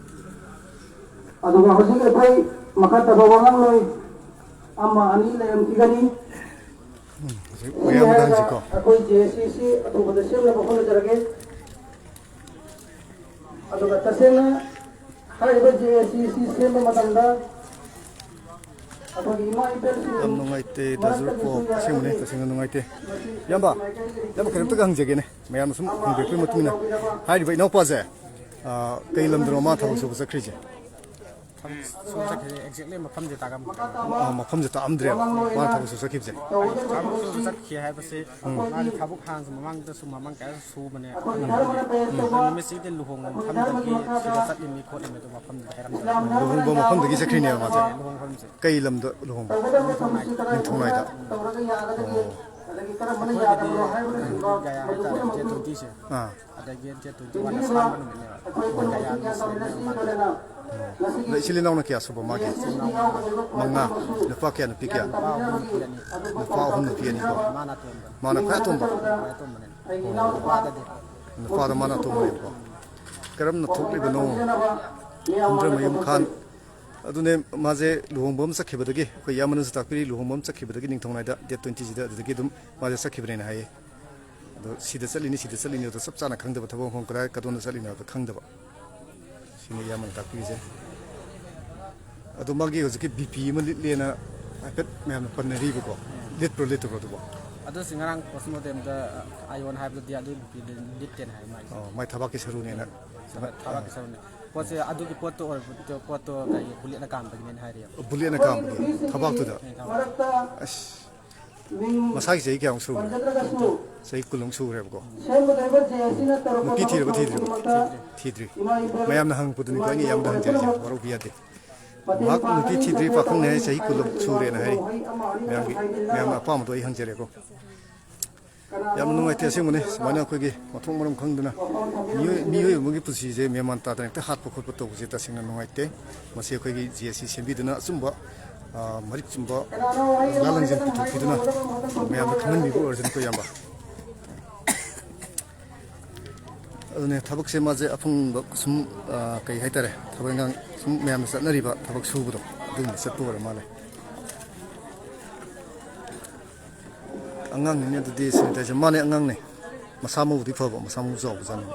ꯑꯗꯨꯒ ꯍꯧꯖꯤꯛ ꯑꯩꯈꯣꯏ ꯃꯈꯥ ꯇꯥꯕ ꯋꯥꯉꯥꯡꯂꯣꯏ ꯑꯃ ꯑꯅꯤ ꯂꯩꯔꯝꯈꯤꯒꯅꯤ꯫ ꯍꯧꯖꯤꯛ ꯑꯩꯅ ꯃꯌꯥꯝ ꯍꯥꯏꯔꯒ ꯃꯊꯪꯁꯤꯀꯣ꯫ ꯑꯩꯈꯣꯏ ꯖꯦ ꯑꯦꯁ ꯁꯤꯁꯤ ꯑꯊꯨꯕꯗ ꯁꯦꯝꯅꯕ ꯍꯣꯠꯅꯖꯔꯒꯦ꯫ ꯑꯗꯨꯒ ꯇꯁꯦꯡꯅ ꯍꯥꯏꯔꯤꯕ ꯖꯦ ꯑꯦꯁ ꯁꯤꯁꯤ ꯁꯦꯝꯕ ꯃꯇꯝꯗ ꯑꯩꯈꯣꯏꯒꯤ ꯏꯃꯥ ꯏꯕꯦꯜꯁꯤꯡ ꯌꯥꯝ ꯅꯨꯡꯉꯥꯏꯇꯦ, ꯗꯥ ꯖꯨꯔꯀꯣ, ꯃꯔꯛꯇꯒꯤꯁꯨ ꯑꯁꯦꯡꯕꯅꯦ, ꯌꯥꯔꯒꯗꯤ ꯇꯁꯦꯡꯅ ꯅꯨꯡꯉꯥꯏꯇꯦ꯫ ꯃꯁꯤ ꯏꯌꯥꯝꯕ, ꯃꯥꯏꯀꯩꯗꯒꯤ ꯏꯌꯥꯝꯕ, ꯀꯩꯅꯣꯝꯇꯒ ꯍꯪꯖꯒꯦꯅꯦ, ꯃꯌꯥꯝꯅ ꯁꯨꯝ ꯍꯪꯕꯤꯔꯛꯄꯒꯤ ꯃꯇꯨꯡ ꯏꯟꯅ꯫ ꯍꯥꯏꯔꯤꯕ ꯏꯅꯥꯎꯄꯥꯁꯦ, ꯑ, ꯀꯩ ꯂꯝꯗꯅꯣ ꯃꯥ ꯊꯕꯛ ꯁꯨꯕ ꯆꯠꯈ꯭ꯔꯤꯁꯦ? ꯊꯕꯛ ꯁꯨꯕ ꯆꯠꯈꯤꯁꯦ exactly ꯃꯐꯝꯁꯦ ꯇꯥꯛꯂꯝꯗ꯭ꯔꯦ꯫ ꯑ, ꯃꯐꯝꯁꯦ ꯇꯥꯛꯂꯝꯗ꯭ꯔꯦꯕ, ꯃꯥꯅ ꯊꯕꯛ ꯁꯨꯕ ꯆꯠꯈꯤꯕꯁꯦ꯫ ꯊꯕꯛ ꯁꯨꯕ ꯆꯠꯈꯤ ꯍꯥꯏꯕꯁꯤ ꯃꯥꯒꯤ ꯊꯕꯛ ꯍꯥꯟꯅꯁꯨ ꯃꯃꯥꯡꯗꯁꯨ ꯃꯃꯥꯡ ꯀꯌꯥ ꯁꯨꯕꯅꯦ꯫ ꯑꯗꯨ ꯅꯨꯃꯤꯠꯁꯤꯒꯤꯗꯤ ꯂꯨꯍꯣꯡꯕ ꯃꯐꯝꯗꯒꯤ ꯁꯤꯗ ꯆꯠꯂꯤꯅꯤ ꯈꯣꯠꯂꯤꯅꯤ ꯑꯗꯨ ꯃꯐꯝꯗꯨꯗ ꯍꯥꯏꯔꯝꯗꯦ꯫ ꯂꯨꯍꯣꯡꯕ ꯃꯐꯝꯗꯒꯤ ꯆꯠꯈ꯭ꯔꯤꯅꯦꯕ ꯃꯥꯁꯦ? ꯂꯨꯍꯣꯡꯕ ꯃꯐꯝꯁꯦ꯫ ꯀꯩ ꯂꯝꯗ ꯂꯨꯍꯣꯡꯕ? ꯅꯤꯡꯊꯧꯅꯥꯏꯗ? ꯑꯣ꯫ ꯑꯩꯈꯣꯏꯒꯤꯗꯤ ꯒꯌꯥ ꯍꯥꯏꯇꯥꯔꯦ, ꯗꯦꯠ ꯇ꯭ꯋꯦꯟꯇꯤꯁꯦ꯫ ꯑꯥ꯫ ꯑꯗꯒꯤ ꯗꯦꯠ ꯇ꯭ꯋꯦꯟꯇꯤ ꯋꯥꯟꯗ ꯁꯥꯡꯕ ꯅꯨꯃꯤꯠꯅꯦꯕ꯫ ꯑꯩꯈꯣꯏ ꯒꯌꯥꯒꯤ ꯁꯦꯟꯗ꯭ꯔꯥ ꯃꯥꯟꯕ꯫ ꯑꯗꯣ ꯏꯆꯤꯜ ꯏꯅꯥꯎꯅ ꯀꯌꯥ ꯁꯨꯕ ꯃꯥꯒꯤ? ꯏꯆꯤꯜ ꯏꯅꯥꯎ ꯃꯉꯥ꯫ ꯅꯨꯄꯥ ꯀꯌꯥ, ꯅꯨꯄꯤ ꯀꯌꯥ? ꯅꯨꯄꯥ ꯑꯍꯨꯝ, ꯅꯨꯄꯤ ꯑꯅꯤ꯫ ꯅꯨꯄꯥ ꯑꯍꯨꯝ, ꯅꯨꯄꯤ ꯑꯅꯤꯀꯣ? ꯃꯥꯅ ꯑꯇꯣꯝꯕ꯫ ꯃꯥꯅ ꯈ꯭ꯋꯥꯏ ꯑꯇꯣꯝꯕ? ꯈ꯭ꯋꯥꯏ ꯑꯇꯣꯝꯕꯅꯦ꯫ ꯑꯣ꯫ ꯅꯨꯄꯥꯗꯗꯤ? ꯅꯨꯄꯥꯗ ꯃꯥꯅ ꯑꯇꯣꯝꯕꯅꯦꯕꯀꯣ꯫ ꯀꯔꯝꯅ ꯊꯣꯛꯂꯤꯕꯅꯣ? ꯍꯨꯝꯗ꯭ꯔꯃꯌꯨꯝ ꯈꯥꯟ꯫ ꯑꯗꯨꯅꯦ, ꯃꯥꯁꯦ ꯂꯨꯍꯣꯡꯕ ꯑꯃ ꯆꯠꯈꯤꯕꯗꯒꯤ, ꯑꯩꯈꯣꯏ ꯏꯌꯥꯝꯕꯅꯁꯨ ꯇꯥꯛꯄꯤꯔꯤ, ꯂꯨꯍꯣꯡꯕ ꯑꯃ ꯆꯠꯈꯤꯕꯗꯒꯤ ꯅꯤꯡꯊꯧꯅꯥꯏꯗ ꯗꯦꯠ ꯇ꯭ꯋꯦꯟꯇꯤꯁꯤꯗ ꯑꯗꯨꯗꯒꯤ ꯑꯗꯨꯝ ꯃꯥꯁꯦ ꯆꯠꯈꯤꯕꯅꯦꯅ ꯍꯥꯏꯌꯦ꯫ ꯑꯗꯣ ꯁꯤꯗ ꯆꯠꯂꯤꯅꯤ, ꯁꯤꯗ ꯆꯠꯂꯤꯅꯤ, ꯑꯗꯣ ꯆꯞ ꯆꯥꯅ ꯈꯪꯗꯕ, ꯊꯕꯛ ꯃꯐꯝ ꯀꯗꯥꯏ, ꯀꯗꯣꯝꯗ ꯆꯠꯂꯤꯅꯣ ꯍꯥꯏꯕꯗꯣ ꯈꯪꯗꯕ꯫ ꯁꯤꯅꯤ ꯏꯌꯥꯝꯕꯅ ꯇꯥꯛꯄꯤꯔꯤꯁꯦ꯫ ꯑꯗꯣ ꯃꯥꯒꯤ ꯍꯧꯖꯤꯛꯀꯤ ꯕꯤ ꯄꯤ ꯑꯃ ꯂꯤꯠꯂꯦꯅ ꯍꯥꯏꯐꯦꯠ ꯃꯌꯥꯝꯅ ꯄꯟꯅꯔꯤꯕꯀꯣ꯫ ꯂꯤꯠꯄ꯭ꯔꯣ, ꯂꯤꯠꯇꯕ꯭ꯔꯣ ꯑꯗꯨꯕꯣ? ꯑꯗꯨ ꯁꯤ ꯉꯔꯥꯡ ꯄꯣꯁꯃꯣꯔꯇꯦꯝꯗ ꯑꯥꯏꯑꯣꯟ ꯍꯥꯏꯕꯗꯗꯤ ꯑꯗꯨꯒꯤ ꯕꯤ ꯄꯤ ꯂꯤꯠꯇꯦꯅ ꯍꯥꯏ ꯃꯥꯏꯁꯦ꯫ ꯑꯣ, ꯃꯥꯏ ꯊꯕꯥꯛꯀꯤ ꯁꯔꯨꯅꯦꯅ꯫ ꯊꯕꯥꯛꯀꯤ ꯁꯔꯨꯅꯦ꯫ ꯄꯣꯠꯁꯦ, ꯑꯗꯨꯒꯤ ꯄꯣꯠꯇꯣ ꯑꯣꯏꯔꯕ ꯄꯣꯠꯇꯣ ꯀꯔꯤ ꯕꯨꯂꯦꯠꯅ ꯀꯥꯝꯕꯒꯤꯅꯦꯅ ꯍꯥꯏꯔꯤꯕ꯫ ꯕꯨꯂꯦꯠꯅ ꯀꯥꯝꯕꯒꯤ ꯊꯕꯥꯛꯇꯨꯗ? ꯑꯦ, ꯊꯕꯥꯛ꯫ ꯑꯁ, ꯃꯁꯥꯒꯤ ꯆꯍꯤ ꯀꯌꯥꯃꯨꯛ ꯁꯨꯔꯦ? ꯆꯍꯤ ꯀꯨꯟꯃꯨꯛ ꯁꯨꯈ꯭ꯔꯦꯕꯀꯣ꯫ ꯅꯨꯄꯤ ꯊꯤꯔꯕ ꯊꯤꯗ꯭ꯔꯤꯕ? ꯊꯤꯗ꯭ꯔꯤ꯫ ꯃꯌꯥꯝꯅ ꯍꯪꯉꯛꯄꯗꯨꯅꯤꯀꯣ ꯑꯩꯅ ꯏꯌꯥꯝꯕꯗ ꯍꯪꯖꯔꯤꯁꯦ, ꯋꯥꯔꯧꯕꯤ ꯌꯥꯗꯦ꯫ ꯃꯍꯥꯛ ꯅꯨꯄꯤ ꯊꯤꯗ꯭ꯔꯤ, ꯄꯥꯈꯪꯅꯤ ꯍꯥꯏ, ꯆꯍꯤ ꯀꯨꯟꯃꯨꯛ ꯁꯨꯔꯦꯅ ꯍꯥꯏ꯫ ꯃꯌꯥꯝꯒꯤ, ꯃꯌꯥꯝꯅ ꯑꯄꯥꯝꯕꯗꯣ ꯑꯩ ꯍꯪꯖꯔꯦꯀꯣ꯫ ꯌꯥꯝꯅ ꯅꯨꯡꯉꯥꯏꯇꯦ ꯑꯁꯦꯡꯕꯅꯤ, ꯁꯨꯃꯥꯏꯅ ꯑꯩꯈꯣꯏꯒꯤ ꯃꯊꯣꯡ ꯃꯔꯝ ꯈꯪꯗꯅ ꯃꯤꯑꯣꯏ, ꯃꯤꯑꯣꯏ ꯑꯃꯒꯤ ꯄꯨꯟꯁꯤꯁꯦ ꯃꯦꯟꯃꯥꯟ ꯇꯥꯗꯅ ꯍꯦꯛꯇ ꯍꯥꯠꯄ ꯈꯣꯠꯄ ꯇꯧꯕꯁꯦ ꯇꯁꯦꯡꯅ ꯅꯨꯡꯉꯥꯏꯇꯦ꯫ ꯃꯁꯤ ꯑꯩꯈꯣꯏꯒꯤ ꯖꯦ ꯑꯦꯁ ꯁꯤ ꯁꯦꯝꯕꯤꯗꯨꯅ ꯑꯆꯨꯝꯕ ꯑ, ꯃꯔꯤꯛ ꯆꯨꯝꯕ ꯂꯥ ꯂꯪꯖꯦꯜ ꯄꯨꯊꯣꯛꯄꯤꯗꯨꯅ ꯃꯌꯥꯝꯗ ꯈꯪꯍꯟꯕꯤꯕ ꯑꯣꯏꯔꯁꯅꯨꯀꯣ, ꯏꯌꯥꯝꯕ꯫ ꯑꯗꯨꯅꯦ, ꯊꯕꯛꯁꯦ ꯃꯥꯁꯦ ꯑꯐꯪꯕ ꯁꯨꯝ, ꯑ, ꯀꯩ ꯍꯥꯏꯇꯥꯔꯦ, ꯊꯕꯛ ꯏꯪꯈꯥꯡ ꯁꯨꯝ ꯃꯌꯥꯝꯅ ꯆꯠꯅꯔꯤꯕ ꯊꯕꯛ ꯁꯨꯕꯗꯣ, ꯑꯗꯨꯒꯨꯝꯕ ꯆꯠꯄ ꯑꯣꯏꯔ ꯃꯥꯜꯂꯦ꯫ ꯑꯉꯥꯡꯅꯤꯅꯦ ꯑꯗꯨꯗꯤ, ꯁꯦꯅꯤꯇꯥꯏꯖꯔ꯫ ꯃꯥꯅꯦ, ꯑꯉꯥꯡꯅꯦ꯫ ꯃꯁꯥ ꯃꯎꯗꯤ ꯐꯕ, ꯃꯁꯥ ꯃꯎ ꯆꯥꯎꯕꯖꯥꯠꯅꯤ꯫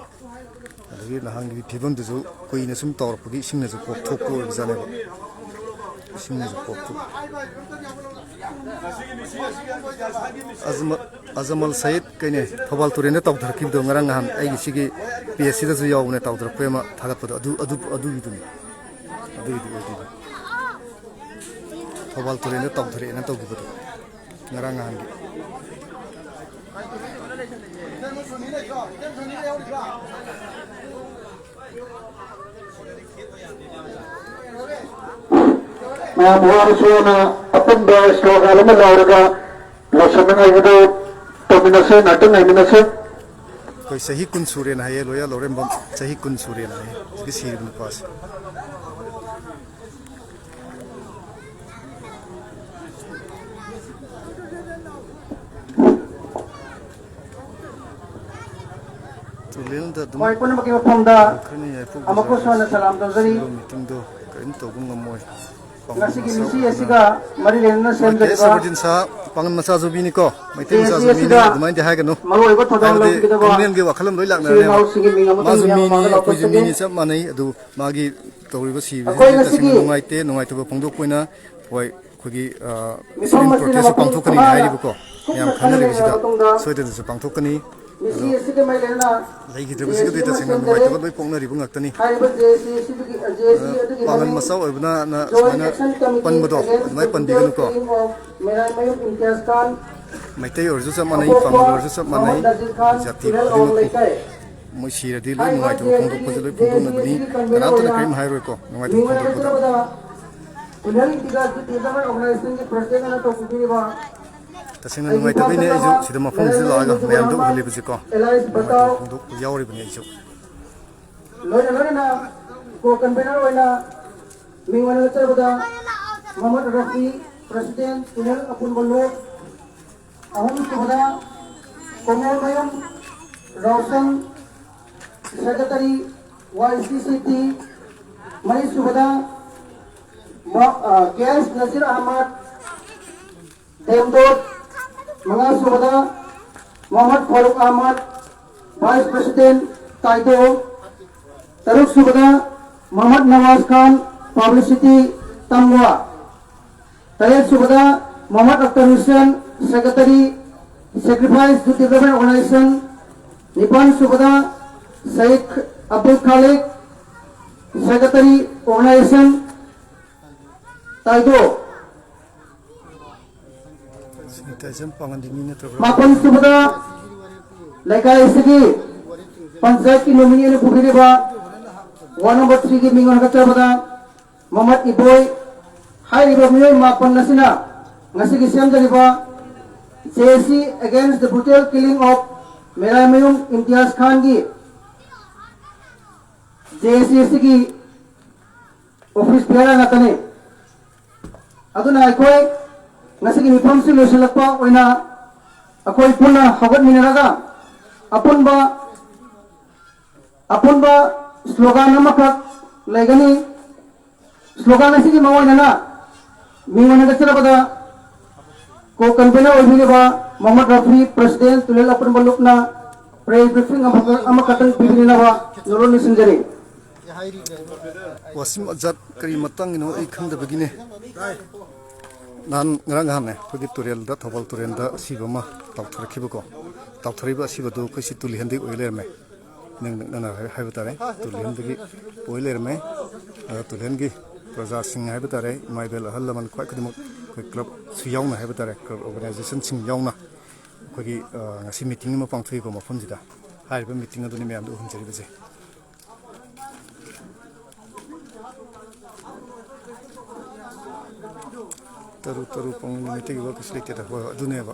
ꯑꯗꯒꯤ ꯅꯍꯥꯟꯒꯤ ꯐꯤꯕꯝꯗꯨꯁꯨ ꯀꯨꯏꯅ ꯁꯨꯝ ꯇꯧꯔꯛꯄꯒꯤ ꯏꯁꯤꯡꯅꯁꯨ ꯄꯣꯞꯊꯣꯛꯄ ꯑꯣꯏꯕꯖꯥꯠꯅꯦꯕ꯫ ꯏꯁꯤꯡꯅꯁꯨ ꯄꯣꯞꯊꯣꯛ ꯑꯖꯃ-, ꯑꯖꯃꯜ ꯁꯌꯤꯗ ꯀꯩꯅꯦ, ꯊꯧꯕꯥꯜ ꯇꯨꯔꯦꯟꯗ ꯇꯥꯎꯊꯔꯛꯈꯤꯕꯗꯣ ꯉꯔꯥꯡ ꯅꯍꯥꯟ ꯑꯩꯒꯤ ꯁꯤꯒꯤ ꯄꯦꯖꯁꯤꯗꯁꯨ ꯌꯥꯎꯕꯅꯦ, ꯇꯥꯎꯊꯔꯛꯄꯩ ꯑꯃ ꯊꯥꯒꯠꯄꯗꯣ, ꯑꯗꯨ, ꯑꯗꯨ, ꯑꯗꯨꯒꯤꯗꯨꯅꯤ꯫ ꯑꯗꯨꯒꯤꯗꯨ ꯑꯣꯏꯗꯣꯏꯅꯤ꯫ ꯊꯧꯕꯥꯜ ꯇꯨꯔꯦꯟꯗ ꯇꯥꯎꯊꯔꯛꯑꯦꯅ ꯇꯧꯈꯤꯕꯗꯣ ꯉꯔꯥꯡ ꯅꯍꯥꯟꯒꯤ꯫ ꯃꯌꯥꯝ ꯋꯥꯔꯁꯨꯅ ꯑꯄꯨꯟꯕ ꯁ꯭ꯂꯣꯒꯥꯟ ꯑꯃ ꯂꯥꯎꯔꯒ ꯂꯣꯏꯁꯟꯅꯉꯥꯏꯒꯤꯗꯣ ꯇꯧꯃꯤꯟꯅꯁꯦ, ꯉꯥꯛꯇꯪ ꯉꯥꯏꯃꯤꯟꯅꯁꯦ꯫ ꯑꯩꯈꯣꯏ ꯆꯍꯤ ꯀꯨꯟ ꯁꯨꯔꯦꯅ ꯍꯥꯏꯌꯦ, ꯂꯣꯌꯥ ꯂꯧꯔꯦꯝꯕꯝ ꯆꯍꯤ ꯀꯨꯟ ꯁꯨꯔꯦꯅ ꯍꯥꯏꯌꯦ, ꯍꯧꯖꯤꯛꯀꯤ ꯁꯤꯔꯤꯕ ꯅꯨꯄꯥꯁꯦ꯫ ꯇꯨꯔꯦꯜꯗ ꯑꯗꯨꯝ ꯈ꯭ꯋꯥꯏ ꯄꯨꯝꯅꯃꯛꯀꯤ ꯃꯐꯝꯗ ꯂꯪꯈ꯭ꯔꯅꯤ ꯌꯥꯏꯐꯧ ꯑꯃꯨꯛꯀꯁꯨ ꯍꯟꯅ ꯕꯖꯥꯔꯗꯁꯨ꯫ ꯁꯂꯥꯝ ꯇꯧꯖꯔꯤ꯫ ꯁꯤꯒꯨꯝꯕ ꯃꯤꯇꯤꯡꯗꯣ ꯀꯔꯤꯝ ꯇꯧꯕ ꯉꯝꯃꯣꯏ꯫ ꯄꯥꯡꯒꯜ ꯉꯁꯤꯒꯤ ꯃꯆꯥ ꯃꯤꯁꯤ ꯑꯣꯏꯕꯅ ꯑꯁꯤꯒ ꯃꯔꯤ ꯂꯩꯅꯅ ꯅꯨꯡꯉꯥꯏꯇꯦ꯫ ꯁꯦꯝꯖꯔꯤꯕ ꯁꯕꯔꯗꯤꯟ ꯁꯥꯍ, ꯄꯥꯡꯒꯜ ꯃꯆꯥꯁꯨ ꯃꯤꯅꯤꯀꯣ, ꯃꯩꯇꯩ ꯖꯦ ꯑꯦ ꯁꯤ ꯃꯆꯥꯁꯨ ꯃꯤꯅꯤ, ꯑꯁꯤꯗ ꯑꯗꯨꯃꯥꯏꯅꯗꯤ ꯍꯥꯏꯒꯅꯨ꯫ ꯃꯔꯨꯑꯣꯏꯕ ꯊꯧꯗꯥꯡ ꯍꯥꯏꯕꯗꯤ ꯂꯧꯕꯤꯒꯗꯕ ꯀ꯭ꯔꯤꯃꯤꯅꯦꯜꯒꯤ ꯋꯥꯈꯜꯂꯣꯟ ꯂꯣꯏ ꯏꯆꯤꯜ ꯂꯥꯛꯅꯔꯦꯕ꯫ ꯏꯅꯥꯎꯁꯤꯡꯒꯤ ꯃꯤꯡ ꯑꯃꯇꯪ ꯃꯥꯁꯨ ꯃꯤꯌꯥꯝ ꯃꯤꯅꯤ, ꯃꯃꯥꯡꯗ ꯑꯩꯈꯣꯏꯁꯨ ꯂꯥꯎꯊꯣꯛꯆꯒꯦ꯫ ꯃꯤꯅꯤ, ꯆꯞ ꯃꯥꯟꯅꯩ꯫ ꯑꯗꯨ ꯃꯥꯒꯤ ꯇꯧꯔꯤꯕ ꯁꯤꯕꯁꯤꯗꯤ ꯑꯩꯈꯣꯏ ꯇꯁꯦꯡꯅ ꯉꯁꯤꯒꯤ ꯅꯨꯡꯉꯥꯏꯇꯦ, ꯅꯨꯡꯉꯥꯏꯇꯕ ꯐꯣꯡꯗꯣꯛꯄ ꯑꯣꯏꯅ ꯍꯣꯏ, ꯑꯩꯈꯣꯏꯒꯤ, ꯑ, ꯃꯤꯐꯝ ꯁꯤꯠ-ꯏꯟ ꯑꯁꯤꯅ ꯄ꯭ꯔꯣꯇꯦꯁꯁꯨ ꯃꯄꯨꯡ ꯄꯥꯡꯊꯣꯛꯀꯅꯤꯅ ꯐꯥꯅ ꯍꯥꯏꯔꯤꯕꯀꯣ, ꯀꯨꯞꯅ ꯃꯌꯥꯝ ꯈꯪꯅꯔꯤꯕꯁꯤꯗ ꯈꯪꯅꯔꯕ ꯃꯇꯨꯡꯗ ꯁꯣꯏꯗꯅꯁꯨ ꯄꯥꯡꯊꯣꯛꯀꯅꯤ꯫ ꯃꯤꯁꯤ ꯑꯗꯣ ꯑꯁꯤꯒ ꯃꯥꯏ ꯂꯩꯅꯅ ꯂꯩꯈꯤꯗ꯭ꯔꯕꯁꯤꯒꯗꯤ ꯖꯦ ꯑꯦ ꯁꯤ ꯑꯃ ꯇꯁꯦꯡꯅ ꯁꯦꯝꯖꯔꯦ꯫ ꯅꯨꯡꯉꯥꯏꯇꯕ ꯂꯣꯏ ꯄꯣꯛꯅꯔꯤꯕ ꯉꯥꯛꯇꯅꯤ꯫ ꯍꯥꯏꯔꯤꯕ ꯖꯦ ꯑꯦ ꯁꯤ ꯑꯁꯤꯒꯤ, ꯖꯦ ꯑꯦ ꯁꯤ ꯑ, ꯑꯗꯨꯒꯤ ꯄꯥꯡꯒꯜ ꯃꯃꯤꯡ ꯃꯆꯥ ꯑꯣꯏꯕꯅ ꯖꯣꯏꯟ ꯁꯨꯃꯥꯏꯅ ꯑꯦꯛꯁꯟ ꯀꯃꯤꯇꯤ ꯄꯟꯕꯗꯣ ꯑꯦꯒꯦꯟꯁ ꯑꯗꯨꯃꯥꯏꯅ ꯄꯟꯕꯤꯒꯅꯨꯀꯣ꯫ ꯃꯦꯔꯥꯏꯃꯌꯨꯝ ꯏꯝꯇꯤꯌꯥꯖ ꯈꯥꯟ, ꯃꯩꯇꯩ ꯑꯣꯏꯔꯁꯨ ꯆꯞ ꯃꯥꯟꯅꯩ, ꯑꯄꯣꯛꯄ ꯄꯥꯡꯒꯜ ꯑꯣꯏꯔꯁꯨ ꯆꯞ ꯃꯥꯟꯅꯩ, ꯃꯣꯍꯝꯃꯗ ꯅꯖꯤꯔ ꯈꯥꯟ, ꯖꯥꯇꯤ ꯇꯨꯔꯦꯜ ꯑꯋꯥꯡ ꯈꯨꯗꯤꯡꯃꯛꯄꯨ ꯂꯩꯀꯥꯏ꯫ ꯃꯣꯏ ꯁꯤꯔꯗꯤ ꯂꯣꯏ ꯍꯥꯏꯔꯤꯕ ꯅꯨꯡꯉꯥꯏꯇꯕ ꯖꯦ ꯑꯦ ꯁꯤꯒꯤ, ꯐꯣꯡꯗꯣꯛꯄꯁꯦ ꯂꯣꯏ ꯖꯦ ꯑꯦ ꯐꯣꯡꯗꯣꯛꯅꯕꯅꯤ, ꯁꯤꯒꯤ ꯀꯟꯚꯦꯅꯔ ꯀꯅꯥꯝꯇꯅ ꯑꯣꯏꯅ ꯀꯔꯤꯝ ꯍꯥꯏꯔꯣꯏꯀꯣ ꯅꯨꯡꯉꯥꯏꯇꯕ ꯃꯤꯡ ꯑꯣꯏꯅ ꯐꯣꯡꯗꯣꯛꯄꯗ꯫ ꯆꯠꯆꯕꯗ ꯇꯨꯔꯦꯜ ꯏꯝꯇꯤꯌꯥꯖ ꯌꯨꯠ ꯂꯤꯗꯔ ꯑꯣꯔꯒꯅꯥꯏꯖꯦꯁꯟꯒꯤ ꯄ꯭ꯔꯁꯤꯗꯦꯟ ꯑꯣꯏꯅ ꯇꯧꯕꯤꯔꯤꯕ ꯇꯁꯦꯡꯅ ꯑꯩꯒꯤ ꯅꯨꯡꯉꯥꯏꯇꯕꯩꯅꯦ ꯏꯄꯥ ꯑꯩꯁꯨ ꯁꯤꯗ ꯃꯐꯝꯁꯤꯗ ꯂꯥꯛꯑꯒ ꯃꯌꯥꯝꯗ ꯎꯍꯜꯂꯤꯕꯁꯦꯀꯣ, ꯑꯦꯂꯥꯏꯟꯁ ꯅꯨꯡꯉꯥꯏꯇꯕ ꯕꯇꯥꯎ, ꯐꯣꯡꯗꯣꯛꯄ ꯌꯥꯎꯔꯤꯕꯅꯤ ꯑꯩꯁꯨ꯫ ꯂꯣꯏꯅ ꯂꯣꯏꯅꯅ ꯀꯣ ꯀꯟꯚꯦꯅꯔ ꯑꯣꯏꯅ ꯃꯤꯡ ꯑꯣꯏꯅ ꯆꯠꯆꯕꯗ ꯃꯣꯍꯃꯗ ꯔꯐꯤ, ꯄ꯭ꯔꯁꯤꯗꯦꯟ, ꯇꯨꯂꯦꯜ ꯑꯄꯨꯟꯕ ꯂꯨꯞ꯫ ꯑꯍꯨꯝꯁꯨꯕꯗ ꯀꯣꯃꯣꯔꯃꯌꯨꯝ ꯔꯣꯁꯟ, ꯁꯦꯀ꯭ꯔꯦꯇꯔꯤ, ꯋꯥꯏ ꯁꯤ ꯁꯤ ꯇꯤ꯫ ꯃꯔꯤꯁꯨꯕꯗ ꯃ-, ꯑ, ꯀꯦ ꯑꯦꯁ ꯅꯖꯤꯔ ꯑꯍꯃꯗ, ꯗꯦꯝꯗꯣꯠ꯫ ꯃꯉꯥꯁꯨꯕꯗ ꯃꯣꯍꯃꯗ ꯐꯥꯔꯨꯛ ꯑꯍꯃꯗ, ꯚꯥꯏꯁ ꯄ꯭ꯔꯁꯤꯗꯦꯟ, ꯇꯥꯏꯗꯣ꯫ ꯇꯔꯨꯛꯁꯨꯕꯗ ꯃꯣꯍꯃꯗ ꯅꯋꯥꯖ ꯈꯥꯟ, ꯄꯕ꯭ꯂꯤꯁꯤꯇꯤ, ꯇꯝꯋꯥ꯫ ꯇꯔꯦꯠꯁꯨꯕꯗ Mohammad Akhtar Hussain, secretary, sacrifice youth development organisation. ꯅꯤꯄꯥꯟꯁꯨꯕꯗ ꯁꯌꯤꯗ ꯑꯕꯗꯨꯜ ꯈꯥꯂꯤꯛ, ꯁꯦꯀ꯭ꯔꯦꯇꯔꯤ, ꯑꯣꯔꯒꯅꯥꯏꯖꯦꯁꯟ, ꯇꯥꯏꯗꯣ꯫ ꯁꯦꯅꯤꯇꯥꯏꯖꯔ ꯄꯥꯡꯍꯟꯗꯤ ꯃꯤ ꯅꯠꯇ꯭ꯔꯕ꯭ꯔꯥ? ꯃꯥꯄꯟꯁꯨꯕꯗ ꯂꯩꯀꯥꯏ ꯑꯁꯤꯒꯤ ꯄꯟꯆꯥꯌꯠꯀꯤ ꯅꯣꯃꯤꯅꯤ ꯑꯣꯏꯅ ꯄꯨꯕꯤꯔꯤꯕ ꯋꯥꯔꯗ ꯅꯝꯕꯔ ꯊ꯭ꯔꯤꯒꯤ ꯃꯤꯡ ꯑꯣꯏꯅ ꯀꯠꯆꯕꯗ ꯃꯣꯍꯃꯗ ꯏꯕꯣꯏ꯫ ꯍꯥꯏꯔꯤꯕ ꯃꯤꯑꯣꯏ ꯃꯥꯄꯟ ꯑꯁꯤꯅ ꯉꯁꯤꯒꯤ ꯁꯦꯝꯖꯔꯤꯕ J A C Against the Brutal Killing of ꯃꯦꯔꯥꯏꯃꯌꯨꯝ ꯏꯝꯇꯤꯌꯥꯖ ꯈꯥꯟꯒꯤ J A C ꯑꯁꯤꯒꯤ ꯑꯣꯐꯤꯁ ꯕꯤꯌꯥꯔ ꯉꯥꯛꯇꯅꯤ꯫ ꯑꯗꯨꯅ ꯑꯩꯈꯣꯏ ꯉꯁꯤꯒꯤ ꯃꯤꯐꯝꯁꯤ ꯂꯣꯏꯁꯤꯜꯂꯛꯄ ꯑꯣꯏꯅ ꯑꯩꯈꯣꯏ ꯄꯨꯟꯅ ꯍꯧꯒꯠꯃꯤꯟꯅꯔꯒ ꯑꯄꯨꯟꯕ, ꯑꯄꯨꯟꯕ ꯁ꯭ꯂꯣꯒꯥꯟ ꯑꯃꯈꯛ ꯂꯩꯒꯅꯤ꯫ ꯁ꯭ꯂꯣꯒꯥꯟ ꯑꯁꯤꯒꯤ ꯃꯑꯣꯡꯗꯅ ꯃꯤꯡ ꯑꯣꯏꯅ ꯆꯠꯆꯔꯕꯗ ꯀꯣ ꯀꯟꯚꯦꯅꯔ ꯑꯣꯏꯕꯤꯔꯤꯕ ꯃꯣꯍꯃꯗ ꯔꯐꯤ, ꯄ꯭ꯔꯁꯤꯗꯦꯟ, ꯇꯨꯂꯦꯜ ꯑꯄꯨꯟꯕ ꯂꯨꯞꯅ ꯄ꯭ꯔꯦꯁ ꯕ꯭ꯔꯤꯐꯤꯡ ꯑꯃꯈꯛ-, ꯑꯃꯈꯛꯇꯪ ꯄꯤꯕꯤꯅꯕ ꯅꯣꯂꯣꯟ ꯅꯤꯡꯁꯤꯡꯖꯔꯤ꯫ ꯋꯥꯁꯤꯝ ꯑꯖꯥꯗ ꯀꯔꯤ ꯃꯇꯥꯡꯒꯤꯅꯣ ꯑꯩ ꯈꯪꯗꯕꯒꯤꯅꯦ꯫ ꯅꯍꯥꯟ, ꯉꯔꯥꯡ ꯅꯍꯥꯟꯅꯦ ꯑꯩꯈꯣꯏꯒꯤ ꯇꯨꯔꯦꯜꯗ, ꯊꯧꯕꯥꯜ ꯇꯨꯔꯦꯜꯗ ꯑꯁꯤꯕ ꯑꯃ ꯇꯥꯎꯊꯔꯛꯈꯤꯕꯀꯣ꯫ ꯇꯥꯎꯊꯔꯛꯏꯕ ꯑꯁꯤꯕꯗꯨ ꯑꯩꯈꯣꯏ ꯁꯤ ꯇꯨꯂꯤꯍꯟꯗꯩ ꯑꯣꯏ ꯂꯩꯔꯝꯃꯦ꯫ ꯏꯅꯛ ꯅꯛꯅꯅ ꯍꯥꯏ-, ꯍꯥꯏꯕ ꯇꯥꯔꯦ, ꯇꯨꯂꯤꯍꯟꯗꯒꯤ ꯑꯣꯏ ꯂꯩꯔꯝꯃꯦ꯫ ꯑꯗ ꯇꯨꯂꯤꯍꯟꯒꯤ ꯄ꯭ꯔꯖꯥꯁꯤꯡ ꯍꯥꯏꯕ ꯇꯥꯔꯦ, ꯏꯃꯥ ꯏꯕꯦꯜ, ꯑꯍꯜ ꯂꯃꯟ, ꯈ꯭ꯋꯥꯏ ꯈꯨꯗꯤꯡꯃꯛ ꯑꯩꯈꯣꯏ ꯀ꯭ꯂꯕꯁꯨ ꯌꯥꯎꯅ ꯍꯥꯏꯕ ꯇꯥꯔꯦ, ꯀ꯭ꯂꯕ ꯑꯣꯔꯒꯅꯥꯏꯖꯦꯁꯟꯁꯤꯡ ꯌꯥꯎꯅ ꯑꯩꯈꯣꯏꯒꯤ, ꯑ, ꯉꯁꯤ ꯃꯤꯇꯤꯡ ꯑꯃ ꯄꯥꯡꯊꯣꯛꯏꯀꯣ ꯃꯐꯝꯁꯤꯗ꯫ ꯍꯥꯏꯔꯤꯕ ꯃꯤꯇꯤꯡ ꯑꯗꯨꯅꯤ ꯃꯌꯥꯝꯗ ꯎꯍꯟꯖꯔꯤꯕꯁꯦ꯫ ꯇꯔꯨ ꯇꯔꯨ ꯄꯪꯂꯤ ꯃꯩꯇꯩꯒꯤ ꯋꯥ ꯀꯩꯁꯨ ꯂꯩꯇꯦꯗ꯫ ꯍꯣꯏ, ꯍꯣꯏ, ꯑꯗꯨꯅꯦꯕ꯫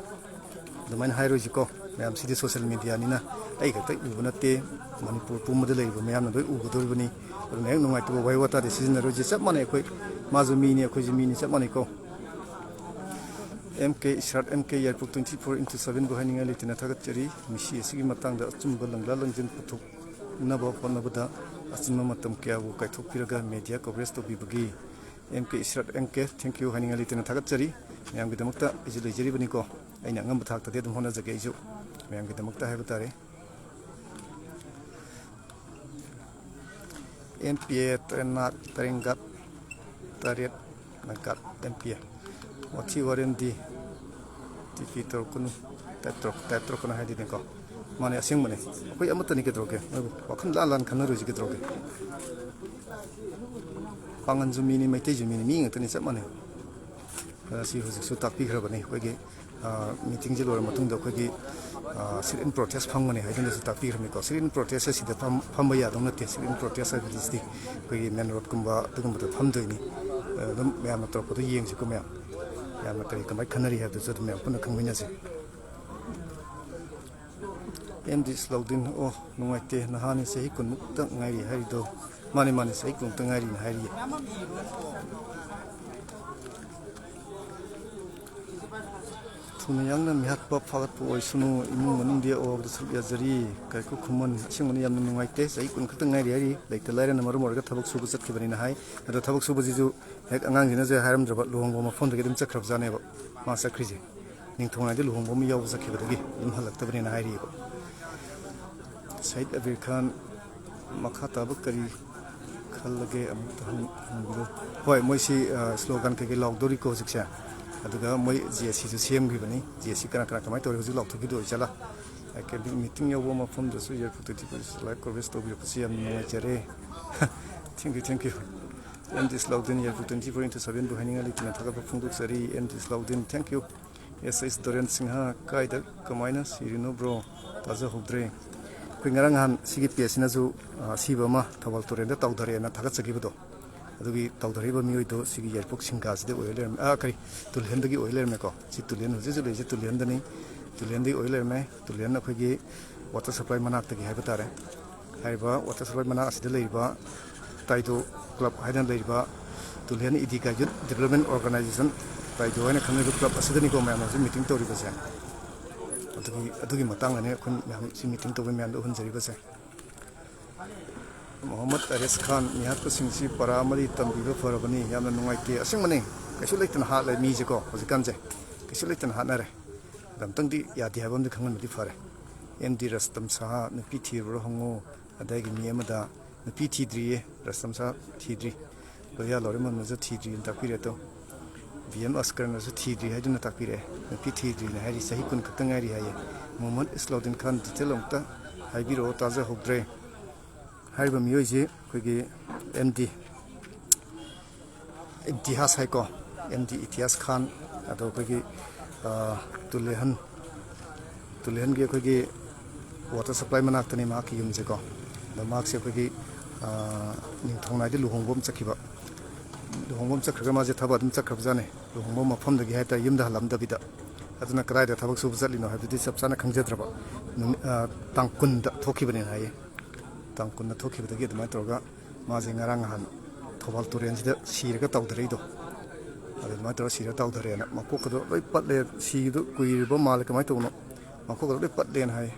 ꯑꯗꯨꯃꯥꯏꯅ ꯍꯥꯏꯔꯣꯏꯁꯤꯀꯣ꯫ ꯃꯌꯥꯝ, ꯁꯤꯗꯤ ꯁꯣꯁꯦꯜ ꯃꯦꯗꯤꯌꯥꯅꯤꯅ ꯑꯩ ꯈꯛꯇ ꯎꯕ ꯅꯠꯇꯦ, ꯃꯅꯤꯄꯨꯔ ꯄꯨꯝꯕꯗ ꯂꯩꯔꯤꯕ ꯃꯌꯥꯝꯅ ꯂꯣꯏ ꯎꯒꯗꯧꯔꯤꯕꯅꯤ꯫ ꯑꯗꯨꯅ ꯍꯦꯛ ꯅꯨꯡꯉꯥꯏꯇꯕ ꯋꯥꯍꯩ ꯋꯥꯇꯥꯗꯤ ꯁꯤꯖꯤꯟꯅꯔꯣꯏꯁꯤ꯫ ꯆꯞ ꯃꯥꯟꯅꯩ ꯑꯩꯈꯣꯏ꯫ ꯃꯥꯁꯨ ꯃꯤꯅꯤ, ꯑꯩꯈꯣꯏꯁꯨ ꯃꯤꯅꯤ, ꯆꯞ ꯃꯥꯟꯅꯩꯀꯣ꯫ ꯑꯦꯝ ꯀꯦ ꯏꯁꯔꯥꯠ, ꯑꯦꯝ ꯀꯦ ꯌꯥꯏꯔꯤꯄꯣꯛ twenty four into seven ꯕꯨ ꯍꯥꯏꯅꯤꯡꯉꯥꯏ ꯂꯩꯇꯅ ꯊꯥꯒꯠꯆꯔꯤ꯫ ꯃꯤꯁꯤ ꯑꯁꯤꯒꯤ ꯃꯇꯥꯡꯗ ꯑꯆꯨꯝꯕ ꯂꯪꯂꯥ ꯂꯪꯖꯟ ꯄꯨꯊꯣꯛꯅꯕ ꯍꯣꯠꯅꯕꯗ ꯑꯆꯤꯟꯕ ꯃꯇꯝ ꯀꯌꯥꯕꯨ ꯀꯥꯏꯊꯣꯛꯄꯤꯔꯒ media coverage ꯇꯧꯕꯤꯕꯒꯤ꯫ M K Israt, M K, thank you ꯍꯥꯏꯅꯤꯡꯉꯥꯏ ꯂꯩꯇꯅ ꯊꯥꯒꯠꯆꯔꯤ꯫ ꯃꯌꯥꯝꯒꯤꯗꯃꯛꯇ ꯑꯩꯁꯨ ꯂꯩꯖꯔꯤꯕꯅꯤꯀꯣ꯫ ꯑꯩꯅ ꯑꯉꯝꯕ ꯊꯥꯛꯇꯗꯤ ꯑꯗꯨꯝ ꯍꯣꯠꯅꯖꯒꯦ ꯑꯩꯁꯨ, ꯃꯌꯥꯝꯒꯤꯗꯃꯛꯇ ꯍꯥꯏꯕ ꯇꯥꯔꯦ꯫ ꯑꯦꯝ ꯄꯤ ꯑꯦ ꯇꯔꯦꯠ ꯇꯔꯦꯠ ꯇꯔꯦꯠ ꯅꯥꯏꯟ ꯀꯥꯠ ꯑꯦꯝ ꯄꯤ ꯑꯦ꯫ ꯋꯥꯊꯤ ꯋꯥꯔꯦꯝꯗꯤ ꯇꯤ ꯄꯤ ꯇꯧꯔꯛꯀꯅꯨ, type ꯇꯧꯔꯛ-, type ꯇꯧꯔꯛꯀꯅꯨ ꯍꯥꯏꯗꯨꯅꯤꯀꯣ꯫ ꯃꯥꯅꯦ, ꯑꯁꯦꯡꯕꯅꯦ꯫ ꯑꯩꯈꯣꯏ ꯑꯃꯠꯇꯅꯤ, ꯀꯩꯗꯧꯔꯒꯦ? ꯅꯣꯏꯕꯨ ꯋꯥꯈꯜ ꯂꯥꯟ ꯂꯥꯟ ꯈꯟꯅꯔꯣꯏꯁꯤ, ꯀꯩꯗꯧꯔꯒꯦ? ꯄꯥꯡꯒꯟꯁꯨ ꯃꯤꯅꯤ, ꯃꯩꯇꯩꯁꯨ ꯃꯤꯅꯤ, ꯃꯤ ꯉꯥꯛꯇꯅꯤ, ꯆꯞ ꯃꯥꯟꯅꯩ꯫ ꯑ, ꯁꯤ ꯍꯧꯖꯤꯛꯁꯨ ꯇꯥꯛꯄꯤꯈ꯭ꯔꯕꯅꯤ꯫ ꯑꯩꯈꯣꯏꯒꯤ, ꯑ, meeting ꯁꯤ ꯂꯣꯏꯔ ꯃꯇꯨꯡꯗ ꯑꯩꯈꯣꯏꯒꯤ, ꯑ, sit in protest ꯐꯝꯒꯅꯤ ꯍꯥꯏꯗꯨꯅꯁꯨ ꯇꯥꯛꯄꯤꯈ꯭ꯔꯕꯅꯤꯀꯣ꯫ Sit in protest ꯑꯁꯤꯗ ꯐꯝ-, ꯐꯝꯕ ꯌꯥꯗꯧ ꯅꯠꯇꯦ꯫ Sit in protest ꯍꯥꯏꯕꯁꯤꯗꯤ ꯑꯩꯈꯣꯏꯒꯤ main road ꯀꯨꯝꯕ ꯑꯗꯨꯒꯨꯝꯕꯗ ꯐꯝꯗꯣꯏꯅꯤ꯫ ꯑ, ꯑꯗꯨꯝ ꯃꯌꯥꯝꯅ ꯇꯧꯔꯛꯄꯗꯣ ꯌꯦꯡꯁꯤꯀꯣ ꯃꯌꯥꯝ꯫ ꯃꯌꯥꯝꯅ ꯀꯔꯤ ꯀꯃꯥꯏꯅ ꯈꯟꯅꯔꯤ ꯍꯥꯏꯕꯗꯨꯁꯨ ꯑꯗꯨꯝ ꯃꯌꯥꯝ ꯄꯨꯟꯅ ꯈꯪꯃꯤꯟꯅꯁꯤ꯫ ꯑꯦꯝ ꯗꯤ ꯁꯂꯥꯎꯗꯤꯟ, ꯑꯣ, ꯅꯨꯡꯉꯥꯏꯇꯦ, ꯅꯍꯥꯅꯤ, ꯆꯍꯤ ꯀꯨꯟꯃꯨꯛꯇ ꯉꯥꯏꯔꯤ ꯍꯥꯏꯔꯤꯗꯣ꯫ ꯃꯥꯅꯤ, ꯃꯥꯅꯤ, ꯆꯍꯤ ꯀꯨꯟꯃꯨꯛꯇ ꯉꯥꯏꯔꯤꯅ ꯍꯥꯏꯔꯤꯌꯦ꯫ ꯊꯨꯅ ꯌꯥꯡꯅ ꯃꯤꯍꯥꯠꯄ ꯐꯥꯒꯠꯄ ꯑꯣꯏꯁꯅꯨ, ꯏꯃꯨꯡ ꯃꯅꯨꯡꯗꯤ ꯑꯋꯥꯕꯗ ꯁꯔꯨꯛ ꯌꯥꯖꯔꯤ꯫ ꯀꯥꯏꯀꯨ ꯈꯨꯃꯟ, ꯑꯁꯦꯡꯕꯅꯤ ꯌꯥꯝꯅ ꯅꯨꯡꯉꯥꯏꯇꯦ, ꯆꯍꯤ ꯀꯨꯟ ꯈꯛꯇ ꯉꯥꯏꯔꯤ ꯍꯥꯏꯔꯤ, ꯂꯩꯇ ꯂꯥꯏꯔꯅ ꯃꯔꯝ ꯑꯣꯏꯔꯒ ꯊꯕꯛ ꯁꯨꯕ ꯆꯠꯈꯤꯕꯅꯤꯅ ꯍꯥꯏ꯫ ꯑꯗꯣ ꯊꯕꯛ ꯁꯨꯕꯁꯤꯁꯨ ꯍꯦꯛ ꯑꯉꯥꯡꯁꯤꯅꯁꯨ ꯍꯥꯏꯔꯝꯗ꯭ꯔꯕ, ꯂꯨꯍꯣꯡꯕ ꯃꯐꯝꯗꯒꯤ ꯑꯗꯨꯝ ꯆꯠꯈ꯭ꯔꯕꯖꯥꯠꯅꯦꯕ ꯃꯥ ꯆꯠꯈ꯭ꯔꯤꯁꯦ꯫ ꯅꯤꯡꯊꯧꯉꯥꯏꯗ ꯂꯨꯍꯣꯡꯕ ꯑꯃ ꯌꯥꯎꯕ ꯆꯠꯈꯤꯕꯗꯒꯤ ꯑꯗꯨꯝ ꯍꯜꯂꯛꯇꯕꯅꯦꯅ ꯍꯥꯏꯔꯤꯑꯕ꯫ ꯁꯍꯤꯗ ꯑꯕꯤꯔ ꯈꯥꯟ, ꯃꯈꯥ ꯇꯥꯕ ꯀꯔꯤ ꯈꯜꯂꯒꯦ ꯑꯃꯨꯛꯇ ꯍꯪ-, ꯍꯪꯕꯤꯌꯨ꯫ ꯍꯣꯏ, ꯃꯣꯏꯁꯤ, ꯑ, slogan ꯀꯩꯀꯩ ꯂꯥꯎꯗꯣꯔꯤꯀꯣ ꯍꯧꯖꯤꯛꯁꯦ꯫ ꯑꯗꯨꯒ ꯃꯣꯏ ꯖꯦ ꯁꯤꯁꯨ ꯁꯦꯝꯈꯤꯕꯅꯤ꯫ ꯖꯦ ꯁꯤ ꯀꯅꯥ ꯀꯅꯥ ꯀꯃꯥꯏꯅ ꯇꯧꯔꯤ ꯍꯧꯖꯤꯛ ꯂꯥꯎꯊꯣꯛꯈꯤꯗꯣ ꯑꯣꯏ ꯆꯠꯂ꯫ ꯑꯦꯀꯥꯗꯦꯃꯤꯛ meeting ꯌꯧꯕ ꯃꯐꯝꯗꯁꯨ ꯌꯥꯏꯔꯤꯄꯣꯛ twenty four live coverage ꯇꯧꯕꯤꯔꯛꯄꯁꯤ ꯌꯥꯝ ꯅꯨꯡꯉꯥꯏꯖꯔꯦ꯫ Thank you, thank you꯫ M D Salauddin, ꯌꯥꯏꯔꯤꯄꯣꯛ twenty four into seven ꯕꯨ ꯍꯥꯏꯅꯤꯡꯉꯥꯏ ꯂꯩꯇꯅ ꯊꯥꯒꯠꯄ ꯐꯣꯡꯗꯣꯛꯆꯔꯤ꯫ M D Salauddin, thank you꯫ S S Doren Singh, ꯀꯥꯏꯗ ꯀꯃꯥꯏꯅ ꯁꯤꯔꯤꯅꯣ bro? ꯇꯥꯖꯍꯧꯗ꯭ꯔꯦ꯫ ꯑꯩꯈꯣꯏ ꯉꯔꯥꯡ ꯅꯍꯥꯟ ꯁꯤꯒꯤ page ꯁꯤꯅꯁꯨ, ꯑ, ꯑꯁꯤꯕ ꯑꯃ ꯊꯧꯕꯥꯜ ꯇꯨꯔꯦꯜꯗ ꯇꯥꯎꯊꯔꯛꯑꯦꯅ ꯊꯥꯒꯠꯆꯈꯤꯕꯗꯣ, ꯑꯗꯨꯒꯤ ꯇꯥꯎꯊꯔꯛꯏꯕ ꯃꯤꯑꯣꯏꯗꯣ ꯁꯤꯒꯤ ꯌꯥꯏꯔꯤꯄꯣꯛ ꯁꯤꯡꯒꯥꯁꯤꯗ ꯑꯣꯏꯔ ꯂꯩꯔꯝꯃꯦ, ꯑ, ꯀꯔꯤ, ꯇꯨꯂꯤꯍꯟꯗꯒꯤ ꯑꯣꯏꯔ ꯂꯩꯔꯝꯃꯦꯀꯣ꯫ ꯁꯤ ꯇꯨꯂꯤꯍꯟ ꯍꯧꯖꯤꯛ ꯍꯧꯖꯤꯛ ꯂꯩꯔꯤꯁꯦ ꯇꯨꯂꯤꯍꯟꯗꯅꯤ꯫ ꯇꯨꯂꯤꯍꯟꯗꯒꯤ ꯑꯣꯏꯔ ꯂꯩꯔꯝꯃꯦ꯫ ꯇꯨꯂꯤꯍꯟ ꯑꯩꯈꯣꯏꯒꯤ water supply ꯃꯅꯥꯛꯇꯒꯤ ꯍꯥꯏꯕ ꯇꯥꯔꯦ꯫ ꯍꯥꯏꯔꯤꯕ water supply ꯃꯅꯥꯛ ꯑꯁꯤꯗ ꯂꯩꯔꯤꯕ ꯇꯥꯏꯗꯣ ꯀ꯭ꯂꯕ ꯍꯥꯏꯅ ꯂꯩꯔꯤꯕ ꯇꯨꯂꯤꯍꯟ ꯏꯗꯤꯒꯥ ꯌꯨꯠ ꯗꯤꯕꯂꯞꯃꯦꯟ ꯑꯣꯔꯒꯅꯥꯏꯖꯦꯁꯟ, ꯇꯥꯏꯗꯣ ꯍꯥꯏꯅ ꯈꯪꯅꯔꯤꯕ ꯀ꯭ꯂꯕ ꯑꯁꯤꯗꯅꯤꯀꯣ ꯃꯌꯥꯝꯅ ꯍꯧꯖꯤꯛ ꯃꯤꯇꯤꯡ ꯇꯧꯔꯤꯕꯁꯦ꯫ ꯑꯗꯨꯒꯤ, ꯑꯗꯨꯒꯤ ꯃꯇꯥꯡꯗꯅꯦ ꯑꯩꯈꯣꯏ ꯃꯌꯥꯝ ꯁꯤ ꯃꯤꯇꯤꯡ ꯇꯧꯕ ꯃꯌꯥꯝꯗ ꯎꯍꯟꯖꯔꯤꯕꯁꯦ꯫ ꯃꯣꯍꯝꯃꯗ ꯑꯔꯦꯁ ꯈꯥꯟ, ꯅꯤꯍꯥꯠꯄꯁꯤꯡꯁꯤ ꯄꯔꯥ ꯑꯃꯗꯤ ꯇꯝꯕꯤꯕ ꯐꯔꯕꯅꯤ꯫ ꯌꯥꯝꯅ ꯅꯨꯡꯉꯥꯏꯇꯦ꯫ ꯑꯁꯦꯡꯕꯅꯤ, ꯀꯩꯁꯨ ꯂꯩꯇꯅ ꯍꯥꯠꯂꯦ ꯃꯤꯁꯦꯀꯣ ꯍꯧꯖꯤꯛꯀꯥꯟꯁꯦ꯫ ꯀꯩꯁꯨ ꯂꯩꯇꯅ ꯍꯥꯠꯅꯔꯦ꯫ ꯑꯗꯣ ꯑꯝꯇꯪꯗꯤ ꯌꯥꯗꯦ ꯍꯥꯏꯕ ꯑꯃꯗꯤ ꯈꯪꯍꯟꯕꯗꯤ ꯐꯔꯦ꯫ ꯑꯦꯝ ꯗꯤ ꯔꯁꯇꯝ ꯁꯍꯥ, ꯅꯨꯄꯤ ꯊꯤꯔꯕ꯭ꯔꯥ ꯍꯪꯉꯨ꯫ ꯑꯗꯒꯤ ꯃꯤ ꯑꯃꯗ ꯅꯨꯄꯤ ꯊꯤꯗ꯭ꯔꯤꯌꯦ, ꯔꯁꯇꯝ ꯁꯍꯥ ꯊꯤꯗ꯭ꯔꯤ꯫ ꯂꯣꯌꯥ ꯂꯣꯔꯦꯃꯣꯟꯅꯁꯨ ꯊꯤꯗ꯭ꯔꯤꯅ ꯇꯥꯛꯄꯤꯔꯦ꯫ ꯑꯗꯣ ꯕꯤ ꯑꯦꯝ ꯑꯁꯀꯔꯅꯁꯨ ꯊꯤꯗ꯭ꯔꯤ ꯍꯥꯏꯗꯨꯅ ꯇꯥꯛꯄꯤꯔꯛꯑꯦ꯫ ꯅꯨꯄꯤ ꯊꯤꯗ꯭ꯔꯤꯅ ꯍꯥꯏꯔꯤ, ꯆꯍꯤ ꯀꯨꯟ ꯈꯛꯇ ꯉꯥꯏꯔꯤ ꯍꯥꯏꯌꯦ꯫ ꯃꯨꯍꯝꯃꯗ ꯏꯁꯂꯥꯎꯗꯤꯟ ꯈꯥꯟ, ꯗꯤꯇꯦꯜ ꯑꯃꯨꯛꯇ ꯍꯥꯏꯕꯤꯔꯛꯑꯣ, ꯇꯥꯖꯍꯧꯗ꯭ꯔꯦ꯫ ꯍꯥꯏꯔꯤꯕ ꯃꯤꯑꯣꯏꯁꯤ ꯑꯩꯈꯣꯏꯒꯤ ꯑꯦꯝ ꯗꯤ ꯏꯝꯇꯤꯍꯥꯖ ꯍꯥꯏꯀꯣ, ꯑꯦꯝ ꯗꯤ ꯏꯝꯇꯤꯌꯥꯖ ꯈꯥꯟ꯫ ꯑꯗꯣ ꯑꯩꯈꯣꯏꯒꯤ, ꯑ, ꯇꯨꯂꯦꯍꯟ, ꯇꯨꯂꯦꯍꯟꯒꯤ ꯑꯩꯈꯣꯏꯒꯤ ꯋꯥꯇꯔ ꯁꯄ꯭ꯂꯥꯏ ꯃꯅꯥꯛꯇꯅꯤ ꯃꯍꯥꯛꯀꯤ ꯌꯨꯝꯁꯦꯀꯣ꯫ ꯑꯗꯣ ꯃꯍꯥꯛꯁꯦ ꯑꯩꯈꯣꯏꯒꯤ, ꯑ, ꯅꯤꯡꯊꯧꯅꯥꯏꯗ ꯂꯨꯍꯣꯡꯕ ꯑꯃ ꯆꯠꯈꯤꯕ꯫ ꯂꯨꯍꯣꯡꯕ ꯑꯃ ꯆꯠꯈ꯭ꯔꯒ ꯃꯥꯁꯦ ꯊꯕꯛ ꯑꯗꯨꯝ ꯆꯠꯈ꯭ꯔꯕꯖꯥꯠꯅꯦ꯫ ꯂꯨꯍꯣꯡꯕ ꯃꯐꯝꯗꯒꯤ ꯍꯥꯏꯇꯥꯔꯦ, ꯌꯨꯝꯗ ꯍꯜꯂꯝꯗꯕꯤꯗ꯫ ꯑꯗꯨꯅ ꯀꯗꯥꯏꯗ ꯊꯕꯛ ꯁꯨꯕ ꯆꯠꯂꯤꯅꯣ ꯍꯥꯏꯕꯗꯨꯗꯤ ꯆꯞ ꯆꯥꯅ ꯈꯪꯖꯗ꯭ꯔꯕ꯫ ꯅꯨꯃꯤꯠ, ꯑ, ꯇꯥꯡ ꯀꯨꯟꯗ ꯊꯣꯛꯈꯤꯕꯅꯦꯅ ꯍꯥꯏꯌꯦ꯫ ꯇꯥꯡ ꯀꯨꯟꯗ ꯊꯣꯛꯈꯤꯕꯗꯒꯤ ꯑꯗꯨꯃꯥꯏꯅ ꯇꯧꯔꯒ ꯃꯥꯁꯦ ꯉꯔꯥꯡ ꯅꯍꯥꯟ ꯊꯧꯕꯥꯜ ꯇꯨꯔꯦꯟꯁꯤꯗ ꯁꯤꯔꯒ ꯇꯥꯎꯊꯔꯛꯏꯗꯣ꯫ ꯑꯗꯨ ꯑꯗꯨꯃꯥꯏꯅ ꯇꯧꯔꯒ ꯁꯤꯔꯒ ꯇꯥꯎꯊꯔꯛꯑꯦꯅ, ꯃꯀꯣꯛꯀꯗꯣ ꯂꯣꯏ ꯄꯠꯂꯦ, ꯁꯤꯗꯣ ꯀꯨꯏꯔꯕ ꯃꯥꯜꯂꯦ, ꯀꯃꯥꯏꯅ ꯇꯧꯕꯅꯣ, ꯃꯀꯣꯛꯀꯗꯣ ꯂꯣꯏ ꯄꯠꯂꯦꯅ ꯍꯥꯏ꯫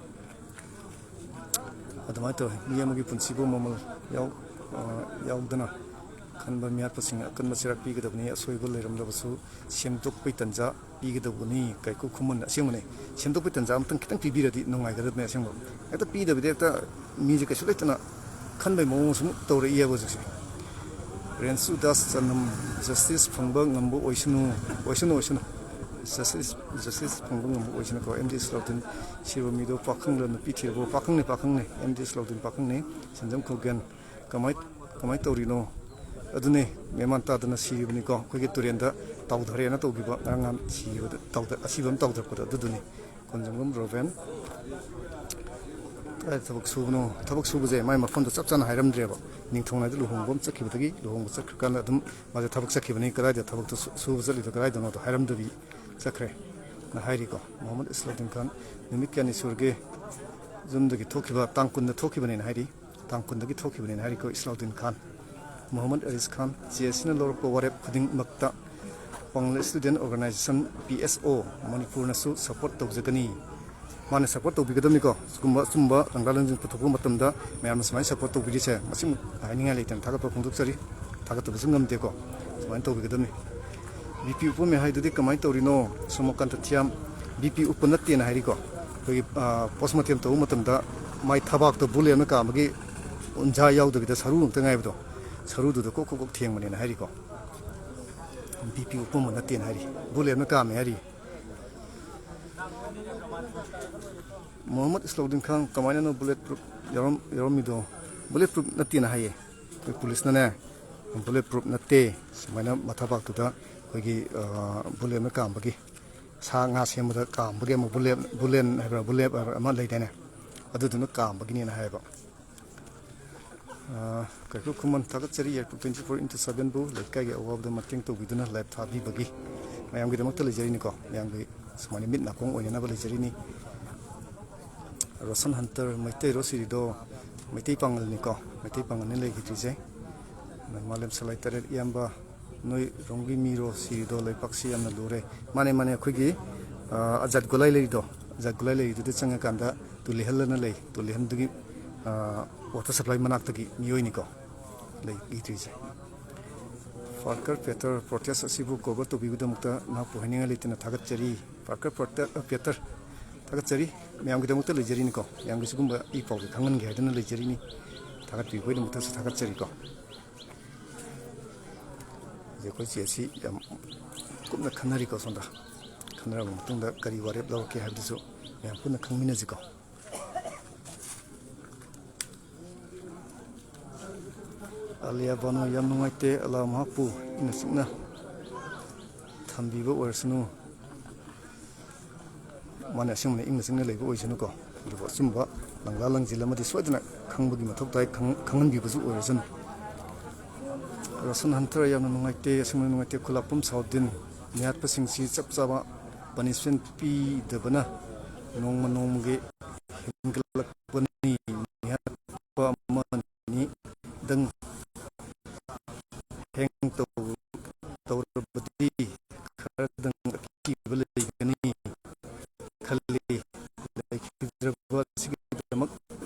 ꯑꯗꯨꯃꯥꯏꯅ ꯇꯧꯋꯦ꯫ ꯃꯤ ꯑꯃꯒꯤ ꯄꯨꯟꯁꯤꯕꯨ ꯃꯃꯜ ꯌꯥꯎ-, ꯑ, ꯌꯥꯎꯗꯅ ꯈꯟꯕ ꯃꯤꯍꯥꯠꯄꯁꯤꯡ ꯑꯀꯟꯕ ꯆꯩꯔꯥꯛ ꯄꯤꯒꯗꯕꯅꯤ꯫ ꯑꯁꯣꯏꯕ ꯂꯩꯔꯝꯂꯕꯁꯨ ꯁꯦꯝꯗꯣꯛꯄꯩ ꯇꯟꯖꯥ ꯄꯤꯒꯗꯧꯕꯅꯤ꯫ ꯀꯥꯏꯀꯨ ꯈꯨꯃꯟ, ꯑꯁꯦꯡꯕꯅꯦ, ꯁꯦꯝꯗꯣꯛꯄꯩ ꯇꯟꯖꯥ ꯑꯃꯇꯪ ꯈꯤꯇꯪ ꯄꯤꯕꯤꯔꯗꯤ ꯅꯨꯡꯉꯥꯏꯒꯗꯕꯅꯦ ꯑꯁꯦꯡꯕ꯫ ꯍꯦꯛꯇ ꯄꯤꯗꯕꯤꯗ ꯍꯦꯛꯇ ꯃꯤꯁꯦ ꯀꯩꯁꯨ ꯂꯩꯇꯅ ꯈꯟꯕꯩ ꯃꯑꯣꯡ ꯁꯨꯝ ꯇꯧꯔꯛꯏ ꯍꯥꯏꯕ ꯍꯧꯖꯤꯛꯁꯦ꯫ ꯔꯦꯟꯁꯨ ꯗꯥꯁ ꯆꯅꯝ, ꯖꯁꯇꯤꯁ ꯐꯪꯕ ꯉꯝꯕ ꯑꯣꯏꯁꯅꯨ, ꯑꯣꯏꯁꯅꯨ, ꯑꯣꯏꯁꯅꯨ꯫ ꯖꯁꯇꯤꯁ, ꯖꯁꯇꯤꯁ ꯐꯪꯕ ꯉꯝꯕ ꯑꯣꯏꯁꯅꯨꯀꯣ꯫ ꯑꯦꯝ ꯗꯤ ꯏꯁꯂꯥꯎꯗꯤꯟ ꯁꯤꯔꯕ ꯃꯤꯗꯣ ꯄꯥꯈꯪꯂ ꯅꯨꯄꯤ ꯊꯤꯔꯕꯣ? ꯄꯥꯈꯪꯅꯤ, ꯄꯥꯈꯪꯅꯤ꯫ M D ꯏꯁꯂꯥꯎꯗꯤꯟ ꯄꯥꯈꯪꯅꯤ꯫ ꯁꯟꯖꯝ ꯈꯨꯒꯦꯟ ꯀꯃꯥꯏ, ꯀꯃꯥꯏꯅ ꯇꯧꯔꯤꯅꯣ? ꯑꯗꯨꯅꯦ, ꯃꯦꯃꯥꯟ ꯇꯥꯗꯅ ꯁꯤꯔꯤꯕꯅꯤꯀꯣ꯫ ꯑꯩꯈꯣꯏꯒꯤ ꯇꯨꯔꯦꯟꯗ ꯇꯥꯎꯊꯔꯦꯅ ꯇꯧꯈꯤꯕ, ꯉꯔꯥꯡ ꯅꯍꯥꯟ ꯁꯤꯕꯗ, ꯇꯥꯎꯗ-, ꯑꯁꯤꯕ ꯑꯃ ꯇꯥꯎꯊꯔꯛꯄꯗꯣ ꯑꯗꯨꯗꯨꯅꯤ꯫ ꯀꯣꯟꯖꯪꯕꯝ ꯔꯣꯕꯦꯟ꯫ ꯀꯗꯥꯏꯗ ꯊꯕꯛ ꯁꯨꯕꯅꯣ? ꯊꯕꯛ ꯁꯨꯕꯁꯦ ꯃꯥꯏ ꯃꯐꯝꯗꯣ ꯆꯞ ꯆꯥꯅ ꯍꯥꯏꯔꯝꯗ꯭ꯔꯦꯕ꯫ ꯅꯤꯡꯊꯧꯅꯥꯏꯗ ꯂꯨꯍꯣꯡꯕ ꯑꯃ ꯆꯠꯈꯤꯕꯗꯒꯤ, ꯂꯨꯍꯣꯡꯕ ꯆꯠꯈ꯭ꯔꯀꯥꯟꯗ ꯑꯗꯨꯝ ꯃꯥꯁꯦ ꯊꯕꯛ ꯆꯠꯈꯤꯕꯅꯤ꯫ ꯀꯗꯥꯏꯗ ꯊꯕꯛꯇꯣ ꯁꯨ-, ꯁꯨꯕ ꯆꯠꯂꯤꯗꯣ ꯀꯗꯥꯏꯗꯅꯣꯗꯣ ꯍꯥꯏꯔꯝꯗꯕꯤ ꯆꯠꯈ꯭ꯔꯦ ꯅ ꯍꯥꯏꯔꯤꯀꯣ꯫ ꯃꯣꯍꯝꯃꯗ ꯏꯁꯂꯥꯎꯗꯤꯟ ꯈꯥꯟ ꯅꯨꯃꯤꯠ ꯀꯌꯥꯅꯤ ꯁꯨꯔꯒꯦ ꯌꯨꯝꯗꯒꯤ ꯊꯣꯛꯈꯤꯕ? ꯇꯥꯡ ꯀꯨꯟꯗ ꯊꯣꯛꯈꯤꯕꯅꯦꯅ ꯍꯥꯏꯔꯤ꯫ ꯇꯥꯡ ꯀꯨꯟꯗꯒꯤ ꯊꯣꯛꯈꯤꯕꯅꯦꯅ ꯍꯥꯏꯔꯤꯀꯣ ꯏꯁꯂꯥꯎꯗꯤꯟ ꯈꯥꯟ꯫ ꯃꯣꯍꯃꯗ ꯑꯔꯤꯁ ꯈꯥꯟ, ꯖꯦ ꯑꯦꯁ ꯁꯤꯅ ꯂꯧꯔꯛꯄ ꯋꯥꯔꯦꯞ ꯈꯨꯗꯤꯡꯃꯛꯇ ꯄꯥꯡꯒꯜ ꯁ꯭ꯇꯨꯗꯦꯟ ꯑꯣꯔꯒꯅꯥꯏꯖꯦꯁꯟ, ꯄꯤ ꯑꯦꯁ ꯑꯣ, ꯃꯅꯤꯄꯨꯔꯅꯁꯨ ꯁꯄꯣꯔꯠ ꯇꯧꯖꯒꯅꯤ꯫ ꯃꯥꯅ ꯁꯄꯣꯔꯠ ꯇꯧꯕꯤꯒꯗꯕꯅꯤꯀꯣ꯫ ꯁꯤꯒꯨꯝꯕ ꯑꯆꯨꯝꯕ ꯂꯪꯗꯥ ꯂꯪꯁꯤꯟ ꯄꯨꯊꯣꯛꯄ ꯃꯇꯝꯗ ꯃꯌꯥꯝꯅ ꯁꯨꯃꯥꯏꯅ ꯁꯄꯣꯔꯠ ꯇꯧꯕꯤꯔꯤꯁꯦ, ꯃꯁꯤꯃꯨꯛ ꯍꯥꯏꯅꯤꯡꯉꯥꯏ ꯂꯩꯇꯅ ꯊꯥꯒꯠꯄ ꯐꯣꯡꯗꯣꯛꯆꯔꯤ꯫ ꯊꯥꯒꯠꯇꯕꯁꯨ ꯉꯝꯗꯦꯀꯣ꯫ ꯁꯨꯃꯥꯏꯅ ꯇꯧꯕꯤꯒꯗꯕꯅꯤ꯫ ꯕꯤ ꯄꯤ ꯎꯞꯄꯝꯃꯦ ꯍꯥꯏꯗꯨꯗꯤ ꯀꯃꯥꯏꯅ ꯇꯧꯔꯤꯅꯣ? ꯁꯣꯃꯣꯀꯥꯟꯇ ꯊꯤꯌꯥꯝ ꯕꯤ ꯄꯤ ꯎꯞꯄ ꯅꯠꯇꯦꯅ ꯍꯥꯏꯔꯤꯀꯣ꯫ ꯑꯩꯈꯣꯏꯒꯤ, ꯑ, ꯄꯣꯁꯃꯣꯔꯇꯦꯝ ꯇꯧꯕ ꯃꯇꯝꯗ ꯃꯥꯏ ꯊꯕꯥꯛꯇꯣ ꯕꯨꯂꯦꯠꯅ ꯀꯥꯝꯕꯒꯤ ꯎꯟꯁꯥ ꯌꯥꯎꯗꯕꯤꯗ ꯁꯔꯨ ꯉꯛꯇ ꯉꯥꯏꯕꯗꯣ, ꯁꯔꯨꯗꯨꯗ ꯀꯣꯛ ꯀꯣꯛ ꯀꯣꯛ ꯊꯦꯡꯕꯅꯦꯅ ꯍꯥꯏꯔꯤꯀꯣ꯫ ꯕꯤ ꯄꯤ ꯎꯞꯄꯝꯕ ꯅꯠꯇꯦꯅ ꯍꯥꯏꯔꯤ, ꯕꯨꯂꯦꯠꯅ ꯀꯥꯝꯃꯦ ꯍꯥꯏꯔꯤ꯫ ꯃꯣꯍꯃꯗ ꯏꯁꯂꯧꯗꯤꯟ ꯈꯥꯟ ꯀꯃꯥꯏꯅꯅꯣ ꯕꯨꯂꯦꯠ ꯄ꯭ꯔꯨꯞ ꯌꯥꯎꯔꯝ-, ꯌꯥꯎꯔꯝꯃꯤꯗꯣ? ꯕꯨꯂꯦꯠ ꯄ꯭ꯔꯨꯞ ꯅꯠꯇꯦꯅ ꯍꯥꯏꯌꯦ꯫ ꯑꯩꯈꯣꯏ ꯄꯨꯂꯤꯁꯅꯅꯦ, ꯕꯨꯂꯦꯠ ꯄ꯭ꯔꯨꯞ ꯅꯠꯇꯦ, ꯁꯨꯃꯥꯏꯅ ꯃꯊꯕꯥꯛꯇꯨꯗ ꯑꯩꯈꯣꯏꯒꯤ, ꯑ, ꯕꯨꯂꯦꯠꯅ ꯀꯥꯝꯕꯒꯤ, ꯁꯥ ꯉꯥ ꯁꯦꯝꯕꯗ ꯀꯥꯝꯕꯒꯤ ꯑꯃ ꯕꯨꯂꯦꯠ, ꯕꯨꯂꯦꯟ ꯍꯥꯏꯕ꯭ꯔꯥ, ꯕꯨꯂꯦꯠ ꯍꯥꯏꯕ꯭ꯔꯥ ꯑꯃ ꯂꯩꯗꯥꯏꯅꯦ, ꯑꯗꯨꯗꯨꯅ ꯀꯥꯝꯕꯒꯤꯅꯦꯅ ꯍꯥꯏꯌꯦꯕ꯫ ꯑ, ꯀꯩꯀꯨ ꯈꯨꯃꯟ ꯊꯥꯒꯠꯆꯔꯤ, ꯌꯥꯏꯔꯤꯄꯣꯛ twenty four into seven ꯕꯨ ꯂꯩꯀꯥꯏꯒꯤ ꯑꯋꯥꯕꯗ ꯃꯇꯦꯡ ꯇꯧꯕꯤꯗꯨꯅ live ꯊꯥꯕꯤꯕꯒꯤ꯫ ꯃꯌꯥꯝꯒꯤꯗꯃꯛꯇ ꯂꯩꯖꯔꯤꯅꯤꯀꯣ, ꯃꯌꯥꯝꯒꯤ ꯁꯨꯃꯥꯏꯅ ꯃꯤꯠ ꯅꯥꯀꯣꯡ ꯑꯣꯏꯅꯅꯕ ꯂꯩꯖꯔꯤꯅꯤ꯫ ꯔꯣꯁꯟ ꯍꯟꯇꯔ, ꯃꯩꯇꯩꯔꯣ ꯁꯤꯔꯤꯗꯣ? ꯃꯩꯇꯩ ꯄꯥꯉꯜꯅꯤꯀꯣ, ꯃꯩꯇꯩ ꯄꯥꯉꯜꯅꯤ ꯂꯩꯈꯤꯗ꯭ꯔꯤꯁꯦ꯫ ꯃꯥꯂꯦꯝ ꯁꯂꯥꯏ ꯇꯔꯦꯠ ꯏꯌꯥꯝꯕ, ꯅꯣꯏ ꯔꯣꯝꯒꯤ ꯃꯤꯔꯣ ꯁꯤꯔꯤꯗꯣ? ꯂꯩꯄꯥꯛꯁꯤ ꯌꯥꯝꯅ ꯂꯨꯔꯦ꯫ ꯃꯥꯅꯦ, ꯃꯥꯅꯦ, ꯑꯩꯈꯣꯏꯒꯤ, ꯑ, ꯑꯖꯥꯠ ꯒꯣꯂꯥꯏ ꯂꯩꯔꯤꯗꯣ, ꯑꯖꯥꯠ ꯒꯣꯂꯥꯏ ꯂꯩꯔꯤꯗꯨꯗ ꯆꯪꯉꯀꯥꯟꯗ ꯇꯨꯂꯤꯍꯜ ꯑꯅ ꯂꯩ, ꯇꯨꯂꯤꯍꯜꯗꯨꯒꯤ, ꯑ, water supply ꯃꯅꯥꯛꯇꯒꯤ ꯃꯤꯑꯣꯏꯅꯤꯀꯣ ꯂꯩꯈꯤꯗ꯭ꯔꯤꯁꯦ꯫ ꯄꯥꯔꯀꯔ ꯄꯦꯇꯔ, protest ꯑꯁꯤꯕꯨ cover ꯇꯧꯕꯤꯕꯒꯤꯗꯃꯛꯇ ꯅꯍꯥꯛꯄꯨ ꯍꯥꯏꯅꯤꯡꯉꯥꯏ ꯂꯩꯇꯅ ꯊꯥꯒꯠꯆꯔꯤ꯫ ꯄꯥꯔꯀꯔ ꯄꯦꯇꯔ, ꯑ, ꯄꯦꯇꯔ, ꯊꯥꯒꯠꯆꯔꯤ꯫ ꯃꯌꯥꯝꯒꯤꯗꯃꯛꯇ ꯂꯩꯖꯔꯤꯅꯤꯀꯣ, ꯃꯌꯥꯝꯒꯤ ꯁꯤꯒꯨꯝꯕ ꯏ ꯄꯥꯎꯁꯦ ꯈꯪꯍꯟꯒꯦ ꯍꯥꯏꯗꯨꯅ ꯂꯩꯖꯔꯤꯅꯤ꯫ ꯊꯥꯒꯠꯄꯤꯕꯒꯤꯗꯃꯛꯇꯁꯨ ꯊꯥꯒꯠꯆꯔꯤꯀꯣ꯫ ꯍꯧꯖꯤꯛ ꯑꯩꯈꯣꯏ ꯆꯦ ꯑꯁꯤ ꯌꯥꯝ ꯀꯨꯞꯅ ꯈꯟꯅꯔꯤꯀꯣ꯫ ꯁꯣꯝꯗ ꯈꯟꯅꯔꯕ ꯃꯇꯨꯡꯗ ꯀꯔꯤ ꯋꯥꯔꯦꯞ ꯂꯧꯔꯛꯀꯦ ꯍꯥꯏꯕꯗꯨꯁꯨ ꯃꯌꯥꯝ ꯄꯨꯟꯅ ꯈꯪꯃꯤꯟꯅꯁꯤꯀꯣ꯫ ꯑꯂꯤꯌꯥ ꯕꯥꯅꯣ, ꯌꯥꯝ ꯅꯨꯡꯉꯥꯏꯇꯦ꯫ ꯑꯜꯂꯥ ꯃꯍꯥꯛꯄꯨ ꯏꯪꯅ ꯆꯤꯛꯅ ꯊꯝꯕꯤꯕ ꯑꯣꯏꯔꯁꯅꯨ꯫ ꯃꯥꯅ ꯑꯁꯦꯡꯕꯅ ꯏꯪꯅ ꯆꯤꯛꯅ ꯂꯩꯕ ꯑꯣꯏꯁꯅꯨꯀꯣ꯫ ꯑꯗꯨꯕꯨ ꯑꯆꯨꯝꯕ ꯂꯪꯂꯥ ꯂꯪꯖꯤꯜ ꯑꯃꯗꯤ ꯁꯣꯏꯗꯅ ꯈꯪꯕꯒꯤ ꯃꯊꯧ ꯇꯥꯏ, ꯈꯪ-, ꯈꯪꯍꯟꯕꯤꯕꯁꯨ ꯑꯣꯏꯔꯁꯅꯨ꯫ ꯔꯣꯁꯟ ꯍꯟꯇꯔ, ꯌꯥꯝꯅ ꯅꯨꯡꯉꯥꯏꯇꯦ, ꯑꯁꯦꯡꯕ ꯅꯨꯡꯉꯥꯏꯇꯦ꯫ ꯈꯨꯂꯥꯛꯄꯝ ꯁꯥꯎꯗꯤꯟ, ꯃꯤꯍꯥꯠꯄꯁꯤꯡꯁꯤ ꯆꯞ ꯆꯥꯕ punishment ꯄꯤꯗꯕꯅ ꯅꯣꯡꯃ ꯅꯣꯡꯃꯒꯤ ꯍꯦꯟꯒꯠꯂꯛꯄꯅꯤ꯫ ꯃꯤꯍꯥꯠꯄ ꯑꯃꯅꯤ ꯗꯪ ꯇꯧꯕꯤꯔꯤꯕ ꯑꯁꯤꯒꯤꯗꯃꯛ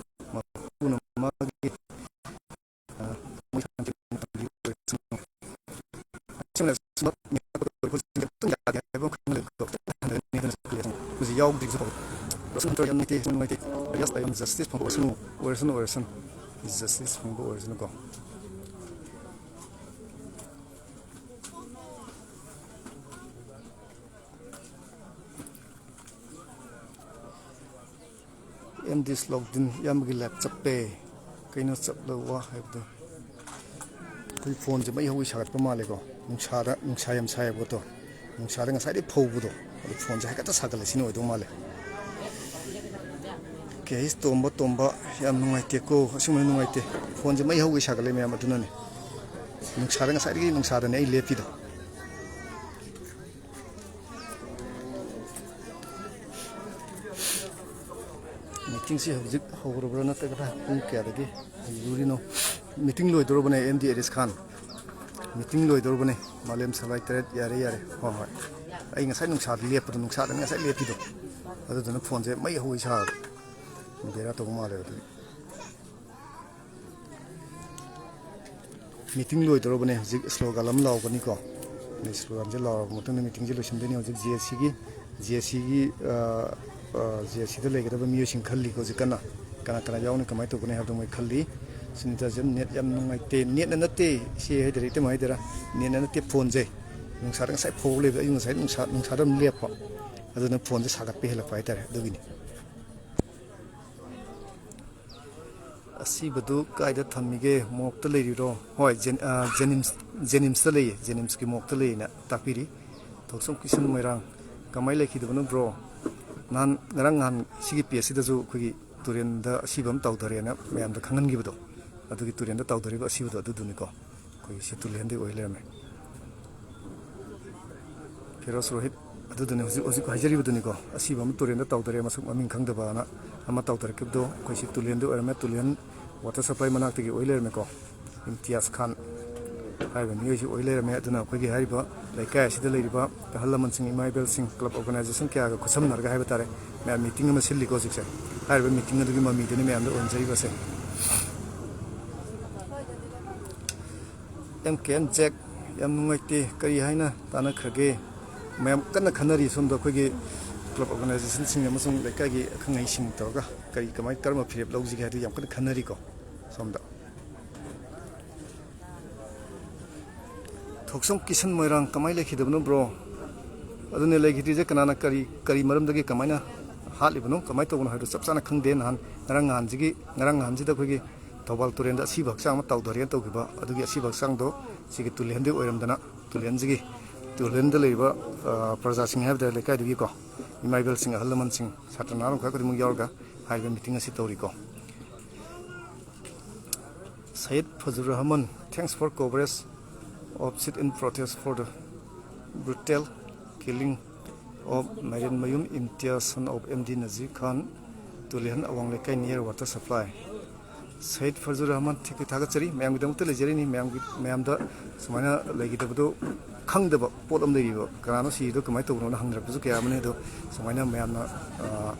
ꯃꯄꯨꯅ ꯃꯥꯒꯤ, ꯑ, ꯊꯃꯣꯏ ꯁꯦꯡꯅ ꯊꯥꯒꯠꯄ ꯑꯣꯏꯔꯁꯅꯨ꯫ ꯑꯁꯤꯒꯨꯝꯅ ꯁꯨꯝꯕ ꯃꯤꯌꯥꯝ ꯑꯩꯈꯣꯏ ꯈꯨꯗꯤꯡꯃꯛ ꯑꯗꯨꯝ ꯌꯥꯗꯦ ꯍꯥꯏꯕ ꯑꯃ ꯈꯪꯍꯜꯂꯦ꯫ ꯍꯧꯖꯤꯛ ꯌꯥꯎꯗ꯭ꯔꯤꯁꯨ ꯐꯥꯎꯕ꯫ ꯌꯥꯝ ꯅꯨꯡꯉꯥꯏꯇꯦ, ꯌꯥꯝ ꯅꯨꯡꯉꯥꯏꯇꯦ꯫ Yes, I am justice ꯐꯪꯕ ꯑꯣꯏꯔꯁꯅꯨ, ꯑꯣꯏꯔꯁꯅꯨ, ꯑꯣꯏꯔꯁꯅꯨ꯫ Justice ꯐꯪꯕ ꯑꯣꯏꯔꯁꯅꯨꯀꯣ꯫ ꯑꯦꯝ ꯗꯤ ꯁ꯭ꯂꯣꯛꯗꯤꯟ ꯏꯌꯥꯝꯕꯒꯤ ꯂꯥꯏꯞ ꯆꯞꯄꯦ꯫ ꯀꯩꯅꯣ ꯆꯞꯂ ꯋꯥ ꯍꯥꯏꯕꯗꯣ? ꯑꯩꯈꯣꯏ ꯐꯣꯟꯁꯦ ꯃꯩ ꯍꯧꯒꯩ ꯁꯥꯒꯠꯄ ꯃꯥꯜꯂꯦꯀꯣ꯫ ꯅꯨꯡꯁꯥꯗ, ꯅꯨꯡꯁꯥ ꯌꯥꯝ ꯁꯥꯏꯌꯦꯕꯀꯣ꯫ ꯅꯨꯡꯁꯥꯗ ꯉꯁꯥꯏꯗꯩ ꯐꯧꯕꯗꯣ, ꯑꯗꯨ ꯐꯣꯟꯁꯦ ꯍꯥꯏꯀꯠꯇ ꯁꯥꯒꯠꯂꯦ꯫ ꯁꯤꯅ ꯑꯣꯏꯗꯧ ꯃꯥꯜꯂꯦ꯫ ꯀꯦ ꯑꯩꯁ ꯇꯣꯝꯕ, ꯇꯣꯝꯕ, ꯌꯥꯝ ꯅꯨꯡꯉꯥꯏꯇꯦꯀꯣ꯫ ꯑꯁꯦꯡꯕꯩ ꯅꯨꯡꯉꯥꯏꯇꯦ꯫ ꯐꯣꯟꯁꯦ ꯃꯩ ꯍꯧꯒꯩ ꯁꯥꯒꯠꯂꯦ ꯃꯌꯥꯝ, ꯑꯗꯨꯅꯅꯦ꯫ ꯅꯨꯡꯁꯥꯗ, ꯉꯁꯥꯏꯗꯒꯤ ꯅꯨꯡꯁꯥꯗꯅꯦ ꯑꯩ ꯂꯦꯞꯄꯤꯗꯣ꯫ ꯃꯤꯇꯤꯡꯁꯤ ꯍꯧꯖꯤꯛ ꯍꯧꯔꯕ꯭ꯔꯥ ꯅꯠꯇ꯭ꯔꯒꯅ ꯄꯨꯡ ꯀꯌꯥꯗꯒꯤ ꯍꯧꯗꯣꯔꯤꯅꯣ? ꯃꯤꯇꯤꯡ ꯂꯣꯏꯗꯧꯔꯕꯅꯦ, ꯑꯦꯝ ꯗꯤ ꯑꯦꯔꯤꯁ ꯈꯥꯟ꯫ ꯃꯤꯇꯤꯡ ꯂꯣꯏꯗꯧꯔꯕꯅꯦ꯫ ꯃꯥꯂꯦꯝ ꯁꯂꯥꯏ ꯇꯔꯦꯠ, ꯌꯥꯔꯦ, ꯌꯥꯔꯦ꯫ ꯍꯣꯏ, ꯍꯣꯏ꯫ ꯑꯩ ꯉꯁꯥꯏ ꯅꯨꯡꯁꯥꯗ ꯂꯦꯞꯄꯗꯣ, ꯅꯨꯡꯁꯥꯗ ꯉꯁꯥꯏ ꯂꯦꯞꯄꯤꯗꯣ, ꯑꯗꯨꯗꯨꯅ ꯐꯣꯟꯁꯦ ꯃꯩ ꯍꯧꯒꯩ ꯁꯥꯔꯦ꯫ ꯕꯦꯔꯥ ꯇꯧꯕ ꯃꯥꯜꯂꯦꯕ ꯑꯗꯨꯒꯤ꯫ ꯃꯤꯇꯤꯡ ꯂꯣꯏꯗꯧꯔꯕꯅꯦ꯫ ꯍꯧꯖꯤꯛ ꯁ꯭ꯂꯣꯒꯥꯟ ꯑꯃ ꯂꯥꯎꯒꯅꯤꯀꯣ꯫ ꯑꯗꯩ ꯁ꯭ꯂꯣꯒꯥꯟꯁꯦ ꯂꯥꯎꯔꯕ ꯃꯇꯨꯡꯗ ꯃꯤꯇꯤꯡꯁꯦ ꯂꯣꯏꯁꯤꯟꯗꯣꯏꯅꯦ꯫ ꯍꯧꯖꯤꯛ ꯖꯦ ꯑꯦꯁ ꯁꯤꯒꯤ, ꯖꯦ ꯑꯦꯁ ꯁꯤꯒꯤ, ꯑ, ꯑ, ꯖꯦ ꯑꯦꯁ ꯁꯤꯗ ꯂꯩꯒꯗꯕ ꯃꯤꯑꯣꯏꯁꯤꯡ ꯈꯜꯂꯤꯀꯣ ꯍꯧꯖꯤꯛ ꯀꯟꯅ꯫ ꯀꯅꯥ ꯀꯅꯥ ꯌꯥꯎꯅꯤ, ꯀꯃꯥꯏꯅ ꯇꯧꯒꯅꯤ ꯍꯥꯏꯕꯗꯣ ꯃꯣꯏ ꯈꯜꯂꯤ꯫ ꯁꯨꯅꯤꯇꯥ ꯖꯦꯟ, ꯅꯦꯠ ꯌꯥꯝ ꯅꯨꯡꯉꯥꯏꯇꯦ꯫ ꯅꯦꯠꯅ ꯅꯠꯇꯦ, ꯏꯆꯦ ꯍꯥꯏꯗꯣꯏꯔꯥ, ꯏꯇꯩꯃ ꯍꯥꯏꯗꯣꯏꯔꯥ, ꯅꯦꯠꯅ ꯅꯠꯇꯦ, ꯐꯣꯟꯁꯦ꯫ ꯅꯨꯡꯁꯥꯗ ꯉꯁꯥꯏ ꯐꯧ ꯂꯩꯕꯗꯣ, ꯑꯩ ꯉꯁꯥꯏ ꯅꯨꯡꯁꯥ, ꯅꯨꯡꯁꯥꯗ ꯑꯗꯨꯝ ꯂꯦꯞꯄ꯫ ꯑꯗꯨꯅ ꯐꯣꯟꯁꯦ ꯁꯥꯒꯠꯄ ꯍꯦꯜꯂꯛꯄ ꯍꯥꯏꯇꯥꯔꯦ, ꯑꯗꯨꯒꯤꯅꯤ꯫ ꯑꯁꯤꯕꯗꯨ ꯀꯥꯏꯗ ꯊꯝꯃꯤꯒꯦ? ꯃꯣꯔꯣꯛꯇ ꯂꯩꯔꯤꯔꯣ? ꯍꯣꯏ, ꯖꯦꯟ-, ꯑ, ꯖꯦꯅꯤꯝꯁ, ꯖꯦꯅꯤꯝꯁꯇ ꯂꯩꯌꯦ, ꯖꯦꯅꯤꯝꯁꯀꯤ ꯃꯣꯔꯣꯛꯇ ꯂꯩꯌꯦꯅ ꯇꯥꯛꯄꯤꯔꯤ꯫ ꯊꯣꯛꯆꯣꯝ ꯀꯤꯁꯟ ꯃꯣꯏꯔꯥꯡ꯫ ꯀꯃꯥꯏꯅ ꯂꯩꯈꯤꯗꯕꯅꯣ, ꯕ꯭ꯔꯣ? ꯅꯍꯥꯟ, ꯉꯔꯥꯡ ꯅꯍꯥꯟ ꯁꯤꯒꯤ ꯄꯦꯖꯁꯤꯗꯁꯨ ꯑꯩꯈꯣꯏꯒꯤ ꯇꯨꯔꯦꯟꯗ ꯑꯁꯤꯕ ꯑꯃ ꯇꯥꯎꯊꯔꯦꯅ ꯃꯌꯥꯝꯗ ꯈꯪꯍꯟꯈꯤꯕꯗꯣ, ꯑꯗꯨꯒꯤ ꯇꯨꯔꯦꯟꯗ ꯇꯥꯎꯊꯔꯤꯕ ꯑꯁꯤꯕꯗꯣ ꯑꯗꯨꯗꯨꯅꯤꯀꯣ꯫ ꯑꯩꯈꯣꯏꯒꯤ ꯁꯤ ꯇꯨꯂꯤꯍꯟꯗꯩ ꯑꯣꯏ ꯂꯩꯔꯝꯃꯦ꯫ ꯐꯤꯔꯣꯖ ꯔꯣꯍꯤꯠ, ꯑꯗꯨꯗꯨꯅꯤ ꯍꯧꯖꯤꯛ, ꯍꯧꯖꯤꯛ ꯍꯥꯏꯖꯔꯤꯕꯗꯨꯅꯤꯀꯣ, ꯑꯁꯤꯕ ꯑꯃ ꯇꯨꯔꯦꯟꯗ ꯇꯥꯎꯊꯔꯦ, ꯃꯁꯛ ꯃꯃꯤꯡ ꯈꯪꯗꯕꯅ ꯑꯃ ꯇꯥꯎꯊꯔꯛꯈꯤꯕꯗꯣ, ꯑꯩꯈꯣꯏ ꯁꯤ ꯇꯨꯂꯤꯍꯟꯗꯩ ꯑꯣꯏꯔꯝꯃꯦ, ꯇꯨꯂꯤꯍꯟ water supply ꯃꯅꯥꯛꯇꯒꯤ ꯑꯣꯏ ꯂꯩꯔꯝꯃꯦꯀꯣ꯫ ꯏꯝꯇꯤꯌꯥꯖ ꯈꯥꯟ, ꯍꯥꯏꯔꯤꯕ ꯃꯤꯑꯣꯏꯁꯤ ꯑꯣꯏ ꯂꯩꯔꯝꯃꯦ꯫ ꯑꯗꯨꯅ ꯑꯩꯈꯣꯏꯒꯤ ꯍꯥꯏꯔꯤꯕ ꯂꯩꯀꯥꯏ ꯑꯁꯤꯗ ꯂꯩꯔꯤꯕ ꯑꯍꯜ ꯂꯃꯟꯁꯤꯡ, ꯏꯃꯥ ꯏꯕꯦꯜꯁꯤꯡ, ꯀ꯭ꯂꯕ ꯑꯣꯔꯒꯅꯥꯏꯖꯦꯁꯟ ꯀꯌꯥꯒ ꯈꯨꯠꯁꯝꯅꯔꯒ ꯍꯥꯏꯕ ꯇꯥꯔꯦ, ꯃꯌꯥꯝ ꯃꯤꯇꯤꯡ ꯑꯃ ꯁꯤꯜꯂꯤꯀꯣ ꯍꯧꯖꯤꯛꯁꯦ꯫ ꯍꯥꯏꯔꯤꯕ ꯃꯤꯇꯤꯡ ꯑꯗꯨꯒꯤ ꯃꯃꯤꯗꯨꯅꯤ ꯃꯌꯥꯝꯗ ꯑꯣꯟꯖꯔꯤꯕꯁꯦ꯫ ꯑꯦꯝ ꯀꯦ ꯑꯦꯟ ꯖꯦꯛ, ꯌꯥꯝ ꯅꯨꯡꯉꯥꯏꯇꯦ, ꯀꯔꯤ ꯍꯥꯏꯅ ꯇꯥꯟꯅꯈ꯭ꯔꯒꯦ? ꯃꯌꯥꯝ ꯀꯟꯅ ꯈꯟꯅꯔꯤ ꯁꯣꯝꯗ, ꯑꯩꯈꯣꯏꯒꯤ ꯀ꯭ꯂꯕ ꯑꯣꯔꯒꯅꯥꯏꯖꯦꯁꯟꯁꯤꯡ ꯑꯃꯁꯨꯡ ꯂꯩꯀꯥꯏꯒꯤ ꯑꯈꯪ ꯑꯍꯩꯁꯤꯡ ꯇꯧꯔꯒ ꯀꯔꯤ, ꯀꯃꯥꯏ, ꯀꯔꯝꯕ ꯐꯤꯔꯦꯞ ꯂꯧꯁꯤꯒꯦ ꯍꯥꯏꯗꯨ ꯌꯥꯝ ꯀꯟꯅ ꯈꯟꯅꯔꯤꯀꯣ ꯁꯣꯝꯗ꯫ ꯊꯣꯛꯆꯣꯝ ꯀꯤꯁꯟ ꯃꯣꯏꯔꯥꯡ, ꯀꯃꯥꯏꯅ ꯂꯩꯈꯤꯗꯕꯅꯣ ꯕ꯭ꯔꯣ? ꯑꯗꯨꯅꯦ, ꯂꯩꯈꯤꯗ꯭ꯔꯤꯁꯦ ꯀꯅꯥꯅ ꯀꯔꯤ, ꯀꯔꯤ ꯃꯔꯝꯗꯒꯤ ꯀꯃꯥꯏꯅ ꯍꯥꯠꯂꯤꯕꯅꯣ, ꯀꯃꯥꯏꯅ ꯇꯧꯕꯅꯣ ꯍꯥꯏꯕꯗꯨ ꯆꯞ ꯆꯥꯅ ꯈꯪꯗꯦ꯫ ꯅꯍꯥꯟ, ꯉꯔꯥꯡ ꯅꯍꯥꯟꯁꯤꯒꯤ, ꯉꯔꯥꯡ ꯅꯍꯥꯟꯁꯤꯗ ꯑꯩꯈꯣꯏꯒꯤ ꯊꯧꯕꯥꯜ ꯇꯨꯔꯦꯜꯗ ꯑꯁꯤꯕ ꯍꯛꯆꯥꯡ ꯑꯃ ꯇꯥꯎꯊꯔꯦꯅ ꯇꯧꯈꯤꯕ, ꯑꯗꯨꯒꯤ ꯑꯁꯤꯕ ꯍꯛꯆꯥꯡꯗꯣ ꯁꯤꯒꯤ ꯇꯨꯂꯦꯟꯗꯒꯤ ꯑꯣꯏꯔꯝꯗꯅ, ꯇꯨꯂꯦꯟꯁꯤꯒꯤ, ꯇꯨꯂꯦꯟꯗ ꯂꯩꯔꯤꯕ, ꯑ, ꯄ꯭ꯔꯖꯥꯁꯤꯡ ꯍꯥꯏꯕ ꯇꯥꯔꯦ, ꯂꯩꯀꯥꯏꯗꯨꯒꯤꯀꯣ, ꯏꯃꯥ ꯏꯕꯦꯜꯁꯤꯡ, ꯑꯍꯜ ꯂꯃꯟꯁꯤꯡ, ꯁꯥꯇ꯭ꯔ ꯅꯍꯥꯔꯣꯜ ꯈꯔ ꯈꯨꯗꯤꯡꯃꯛ ꯌꯥꯎꯔꯒ ꯍꯥꯏꯔꯤꯕ ꯃꯤꯇꯤꯡ ꯑꯁꯤ ꯇꯧꯔꯤꯀꯣ꯫ Syed Fazur Rahman, thanks for coverage of sit-in protest for the brutal killing of Mairenmayum Imtiaz, son of M D Nazir Khan, Tulihan Awang Lekai, near water supply. Syed Fajur Rahman, thank you, ꯊꯥꯒꯠꯆꯔꯤ꯫ ꯃꯌꯥꯝꯒꯤꯗꯃꯛꯇ ꯂꯩꯖꯔꯤꯅꯤ꯫ ꯃꯌꯥꯝꯒꯤ, ꯃꯌꯥꯝꯗ ꯁꯨꯃꯥꯏꯅ ꯂꯩꯈꯤꯗꯕꯗꯣ ꯈꯪꯗꯕ ꯄꯣꯠ ꯑꯃ ꯂꯩꯔꯤꯕ, ꯀꯅꯥꯅꯣ ꯁꯤꯗꯣ, ꯀꯃꯥꯏꯅ ꯇꯧꯕꯅꯣꯅ ꯍꯪꯅꯔꯛꯄꯁꯨ ꯀꯌꯥ ꯑꯃꯅꯤ꯫ ꯑꯗꯣ ꯁꯨꯃꯥꯏꯅ ꯃꯌꯥꯝꯅ, ꯑ,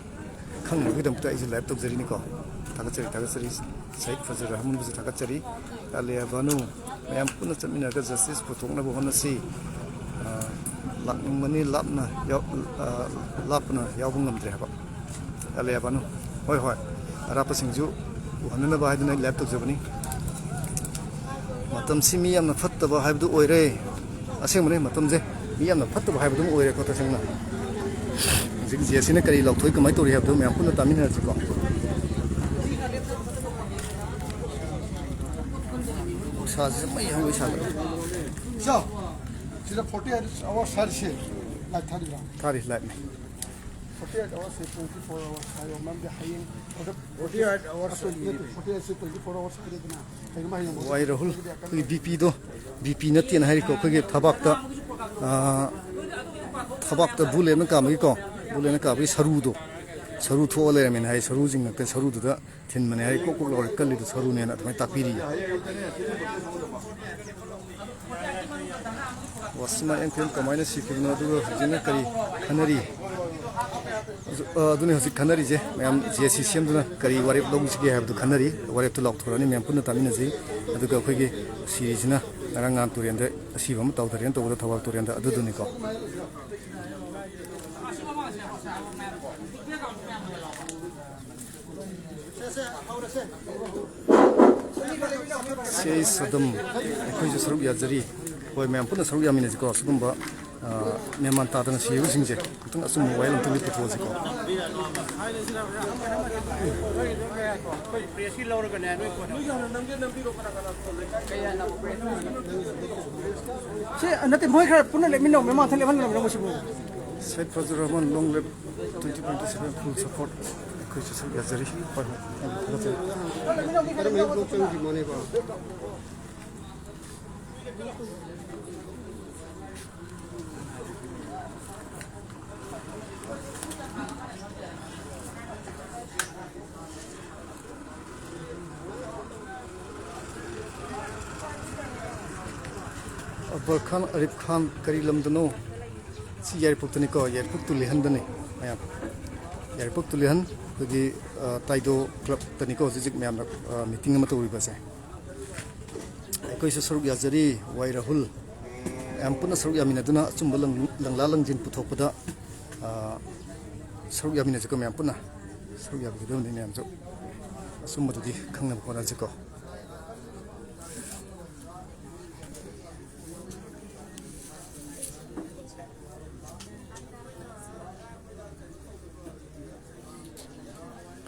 ꯈꯪꯅꯕꯒꯤꯗꯃꯛꯇ ꯑꯩꯁꯨ ꯂꯥꯏꯚ ꯇꯧꯖꯔꯤꯅꯤꯀꯣ꯫ ꯊꯥꯒꯠꯆꯔꯤ, ꯊꯥꯒꯠꯆꯔꯤ꯫ ꯁꯌꯤꯗ ꯐꯖꯨꯔ ꯔꯍꯃꯟꯕꯨꯁꯨ ꯊꯥꯒꯠꯆꯔꯤ꯫ ꯑꯂꯤꯌꯥ ꯕꯥꯅꯨ, ꯃꯌꯥꯝ ꯄꯨꯟꯅ ꯆꯠꯃꯤꯟꯅꯔꯒ ꯖꯁꯇꯤꯁ ꯄꯨꯊꯣꯛꯅꯕ ꯍꯣꯠꯅꯁꯤ꯫ ꯑ, ꯂꯥꯛꯅꯤꯡꯕꯅꯤ, ꯂꯥꯞꯅ ꯌꯥꯎ-, ꯑ, ꯂꯥꯞꯄꯅ ꯌꯥꯎꯕ ꯉꯝꯗ꯭ꯔꯦ ꯍꯥꯏꯕ꯫ ꯑꯂꯤꯌꯥ ꯕꯥꯅꯨ, ꯍꯣꯏ, ꯍꯣꯏ, ꯑꯔꯥꯞꯄꯁꯤꯡꯁꯨ ꯎꯍꯟꯅꯅꯕ ꯍꯥꯏꯗꯨꯅ ꯑꯩ ꯂꯥꯏꯚ ꯇꯧꯖꯕꯅꯤ꯫ ꯃꯇꯝꯁꯤ ꯃꯤ ꯌꯥꯝꯅ ꯐꯠꯇꯕ ꯍꯥꯏꯕꯗꯨ ꯑꯣꯏꯔꯦ꯫ ꯑꯁꯦꯡꯕꯅꯤ, ꯃꯇꯝꯁꯦ ꯃꯤ ꯌꯥꯝꯅ ꯐꯠꯇꯕ ꯍꯥꯏꯕꯗꯨ ꯑꯣꯏꯔꯦꯀꯣ, ꯇꯁꯦꯡꯅ꯫ ꯍꯧꯖꯤꯛ ꯖꯦ ꯑꯦꯁ ꯁꯤꯅ ꯀꯔꯤ ꯂꯥꯎꯊꯣꯛꯏ, ꯀꯃꯥꯏꯅ ꯇꯧꯔꯤ ꯍꯥꯏꯕꯗꯨ ꯃꯌꯥꯝ ꯄꯨꯟꯅ ꯇꯥꯃꯤꯟꯅꯔꯁꯤꯀꯣ꯫ ꯅꯨꯡꯁꯥꯁꯤꯁꯨ ꯃꯩ ꯍꯧꯒꯩ ꯁꯥꯒꯠꯂꯦ꯫ ꯁꯤꯗ ꯐꯣꯔꯇꯤ ꯑꯥꯋꯥꯔꯁ ꯍꯥꯏꯔꯤꯁꯦ ꯂꯥꯏꯠ ꯊꯥꯔꯤꯕ꯭ꯔꯥ? ꯊꯥꯔꯤ, ꯂꯥꯏꯠꯅꯤ꯫ ꯐꯣꯔꯇꯤ ꯑꯥꯋꯥꯔꯁ ꯁꯦ ꯇ꯭ꯋꯦꯟꯇꯤ ꯐꯣꯔ ꯑꯥꯋꯥꯔꯁ ꯍꯥꯏꯌꯣ, ꯃꯔꯝꯗꯤ ꯍꯌꯦꯡ ꯑꯣꯔꯗꯔ ꯐꯣꯔꯇꯤ ꯑꯥꯋꯥꯔꯁ ꯅꯠꯇꯦ, ꯐꯣꯔꯇꯤ ꯑꯥꯋꯥꯔꯁ ꯍꯥꯏꯔꯦꯗꯅ꯫ ꯀꯩꯒꯨꯝꯕ ꯍꯌꯦꯡ ꯋꯥꯏ ꯔꯥꯍꯨꯜ, ꯑꯩꯈꯣꯏꯒꯤ ꯕꯤ ꯄꯤꯗꯣ, ꯕꯤ ꯄꯤ ꯅꯠꯇꯦꯅ ꯍꯥꯏꯔꯤꯀꯣ, ꯑꯩꯈꯣꯏꯒꯤ ꯊꯕꯥꯛꯇ, ꯑꯥ, ꯊꯕꯥꯛꯇ ꯕꯨꯂꯦꯠꯅ ꯀꯥꯕꯒꯤꯀꯣ, ꯕꯨꯂꯦꯠꯅ ꯀꯥꯕꯒꯤ ꯁꯔꯨꯗꯣ, ꯁꯔꯨ ꯊꯣꯛꯑ ꯂꯩꯔꯝꯃꯦꯅ ꯍꯥꯏ, ꯁꯔꯨꯁꯤꯡꯅ ꯀ-, ꯁꯔꯨꯗꯨꯗ ꯊꯤꯟꯕꯅꯦ ꯍꯥꯏ, ꯀꯣꯛ ꯀꯣꯛ ꯂꯥꯎꯔꯦ ꯀꯜꯂꯤꯗꯣ ꯁꯔꯨꯅꯦꯅ ꯑꯗꯨꯃꯥꯏꯅ ꯇꯥꯛꯄꯤꯔꯤ꯫ ꯋꯥꯁꯤꯃ ꯑꯦꯝ ꯀꯦꯝ ꯀꯃꯥꯏꯅ ꯁꯤꯈꯤꯕꯅꯣ, ꯑꯗꯨꯒ ꯍꯧꯖꯤꯛꯅ ꯀꯔꯤ ꯈꯟꯅꯔꯤ? ꯑꯗꯨ-, ꯑ, ꯑꯗꯨꯅꯤ ꯍꯧꯖꯤꯛ ꯈꯟꯅꯔꯤꯁꯦ꯫ ꯃꯌꯥꯝ ꯖꯦ ꯁꯤ ꯁꯦꯝꯗꯨꯅ ꯀꯔꯤ ꯋꯥꯔꯦꯞ ꯂꯧꯁꯤꯒꯦ ꯍꯥꯏꯕꯗꯨ ꯈꯟꯅꯔꯤ꯫ ꯋꯥꯔꯦꯞꯇꯨ ꯂꯥꯎꯊꯣꯔꯛꯑꯅꯤ, ꯃꯌꯥꯝ ꯄꯨꯟꯅ ꯇꯥꯃꯤꯟꯅꯁꯤ꯫ ꯑꯗꯨꯒ ꯑꯩꯈꯣꯏꯒꯤ ꯁꯤꯔꯤꯁꯤꯅ ꯉꯔꯥꯡ ꯅꯍꯥꯟ ꯇꯨꯔꯦꯟꯗ ꯑꯁꯤꯕ ꯑꯃ ꯇꯧꯊꯔꯦꯅ ꯇꯧꯕꯗ ꯊꯧꯕꯥꯜ ꯇꯨꯔꯦꯟꯗ, ꯑꯗꯨꯗꯨꯅꯤꯀꯣ꯫ ꯁꯦ, ꯑꯗꯨꯝ ꯑꯩꯈꯣꯏꯁꯨ ꯁꯔꯨꯛ ꯌꯥꯖꯔꯤ꯫ ꯍꯣꯏ, ꯃꯌꯥꯝ ꯄꯨꯟꯅ ꯁꯔꯨꯛ ꯌꯥꯃꯤꯟꯅꯁꯤꯀꯣ꯫ ꯁꯤꯒꯨꯝꯕ, ꯑ, ꯃꯦꯟꯃꯥꯟ ꯇꯥꯗꯅ ꯁꯤꯕꯁꯤꯡꯁꯦ ꯑꯃꯨꯛꯇꯪ ꯑꯆꯨꯝꯕ ꯋꯥꯌꯦꯜ ꯑꯃꯇꯪꯗꯤ ꯄꯨꯊꯣꯛꯑꯁꯤꯀꯣ꯫ ꯁꯤ ꯅꯠꯇꯦ, ꯃꯣꯏ ꯈꯔ ꯄꯨꯟꯅ ꯂꯦꯞꯃꯤꯟꯅꯧ, ꯃꯃꯥꯡ ꯊꯪ ꯂꯦꯞꯍꯟꯒꯅꯨ ꯃꯣꯏꯁꯤꯕꯨ꯫ Syed Fajar Rahman, long live twenty twenty seven, full support꯫ ꯑꯩꯈꯣꯏꯁꯨ ꯁꯔꯨꯛ ꯌꯥꯖꯔꯤ꯫ ꯍꯣꯏ, ꯍꯣꯏ, ꯌꯥꯝ ꯊꯥꯒꯠꯆꯔꯤ꯫ ꯑꯛꯕꯔ ꯈꯥꯟ, ꯑꯔꯤꯐ ꯈꯥꯟ, ꯀꯔꯤ ꯂꯝꯗꯅꯣ? ꯁꯤ ꯌꯥꯏꯔꯤꯄꯣꯛꯇꯅꯤꯀꯣ, ꯌꯥꯏꯔꯤꯄꯣꯛ ꯇꯨꯂꯤꯍꯟꯗꯅꯤ ꯃꯌꯥꯝ꯫ ꯌꯥꯏꯔꯤꯄꯣꯛ ꯇꯨꯂꯤꯍꯟ ꯑꯩꯈꯣꯏꯒꯤ, ꯑ, ꯇꯥꯏꯗꯣ ꯀ꯭ꯂꯕꯇꯅꯤꯀꯣ ꯍꯧꯖꯤꯛ ꯍꯧꯖꯤꯛ ꯃꯌꯥꯝꯅ, ꯑ, ꯃꯤꯇꯤꯡ ꯑꯃ ꯇꯧꯔꯤꯕꯁꯦ꯫ ꯑꯩꯈꯣꯏꯁꯨ ꯁꯔꯨꯛ ꯌꯥꯖꯔꯤ, ꯋꯥꯏ ꯔꯥꯍꯨꯜ꯫ ꯃꯌꯥꯝ ꯄꯨꯟꯅ ꯁꯔꯨꯛ ꯌꯥꯃꯤꯟꯅꯗꯨꯅ ꯑꯆꯨꯝꯕ ꯂꯪ-, ꯂꯪꯂꯥ ꯂꯪꯖꯤꯟ ꯄꯨꯊꯣꯛꯄꯗ, ꯑ, ꯁꯔꯨꯛ ꯌꯥꯃꯤꯟꯅꯁꯤꯀꯣ ꯃꯌꯥꯝ ꯄꯨꯟꯅ꯫ ꯁꯔꯨꯛ ꯌꯥꯕꯤꯒꯗꯕꯅꯤ ꯃꯌꯥꯝꯁꯨ꯫ ꯑꯆꯨꯝꯕꯗꯨꯗꯤ ꯈꯪꯅꯕ ꯍꯣꯠꯅꯁꯤꯀꯣ꯫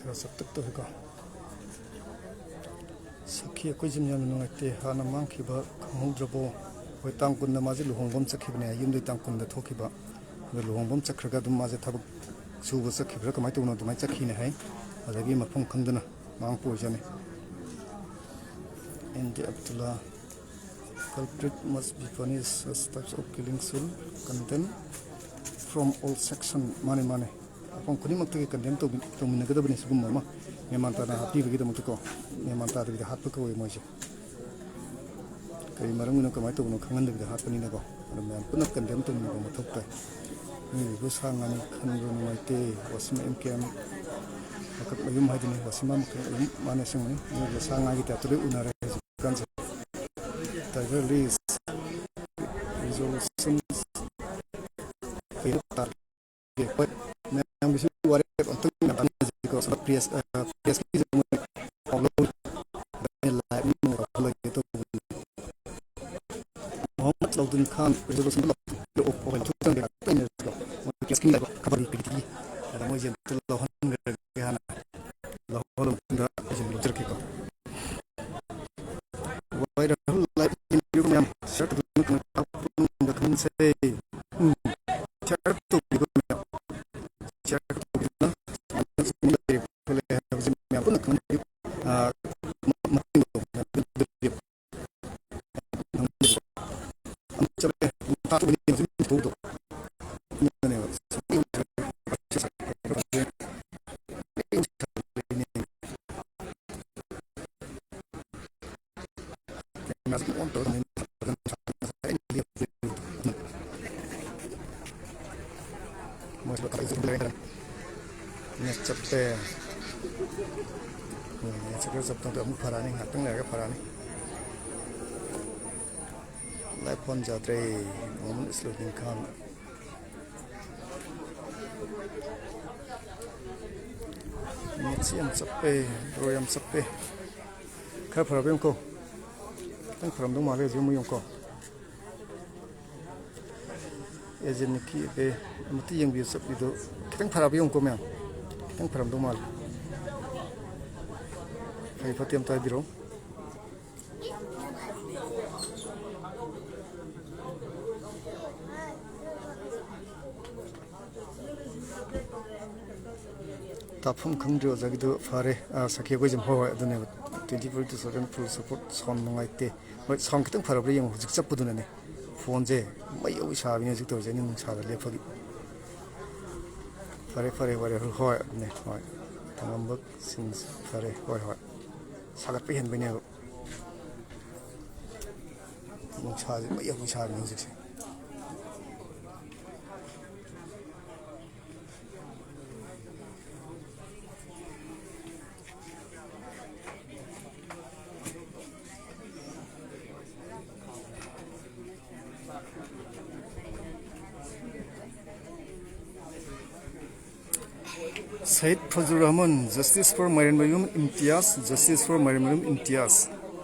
ꯈꯔ ꯆꯞꯇꯛ ꯇꯧꯏꯀꯣ꯫ ꯁꯈꯤ, ꯑꯩꯈꯣꯏꯁꯨ ꯌꯥꯝꯅ ꯅꯨꯡꯉꯥꯏꯇꯦ꯫ ꯍꯥꯟꯅ ꯃꯥꯡꯈꯤꯕ ꯈꯪꯍꯧꯗ꯭ꯔꯕꯣ? ꯍꯣꯏ, ꯇꯥꯡ ꯀꯨꯟꯗ ꯃꯥꯁꯦ ꯂꯨꯍꯣꯡꯕ ꯑꯃ ꯆꯠꯈꯤꯕꯅꯦ, ꯌꯨꯝꯗꯒꯤ ꯇꯥꯡ ꯀꯨꯟꯗ ꯊꯣꯛꯈꯤꯕ꯫ ꯑꯗꯣ ꯂꯨꯍꯣꯡꯕ ꯑꯃ ꯆꯠꯈ꯭ꯔꯒ ꯑꯗꯨꯝ ꯃꯥꯁꯦ ꯊꯕꯛ ꯁꯨꯕ ꯆꯠꯈꯤꯕ꯭ꯔꯥ ꯀꯃꯥꯏꯅ ꯇꯧꯕꯅꯣ, ꯑꯗꯨꯃꯥꯏꯅ ꯆꯠꯈꯤꯅꯦ ꯍꯥꯏ꯫ ꯑꯗꯒꯤ ꯃꯐꯝ ꯈꯪꯗꯅ ꯃꯥꯡꯉꯛꯄ ꯑꯣꯏꯖꯥꯠꯅꯤ꯫ N D Abdulla, culprit must be punished, such types of killing should condemn from all section꯫ ꯃꯥꯅꯦ, ꯃꯥꯅꯦ꯫ ꯃꯐꯝ ꯈꯨꯗꯤꯡꯃꯛꯇꯒꯤ ꯀꯟꯗꯦꯝ ꯇꯧꯃꯤꯟꯅꯒꯗꯕꯅꯤ꯫ ꯁꯤꯒꯨꯝꯕ ꯑꯃ ꯃꯦꯟꯃꯥꯟ ꯇꯥꯅ ꯍꯥꯠꯄꯤꯕꯒꯤꯗꯃꯛꯇꯀꯣ, ꯃꯦꯟꯃꯥꯟ ꯇꯥꯗꯕꯤꯗ ꯍꯥꯠꯄ ꯀꯧꯋꯦ ꯃꯣꯏꯁꯦ꯫ ꯀꯔꯤ ꯃꯔꯝꯒꯤꯅꯣ, ꯀꯃꯥꯏꯅ ꯇꯧꯕꯅꯣ ꯈꯪꯍꯟꯗꯕꯤꯗ ꯍꯥꯠꯄꯅꯤꯅꯀꯣ꯫ ꯑꯗꯨ ꯃꯌꯥꯝ ꯄꯨꯟꯅ ꯀꯟꯗꯦꯝ ꯇꯧꯃꯤꯟꯅꯕ ꯃꯊꯧ ꯇꯥꯏ꯫ ꯃꯤꯑꯣꯏꯕꯕꯨ ꯁꯥ ꯉꯥꯅꯤ ꯈꯟꯕ ꯅꯨꯡꯉꯥꯏꯇꯦ꯫ ꯋꯥꯁꯤꯃ ꯑꯦꯝ ꯀꯦ ꯑꯦꯝ ꯃꯀꯛ ꯃꯌꯨꯝ ꯍꯥꯏꯗꯨꯅꯤ, ꯋꯥꯁꯤꯃ ꯃꯀꯛ ꯃꯌꯨꯝ ꯃꯥꯅ ꯑꯁꯦꯡꯕꯅꯤ꯫ ꯃꯤꯑꯣꯏꯕ ꯁꯥ ꯉꯥꯒꯤ ꯇꯥꯏꯞꯇ ꯂꯣꯏ ꯎꯅꯔꯦ ꯍꯧꯖꯤꯛꯀꯥꯟꯁꯦ꯫ ꯇꯥꯏꯒꯔ ꯔꯤꯁ ꯔꯤꯖꯣꯂꯨꯁꯟ ꯀꯩꯅꯣ ꯇꯥꯔꯦ꯫ ꯍꯣꯏ, ꯃꯌꯥꯝꯒꯤꯁꯨ ꯋꯥꯔꯦꯞ ꯑꯝꯇꯪ ꯇꯥꯟꯅꯁꯤꯀꯣ꯫ ꯄ꯭ꯔꯦꯁ, ꯑ, ꯄ꯭ꯔꯦꯁꯀꯤꯁꯨ ꯃꯣꯏ ꯄꯥꯎ ꯂꯧ-, ꯂꯥꯏꯚ ꯑꯃ ꯇꯧꯍꯜꯂꯒꯦ ꯇꯧꯕꯅꯤ꯫ ꯃꯣꯍꯝꯃꯗ ꯂꯧꯗꯨꯟ ꯈꯥꯟ ꯔꯤꯖꯣꯂꯨꯁꯟꯗ ꯂꯧꯊꯣꯛꯄꯤꯔꯛꯑꯣ, ꯄ꯭ꯔꯦꯁꯀꯤ ꯂꯥꯏꯕꯛ ꯈꯕꯔꯒꯤ ꯀ꯭ꯔꯤꯇꯤꯒꯤ꯫ ꯑꯗ ꯃꯣꯏꯁꯦ ꯑꯝꯇ ꯂꯧꯍꯟꯈ꯭ꯔꯒꯦ ꯍꯥꯟꯅ꯫ ꯂꯧꯍꯜꯂ ꯃꯇꯨꯡꯗ ꯑꯩꯁꯨ ꯂꯧꯖꯔꯛꯀꯦꯀꯣ꯫ ꯋꯥꯏ ꯔꯥꯍꯨꯜ ꯂꯥꯏꯐ ꯏꯟꯇꯔꯚ꯭ꯌꯨ ꯃꯌꯥꯝ ꯁꯤꯌꯔ ꯇꯧꯕꯤꯗꯨꯅ ꯄꯨꯝꯅꯃꯛꯇ ꯈꯪꯍꯟꯁꯦ꯫ ꯎꯝ, ꯁꯤꯌꯔ ꯇꯧꯕꯤꯗꯨꯅ ꯃꯌꯥꯝ, ꯁꯤꯌꯔ ꯇꯧꯕꯤꯗꯨꯅ ꯃꯌꯥꯝ ꯄꯨꯟꯅ ꯈꯪꯍꯟꯕꯤꯌꯨ꯫ ꯑꯥ, ꯃꯇꯦꯡ ꯇꯧꯕꯤꯌꯨ꯫ ꯆꯞꯄꯦ꯫ ꯎꯝ, ꯆꯠꯄ ꯆꯠꯄꯗꯣ ꯑꯃꯨꯛ ꯐꯔꯛꯑꯅꯤ, ꯉꯥꯏꯍꯥꯛꯇꯪ ꯂꯩꯔꯒ ꯐꯔꯛꯑꯅꯤ꯫ ꯂꯥꯏꯐꯣꯟ ꯌꯥꯗ꯭ꯔꯦ꯫ ꯃꯣꯍꯃꯗ ꯏꯁꯂꯥꯝ ꯈꯥꯟ꯫ ꯅꯦꯠꯁꯤ ꯌꯥꯝ ꯆꯞꯄꯦ, ꯕ꯭ꯔꯣ, ꯌꯥꯝ ꯆꯞꯄꯦ꯫ ꯈꯔ ꯐꯔꯕ ꯌꯦꯡꯉꯨꯀꯣ꯫ ꯈꯤꯇꯪ ꯐꯔꯝꯗꯧ ꯃꯥꯜꯂꯦ ꯍꯧꯖꯤꯛ ꯑꯃꯨꯛ ꯌꯦꯡꯉꯨꯀꯣ꯫ ꯑꯦꯖꯦꯟ ꯅꯤꯀꯤ ꯑꯦꯕꯦ, ꯑꯃꯨꯛꯇ ꯌꯦꯡꯕꯤꯌꯨ, ꯆꯞꯄꯤꯗꯣ ꯈꯤꯇꯪ ꯐꯔꯕ ꯌꯦꯡꯉꯨꯀꯣ ꯃꯌꯥꯝ꯫ ꯈꯤꯇꯪ ꯐꯔꯝꯗꯧ ꯃꯥꯜꯂꯦ꯫ ꯐꯩ ꯐꯠꯇꯦ ꯑꯝꯇ ꯍꯥꯏꯕꯤꯔꯛꯑꯣ꯫ ꯇꯥꯛꯐꯝ ꯈꯪꯗ꯭ꯔꯦ ꯑꯣꯖꯥꯒꯤꯗꯨ꯫ ꯐꯔꯦ꯫ ꯑꯥ, ꯁꯈꯤ, ꯑꯩꯈꯣꯏꯁꯨ, ꯍꯣꯏ, ꯍꯣꯏ, ꯑꯗꯨꯅꯦꯕ꯫ Twenty four into seven full support, sound ꯅꯨꯡꯉꯥꯏꯇꯦ꯫ ꯍꯣꯏ, sound ꯈꯤꯇꯪ ꯐꯔꯕ꯭ꯔꯥ ꯌꯦꯡꯉꯣ, ꯍꯧꯖꯤꯛ ꯆꯞꯄꯗꯨꯅꯅꯦ꯫ ꯐꯣꯟꯁꯦ ꯃꯩ ꯑꯣꯏ ꯁꯥꯕꯤꯅꯦ ꯍꯧꯖꯤꯛ ꯇꯧꯔꯤꯁꯦ, ꯑꯩꯅ ꯅꯨꯡꯁꯥꯗ ꯂꯦꯞꯄꯒꯤ꯫ ꯐꯔꯦ, ꯐꯔꯦ, ꯐꯔꯦ, ꯍꯣꯏ, ꯑꯗꯨꯅꯦ, ꯍꯣꯏ꯫ ꯊꯝꯃꯝꯕꯁꯤꯡꯁꯦ ꯐꯔꯦ, ꯍꯣꯏ, ꯍꯣꯏ꯫ ꯁꯥꯒꯠꯄ ꯍꯦꯟꯕꯩꯅꯦꯕ꯫ ꯅꯨꯡꯁꯥꯁꯦ ꯃꯩ ꯑꯃꯨꯛ ꯁꯥꯔꯤꯅꯦ ꯍꯧꯖꯤꯛꯁꯦ꯫ Sayed Fajur Rahman, "Justice for ꯃꯥꯏꯔꯦꯟꯃꯌꯨꯝ ꯏꯝꯇꯤꯌꯥꯖ, justice for ꯃꯥꯏꯔꯦꯟꯃꯌꯨꯝ ꯏꯝꯇꯤꯌꯥꯖ"꯫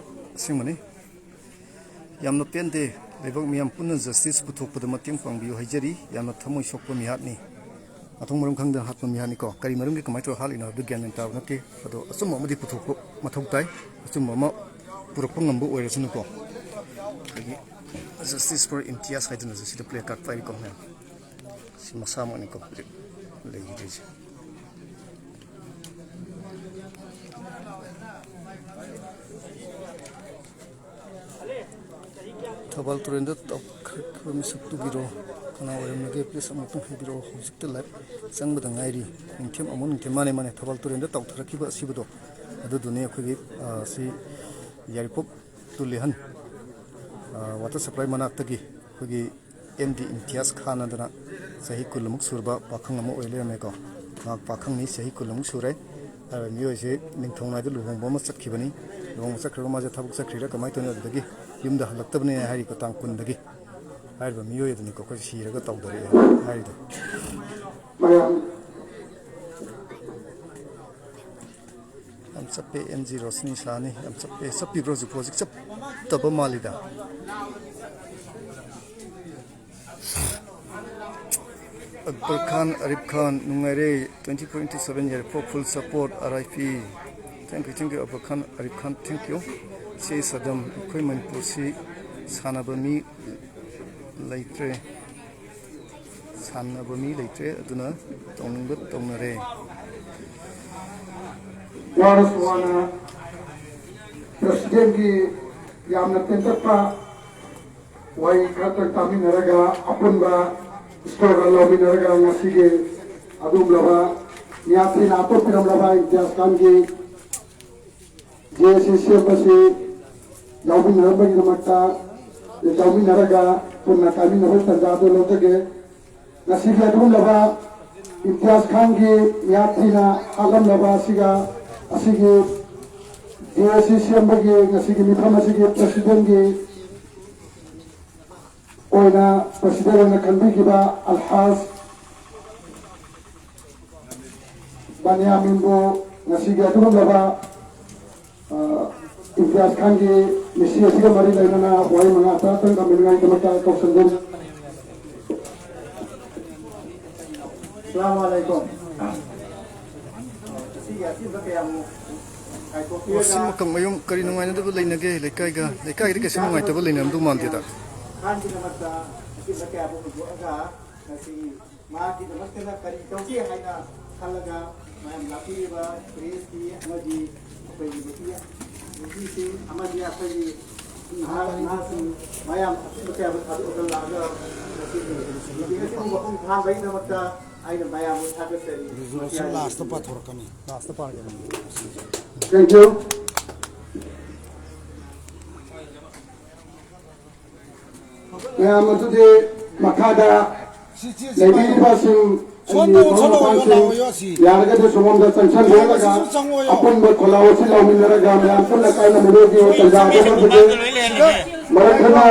ꯑꯁꯦꯡꯕꯅꯤ꯫ ꯌꯥꯝꯅ ꯄꯦꯟꯗꯦ꯫ ꯂꯩꯕꯥꯛ ꯃꯤꯌꯥꯝ ꯄꯨꯟꯅ justice ꯄꯨꯊꯣꯛꯄꯗ ꯃꯇꯦꯡ ꯄꯥꯡꯕꯤꯌꯨ ꯍꯥꯏꯖꯔꯤ꯫ ꯌꯥꯝꯅ ꯊꯃꯣꯏ ꯁꯣꯛꯄ ꯃꯤꯍꯥꯠꯅꯤ꯫ ꯃꯊꯣꯡ ꯃꯔꯝ ꯈꯪꯗꯅ ꯍꯥꯠꯄ ꯃꯤꯍꯥꯠꯅꯤꯀꯣ꯫ ꯀꯔꯤ ꯃꯔꯝꯒꯤ, ꯀꯃꯥꯏꯅ ꯇꯧꯔꯒ ꯍꯥꯠꯂꯤꯅꯣ ꯍꯥꯏꯕꯗꯨ ꯒ꯭ꯌꯥꯟ ꯃꯦꯟ ꯇꯥꯕ ꯅꯠꯇꯦ꯫ ꯑꯗꯣ ꯑꯆꯨꯝꯕ ꯑꯃꯗꯤ ꯄꯨꯊꯣꯛꯄ ꯃꯊꯧ ꯇꯥꯏ꯫ ꯑꯆꯨꯝꯕ ꯑꯃ ꯄꯨꯔꯛꯄ ꯉꯝꯕ ꯑꯣꯏꯔꯁꯅꯨꯀꯣ꯫ ꯑꯗꯒꯤ "Justice for ꯏꯝꯇꯤꯌꯥꯖ" ꯍꯥꯏꯗꯨꯅꯁꯨ ꯁꯤꯗ placard ꯄꯥꯏꯔꯤꯀꯣ ꯃꯌꯥꯝ꯫ ꯁꯤ ꯃꯁꯥꯃꯛꯅꯤꯀꯣ ꯍꯧꯖꯤꯛ ꯂꯩꯈꯤꯗ꯭ꯔꯤꯁꯦ꯫ ꯊꯧꯕꯥꯜ ꯇꯨꯔꯦꯜꯗ ꯇꯥꯎꯊꯔꯛꯈꯤꯕ ꯃꯤꯁꯛꯇꯨꯒꯤꯔꯣ? ꯀꯅꯥ ꯑꯣꯏꯔꯝꯂꯒꯦ? Please ꯑꯃꯨꯛꯇꯪ ꯍꯥꯏꯕꯤꯔꯛꯑꯣ꯫ ꯍꯧꯖꯤꯛꯇ live ꯆꯪꯕꯗ ꯉꯥꯏꯔꯤ꯫ ꯅꯤꯡꯊꯦꯝ ꯑꯃꯨꯛ ꯅꯤꯡꯊꯦꯝ, ꯃꯥꯅꯦ, ꯃꯥꯅꯦ, ꯊꯧꯕꯥꯜ ꯇꯨꯔꯦꯜꯗ ꯇꯥꯎꯊꯔꯛꯈꯤꯕ ꯑꯁꯤꯕꯗꯣ, ꯑꯗꯨꯗꯨꯅꯦ ꯑꯩꯈꯣꯏꯒꯤ, ꯑ, ꯁꯤ ꯌꯥꯏꯔꯤꯄꯣꯛ ꯇꯨꯂꯤꯍꯟ, ꯑ, water supply ꯃꯅꯥꯛꯇꯒꯤ ꯑꯩꯈꯣꯏꯒꯤ ꯑꯦꯝ ꯗꯤ ꯏꯝꯇꯤꯌꯥꯖ ꯈꯥꯟ ꯑꯗꯨꯅ ꯆꯍꯤ ꯀꯨꯟꯃꯨꯛ ꯁꯨꯔꯕ ꯄꯥꯈꯪ ꯑꯃ ꯑꯣꯏ ꯂꯩꯔꯝꯃꯦꯀꯣ꯫ ꯃꯍꯥꯛ ꯄꯥꯈꯪꯅꯤ, ꯆꯍꯤ ꯀꯨꯟꯃꯨꯛ ꯁꯨꯔꯦ꯫ ꯍꯥꯏꯔꯤꯕ ꯃꯤꯑꯣꯏꯁꯦ ꯅꯤꯡꯊꯧꯅꯥꯏꯗ ꯂꯨꯍꯣꯡꯕ ꯑꯃ ꯆꯠꯈꯤꯕꯅꯤ꯫ ꯂꯨꯍꯣꯡꯕ ꯆꯠꯈ꯭ꯔꯒ ꯃꯥꯁꯦ ꯊꯕꯛ ꯆꯠꯈ꯭ꯔꯤꯔꯥ ꯀꯃꯥꯏꯅ ꯇꯧꯔꯤꯅꯣ, ꯑꯗꯨꯗꯒꯤ ꯌꯨꯝꯗ ꯍꯜꯂꯛꯇꯕꯅꯦ ꯍꯥꯏꯔꯤꯀꯣ, ꯇꯥꯡ ꯀꯨꯟꯗꯒꯤ꯫ ꯍꯥꯏꯔꯤꯕ ꯃꯤꯑꯣꯏ ꯑꯗꯨꯅꯤꯀꯣ ꯑꯩꯈꯣꯏ ꯁꯤꯔꯒ ꯇꯧꯗꯔꯛꯑꯦ ꯍꯥꯏꯔꯤꯗꯣ꯫ ꯌꯥꯝ ꯆꯞꯄꯦ, ꯑꯦꯝ ꯖꯤ ꯔꯣꯁꯅꯤ ꯁꯥꯍꯅꯤ꯫ ꯌꯥꯝ ꯆꯞꯄꯦ꯫ ꯆꯞꯄꯤꯕ꯭ꯔꯣ ꯍꯧꯖꯤꯛꯄꯨ? ꯍꯧꯖꯤꯛ ꯆꯞꯇꯕ ꯃꯥꯜꯂꯤꯗ꯫ ꯑꯛꯕꯔ ꯈꯥꯟ, ꯑꯔꯤꯐ ꯈꯥꯟ, ꯅꯨꯡꯉꯥꯏꯔꯦ꯫ Twenty four into seven Yairipok full support, R I P꯫ Thank you, thank you, Akbar Khan, Arif Khan, thank you꯫ ꯁꯤ ꯁꯗꯝ, ꯑꯩꯈꯣꯏ ꯃꯅꯤꯄꯨꯔꯁꯤ ꯁꯥꯟꯅꯕ ꯃꯤ ꯂꯩꯇ꯭ꯔꯦ꯫ ꯁꯥꯟꯅꯕ ꯃꯤ ꯂꯩꯇ꯭ꯔꯦ, ꯑꯗꯨꯅ ꯇꯧꯅꯤꯡꯕ ꯇꯧꯅꯔꯦ꯫ ꯋꯥꯔꯁꯨ ꯋꯥꯅ presidentꯀꯤ ꯌꯥꯝꯅ ꯇꯦꯟꯇꯛꯄ ꯋꯥꯍꯩ ꯈꯔꯇꯪ ꯇꯥꯃꯤꯟꯅꯔꯒ, ꯑꯄꯨꯟꯕ slogan ꯂꯧꯃꯤꯟꯅꯔꯒ ꯉꯁꯤꯒꯤ ꯑꯗꯨꯒꯨꯝꯂꯕ ꯃꯤꯍꯥꯠ ꯊꯤꯅ ꯍꯥꯠꯇꯣꯛꯄꯤꯔꯝꯂꯕ ꯏꯝꯇꯤꯌꯥꯖ ꯈꯥꯟꯒꯤ ꯖꯦ ꯑꯦ ꯁꯤ ꯁꯦꯝꯕꯁꯤ ꯌꯥꯎꯃꯤꯟꯅꯔꯝꯕꯒꯤꯗꯃꯛꯇ, ꯌꯥꯎꯃꯤꯟꯅꯔꯒ ꯄꯨꯟꯅ ꯀꯥꯏꯃꯤꯟꯅꯕꯒꯤ ꯇꯥꯟꯖꯥ ꯑꯗꯨ ꯂꯧꯖꯒꯦ꯫ ꯉꯁꯤꯒꯤ ꯑꯗꯨꯒꯨꯝꯂꯕ ꯏꯝꯇꯤꯌꯥꯖ ꯈꯥꯟꯒꯤ ꯃꯤꯍꯥꯠ ꯊꯤꯅ ꯍꯥꯠꯂꯝꯂꯕ ꯑꯁꯤꯒ, ꯑꯁꯤꯒꯤ ꯖꯦ ꯑꯦ ꯁꯤ ꯁꯦꯝꯕꯒꯤ ꯉꯁꯤꯒꯤ ꯃꯤꯐꯝ ꯑꯁꯤꯒꯤ ꯄ꯭ꯔꯁꯤꯗꯦꯟꯒꯤ ꯑꯣꯏꯅ, ꯄ꯭ꯔꯁꯤꯗꯦꯟ ꯑꯣꯏꯅ ꯈꯟꯕꯤꯈꯤꯕ ꯑꯜꯍꯥꯖ ꯕꯟꯌꯥꯃꯤꯟꯕꯨ ꯉꯁꯤꯒꯤ ꯑꯗꯨꯒꯨꯝꯂꯕ, ꯑ, ꯏꯝꯇꯤꯌꯥꯖ ꯈꯥꯟꯒꯤ ꯃꯤꯁꯤ ꯑꯁꯤꯒ ꯃꯔꯤ ꯂꯩꯅꯅ ꯋꯥꯍꯩ ꯃꯉꯥ ꯇꯔꯥꯇꯪ ꯊꯝꯕꯤꯅꯤꯡꯉꯥꯏꯒꯤꯗꯃꯛꯇ ꯀꯧꯁꯟꯖꯔꯤ꯫ ꯑꯁꯂꯥꯃꯨ ꯑꯂꯥꯏꯀꯨꯝ꯫ ꯉꯁꯤꯒꯤ ꯑꯊꯤꯡꯕ ꯀꯌꯥꯃꯨꯛ ꯀꯥꯏꯊꯣꯛꯄꯤꯔꯒ ꯋꯥꯁꯤꯝ ꯃꯀꯪ ꯃꯌꯨꯝ ꯀꯔꯤ ꯅꯨꯡꯉꯥꯏꯅꯗꯕ ꯂꯩꯅꯒꯦ? ꯂꯩꯀꯥꯏꯒ, ꯂꯩꯀꯥꯏꯗ ꯀꯩꯁꯨ ꯅꯨꯡꯉꯥꯏꯇꯕ ꯂꯩꯅꯔꯝꯗꯧ ꯃꯥꯟꯗꯦꯗ꯫ ꯈꯥꯟꯒꯤꯗꯃꯛꯇ ꯑꯊꯤꯡꯕ ꯀꯌꯥꯕꯨ ꯍꯨꯟꯗꯣꯛꯑꯒ ꯉꯁꯤ ꯃꯍꯥꯛꯀꯤꯗꯃꯛꯇꯅ ꯀꯔꯤ ꯇꯧꯒꯦ ꯍꯥꯏꯅ ꯈꯜꯂꯒ ꯃꯌꯥꯝ ꯂꯥꯛꯄꯤꯔꯤꯕ ꯄ꯭ꯔꯦꯁꯀꯤ ꯑꯃꯗꯤ ꯑꯩꯈꯣꯏꯒꯤ ꯅꯨꯄꯤ, ꯅꯨꯄꯤꯁꯤꯡ ꯑꯃꯗꯤ ꯑꯩꯈꯣꯏꯒꯤ ꯅꯍꯥ, ꯅꯍꯥꯁꯤꯡ ꯃꯌꯥꯝ ꯑꯊꯤꯡꯕ ꯀꯌꯥꯕꯨ ꯊꯥꯗꯣꯛꯑꯒ ꯂꯥꯛꯑꯒ ꯉꯁꯤꯒꯤ ꯃꯤꯇꯤꯡ ꯑꯁꯤꯕꯨ ꯃꯄꯨꯡ ꯐꯥꯍꯟꯕꯒꯤꯗꯃꯛꯇ ꯑꯩꯅ ꯃꯌꯥꯝꯕꯨ ꯊꯥꯒꯠꯆꯔꯤ꯫ ꯔꯤꯖꯣꯂꯨꯁꯟ ꯂꯥꯁꯇ ꯄꯥꯊꯣꯔꯛꯀꯅꯤ, ꯂꯥꯁꯇ ꯄꯥꯔꯛꯀꯅꯤ꯫ Thank you. ꯃꯌꯥꯝ ꯑꯗꯨꯗꯤ ꯃꯈꯥꯗ ꯂꯩꯕꯤꯔꯤꯕꯁꯤꯡ, ꯑꯩꯒꯤ ꯃꯔꯨꯞ ꯃꯄꯥꯡꯁꯤꯡ, ꯌꯥꯔꯒꯗꯤ ꯁꯣꯝꯂꯣꯝꯗ ꯆꯪꯁꯤꯟꯕꯤꯔꯒ ꯑꯄꯨꯟꯕ ꯈꯣꯜꯂꯥꯎ ꯑꯁꯤ ꯂꯥꯎꯃꯤꯟꯅꯔꯒ ꯃꯌꯥꯝ ꯄꯨꯟꯅ ꯀꯥꯏꯅ ꯃꯤꯑꯣꯏꯒꯤ ꯇꯟꯖꯥ ꯑꯃ ꯂꯧꯖꯒꯦ꯫ ꯃꯔꯛ ꯊꯠꯅ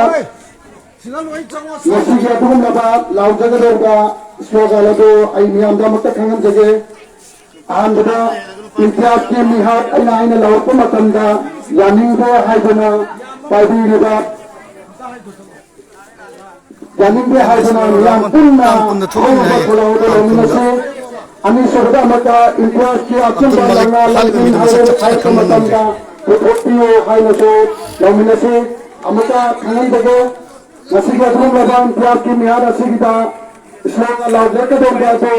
ꯉꯁꯤꯒꯤ ꯑꯗꯨꯒꯨꯝꯂꯕ ꯂꯥꯎꯖꯒꯗꯧꯕ ꯁ꯭ꯂꯣꯒꯥꯟ ꯑꯗꯨ ꯑꯩ ꯃꯤꯌꯥꯝꯗ ꯑꯃꯨꯛꯇ ꯈꯪꯍꯟꯖꯒꯦ꯫ ꯑꯍꯥꯟꯕꯗ ꯏꯝꯇꯤꯌꯥꯖꯀꯤ ꯃꯤꯍꯥꯠ ꯑꯩꯅ, ꯑꯩꯅ ꯂꯥꯎꯔꯛꯄ ꯃꯇꯝꯗ ꯌꯥꯅꯤꯡꯗꯦ ꯍꯥꯏꯗꯨꯅ ꯄꯥꯏꯕꯤꯔꯤꯕ, ꯌꯥꯅꯤꯡꯗꯦ ꯍꯥꯏꯗꯨꯅ ꯃꯤꯌꯥꯝ ꯄꯨꯟꯅ ꯇꯥꯡ ꯀꯨꯟꯗ ꯊꯣꯛꯏ ꯑꯍꯧꯕ ꯍꯥꯏꯌꯦ꯫ ꯈꯣꯜꯂꯥꯎꯗ ꯇꯥꯡ ꯀꯨꯟꯗ꯫ ꯂꯧꯃꯤꯟꯅꯁꯤ꯫ ꯑꯅꯤꯁꯨꯕꯗ ꯑꯃꯨꯛꯀ ꯏꯝꯇꯤꯌꯥꯖꯀꯤ ꯑꯆꯨꯝꯕ ꯑꯕꯗꯨꯜ ꯃꯥꯂꯤꯛ ꯂꯥꯡꯅ ꯈꯥꯂꯤꯗ ꯂꯩꯔꯤ ꯃꯤꯗꯨ ꯍꯥꯏꯕ ꯃꯁꯛ ꯍꯥꯏꯔꯛꯄ ꯈꯪꯕ ꯉꯝꯗꯦ꯫ ꯃꯇꯝꯗ ꯄꯨꯊꯣꯛꯄꯤꯌꯨ ꯍꯥꯏꯅꯁꯨ ꯂꯧꯃꯤꯟꯅꯁꯤ꯫ ꯑꯃꯨꯛꯀ ꯈꯪꯍꯟꯖꯒꯦ, ꯉꯁꯤꯒꯤ ꯑꯗꯨꯒꯨꯝꯂꯕ ꯏꯝꯇꯤꯌꯥꯖꯀꯤ ꯃꯤꯍꯥꯠ ꯑꯁꯤꯒꯤꯗ ꯁ꯭ꯂꯣꯒꯥꯟ ꯂꯥꯎꯖꯔꯛꯀꯗꯧꯔꯤꯕ ꯑꯗꯨ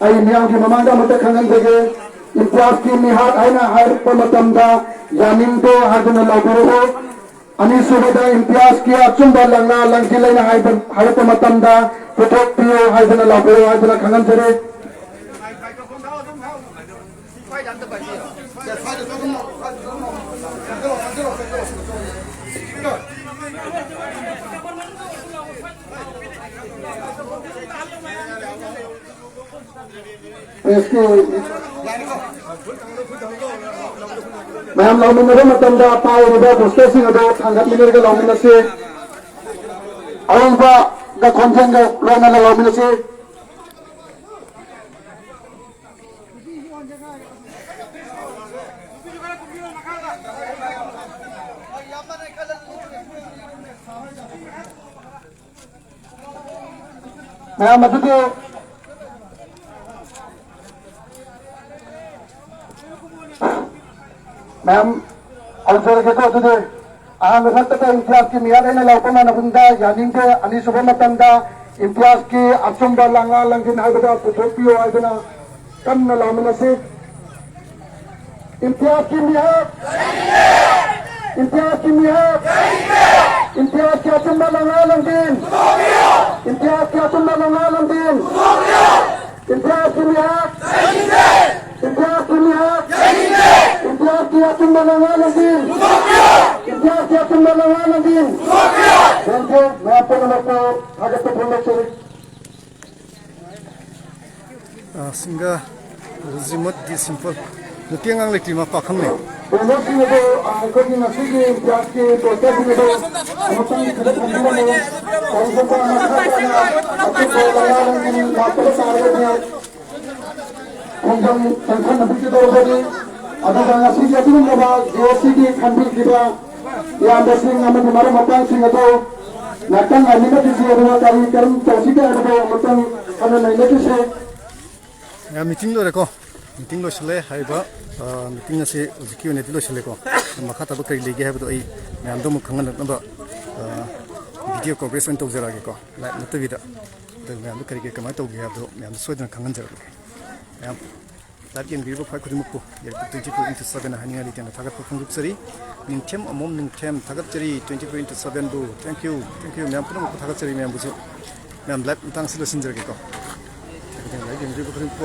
ꯑꯩ ꯃꯤꯌꯥꯝꯒꯤ ꯃꯃꯥꯡꯗ ꯑꯃꯨꯛꯇ ꯈꯪꯍꯟꯖꯒꯦ꯫ ꯏꯝꯇꯤꯌꯥꯖꯀꯤ ꯃꯤꯍꯥꯠ ꯍꯥꯏꯅ ꯍꯥꯏꯔꯛꯄ ꯃꯇꯝꯗ ꯌꯥꯅꯤꯡꯗꯦ ꯍꯥꯏꯗꯨꯅ ꯂꯥꯎꯕꯤꯔꯛꯎ꯫ ꯑꯅꯤꯁꯨꯕꯗ ꯏꯝꯇꯤꯌꯥꯖꯀꯤ ꯑꯆꯨꯝꯕ ꯂꯪꯂꯥ ꯂꯪꯁꯤꯜ ꯍꯥꯏꯅ ꯍꯥꯏꯕ, ꯍꯥꯏꯔꯛꯄ ꯃꯇꯝꯗ ꯄꯨꯊꯣꯛꯄꯤꯌꯨ ꯍꯥꯏꯗꯨꯅ ꯂꯥꯎꯕꯤꯔꯛꯎ ꯍꯥꯏꯗꯨꯅ ꯈꯪꯍꯟꯖꯔꯤ꯫ ꯄ꯭ꯔꯦꯁꯀꯤ ꯃꯌꯥꯝ ꯂꯥꯎꯃꯤꯟꯅꯕ ꯃꯇꯝꯗ ꯄꯥꯏꯔꯤꯕ ꯄꯣꯁꯇꯔꯁꯤꯡ ꯑꯗꯨ ꯊꯥꯡꯒꯠꯃꯤꯟꯅꯔꯒ ꯂꯥꯎꯃꯤꯟꯅꯁꯤ꯫ ꯑꯔꯣꯏꯕꯒ ꯈꯣꯟꯖꯦꯜꯒ ꯂꯣꯏꯅꯅ ꯂꯥꯎꯃꯤꯟꯅꯁꯤ꯫ ꯃꯌꯥꯝ ꯑꯗꯨꯗꯤ ꯃꯌꯥꯝ ꯍꯧꯖꯔꯒꯦꯀꯣ꯫ ꯑꯗꯨꯗꯤ ꯑꯍꯥꯟꯕ ꯃꯛꯇꯗ ꯏꯝꯇꯤꯌꯥꯖꯀꯤ ꯃꯤꯍꯥꯠ ꯑꯩꯅ ꯂꯥꯎꯔꯛꯄ ꯃꯥꯟꯅꯕꯗ ꯌꯥꯅꯤꯡꯗꯦ꯫ ꯑꯅꯤꯁꯨꯕ ꯃꯇꯝꯗ ꯏꯝꯇꯤꯌꯥꯖꯀꯤ ꯑꯆꯨꯝꯕ ꯂꯥꯡꯂꯥ ꯂꯥꯡꯖꯤꯟ ꯍꯥꯏꯕꯗꯣ ꯄꯨꯊꯣꯛꯄꯤꯌꯨ ꯍꯥꯏꯗꯨꯅ ꯀꯟꯅ ꯂꯥꯎꯃꯤꯟꯅꯁꯤ꯫ ꯏꯝꯇꯤꯌꯥꯖꯀꯤ ꯃꯤꯍꯥꯠ! ꯏꯝꯇꯤꯌꯥꯖꯀꯤ ꯃꯤꯍꯥꯠ! ꯏꯝꯇꯤꯌꯥꯖꯀꯤ ꯑꯆꯨꯝꯕ ꯂꯥꯡꯂꯥ ꯂꯥꯡꯖꯤꯟ! ꯏꯝꯇꯤꯌꯥꯖꯀꯤ ꯑꯆꯨꯝꯕ ꯂꯥꯡꯂꯥ ꯂꯥꯡꯖꯤꯟ! ꯏꯝꯇꯤꯌꯥꯖꯀꯤ ꯃꯤꯍꯥꯠ! ꯏꯝꯇꯤꯌꯥꯖꯀꯤ ꯃꯤꯍꯥꯠ! ꯏꯝꯇꯤꯌꯥꯖꯀꯤ ꯑꯆꯨꯝꯕ ꯂꯥꯡꯂꯥ ꯂꯥꯡꯖꯤꯟ! ꯏꯝꯇꯤꯌꯥꯖꯀꯤ ꯑꯆꯨꯝꯕ ꯂꯥꯡꯂꯥ ꯂꯥꯡꯖꯤꯟ! ꯊꯦꯡꯀ꯭ꯌꯨ꯫ ꯃꯌꯥꯝ ꯄꯨꯝꯅꯃꯛꯄꯨ ꯊꯥꯒꯠꯄ ꯐꯣꯡꯗꯣꯛꯆꯔꯤ꯫ ꯑ, ꯁꯤꯡꯒꯥ ꯔꯨꯖꯤꯃꯠ ꯗꯤ ꯁꯤꯝꯄꯜ ꯅꯨꯄꯤ ꯑꯉꯥꯡ ꯂꯩꯇ꯭ꯔꯤ ꯃꯄꯥ ꯈꯪꯅꯩ꯫ ꯄꯣꯂꯣꯁꯤꯡ ꯑꯗꯨ, ꯑ, ꯑꯩꯈꯣꯏꯒꯤ ꯉꯁꯤꯒꯤ ꯏꯝꯇꯤꯌꯥꯖꯀꯤ ꯄꯣꯁꯇꯔꯁꯤꯡ ꯑꯗꯨ ꯑꯃꯨꯛꯇꯪ ꯁꯤꯗ ꯊꯝꯕꯤꯔꯝꯃꯨ꯫ ꯀꯔꯤꯒꯨꯝꯕ ꯃꯈꯥ ꯇꯥꯅ ꯑꯇꯣꯞꯄ ꯂꯥꯡꯂꯥ ꯂꯥꯡꯖꯤꯟ ꯂꯥꯛꯇꯕ ꯇꯥꯔꯒꯗꯤ ꯈꯣꯡꯖꯪ ꯆꯪꯁꯤꯟꯅꯕꯤꯒꯗꯧꯕꯅꯤ꯫ ꯑꯗꯨꯒ ꯉꯁꯤꯒꯤ ꯑꯗꯨꯒꯨꯝꯂꯕ ꯖꯦ ꯑꯦꯁ ꯁꯤꯒꯤ ꯈꯟꯕꯤꯈꯤꯕ ꯏꯌꯥꯝꯕꯁꯤꯡ ꯑꯃꯗꯤ ꯃꯔꯨꯞ ꯃꯄꯥꯡꯁꯤꯡ ꯑꯗꯨ ꯉꯥꯛꯇꯪ ꯉꯥꯏꯃꯤꯟꯅꯈꯤꯁꯤ, ꯑꯗꯨꯒ ꯀꯔꯤ ꯀꯔꯝ ꯇꯧꯁꯤꯒꯦ ꯍꯥꯏꯕꯗꯨ ꯑꯃꯇꯪ ꯍꯥꯟꯅ ꯅꯩꯅꯈꯤꯁꯤ꯫ ꯃꯌꯥꯝ ꯃꯤꯇꯤꯡ ꯂꯣꯏꯔꯦꯀꯣ꯫ ꯃꯤꯇꯤꯡ ꯂꯣꯏꯁꯤꯜꯂꯦ꯫ ꯍꯥꯏꯔꯤꯕ, ꯑ, ꯃꯤꯇꯤꯡ ꯑꯁꯤ ꯍꯧꯖꯤꯛꯀꯤ ꯑꯣꯏꯅꯗꯤ ꯂꯣꯏꯁꯤꯜꯂꯦꯀꯣ꯫ ꯃꯈꯥ ꯇꯥꯕ ꯀꯔꯤ ꯂꯩꯒꯦ ꯍꯥꯏꯕꯗꯣ ꯑꯩ ꯃꯌꯥꯝꯗ ꯑꯃꯨꯛ ꯈꯪꯍꯟꯅꯕ, ꯑ, ꯚꯤꯗꯤꯑꯣ ꯀꯣꯚꯔꯦꯖ ꯑꯣꯏꯅ ꯇꯧꯖꯔꯛꯑꯒꯦꯀꯣ, ꯂꯥꯏꯚ ꯅꯠꯇꯕꯤꯗ꯫ ꯑꯗꯨ ꯃꯌꯥꯝꯗ ꯀꯔꯤ ꯀꯔꯤ ꯀꯃꯥꯏꯅ ꯇꯧꯒꯦ ꯍꯥꯏꯕꯗꯣ ꯃꯌꯥꯝꯗ ꯁꯣꯏꯗꯅ ꯈꯪꯍꯟꯖꯔꯛꯑꯒꯦ꯫ ꯃꯌꯥꯝ ꯂꯥꯏꯚ ꯌꯦꯡꯕꯤꯔꯤꯕ ꯈ꯭ꯋꯥꯏ ꯈꯨꯗꯤꯡꯃꯛꯄꯨ ꯌꯥꯏꯔꯤꯄꯣꯛ twenty four into seven ꯍꯥꯏꯅꯤꯡꯉꯥꯏ ꯂꯩꯇꯅ ꯊꯥꯒꯠꯄ ꯐꯣꯡꯗꯣꯛꯆꯔꯤ꯫ ꯅꯤꯡꯊꯦꯝ ꯑꯃꯣꯝ ꯅꯤꯡꯊꯦꯝ ꯊꯥꯒꯠꯆꯔꯤ, twenty four into seven ꯕꯨ꯫ Thank you, thank you, ꯃꯌꯥꯝ ꯄꯨꯝꯅꯃꯛꯄꯨ ꯊꯥꯒꯠꯆꯔꯤ ꯃꯌꯥꯝꯕꯨꯁꯨ꯫ ꯃꯌꯥꯝ ꯂꯥꯏꯚ ꯃꯇꯥꯡꯁꯤ ꯂꯣꯏꯁꯤꯟꯖꯔꯒꯦꯀꯣ꯫ ꯂꯥꯏꯚ ꯌꯦꯡꯕꯤꯔꯤꯕ ꯈꯨꯗꯤꯡꯃꯛꯄꯨ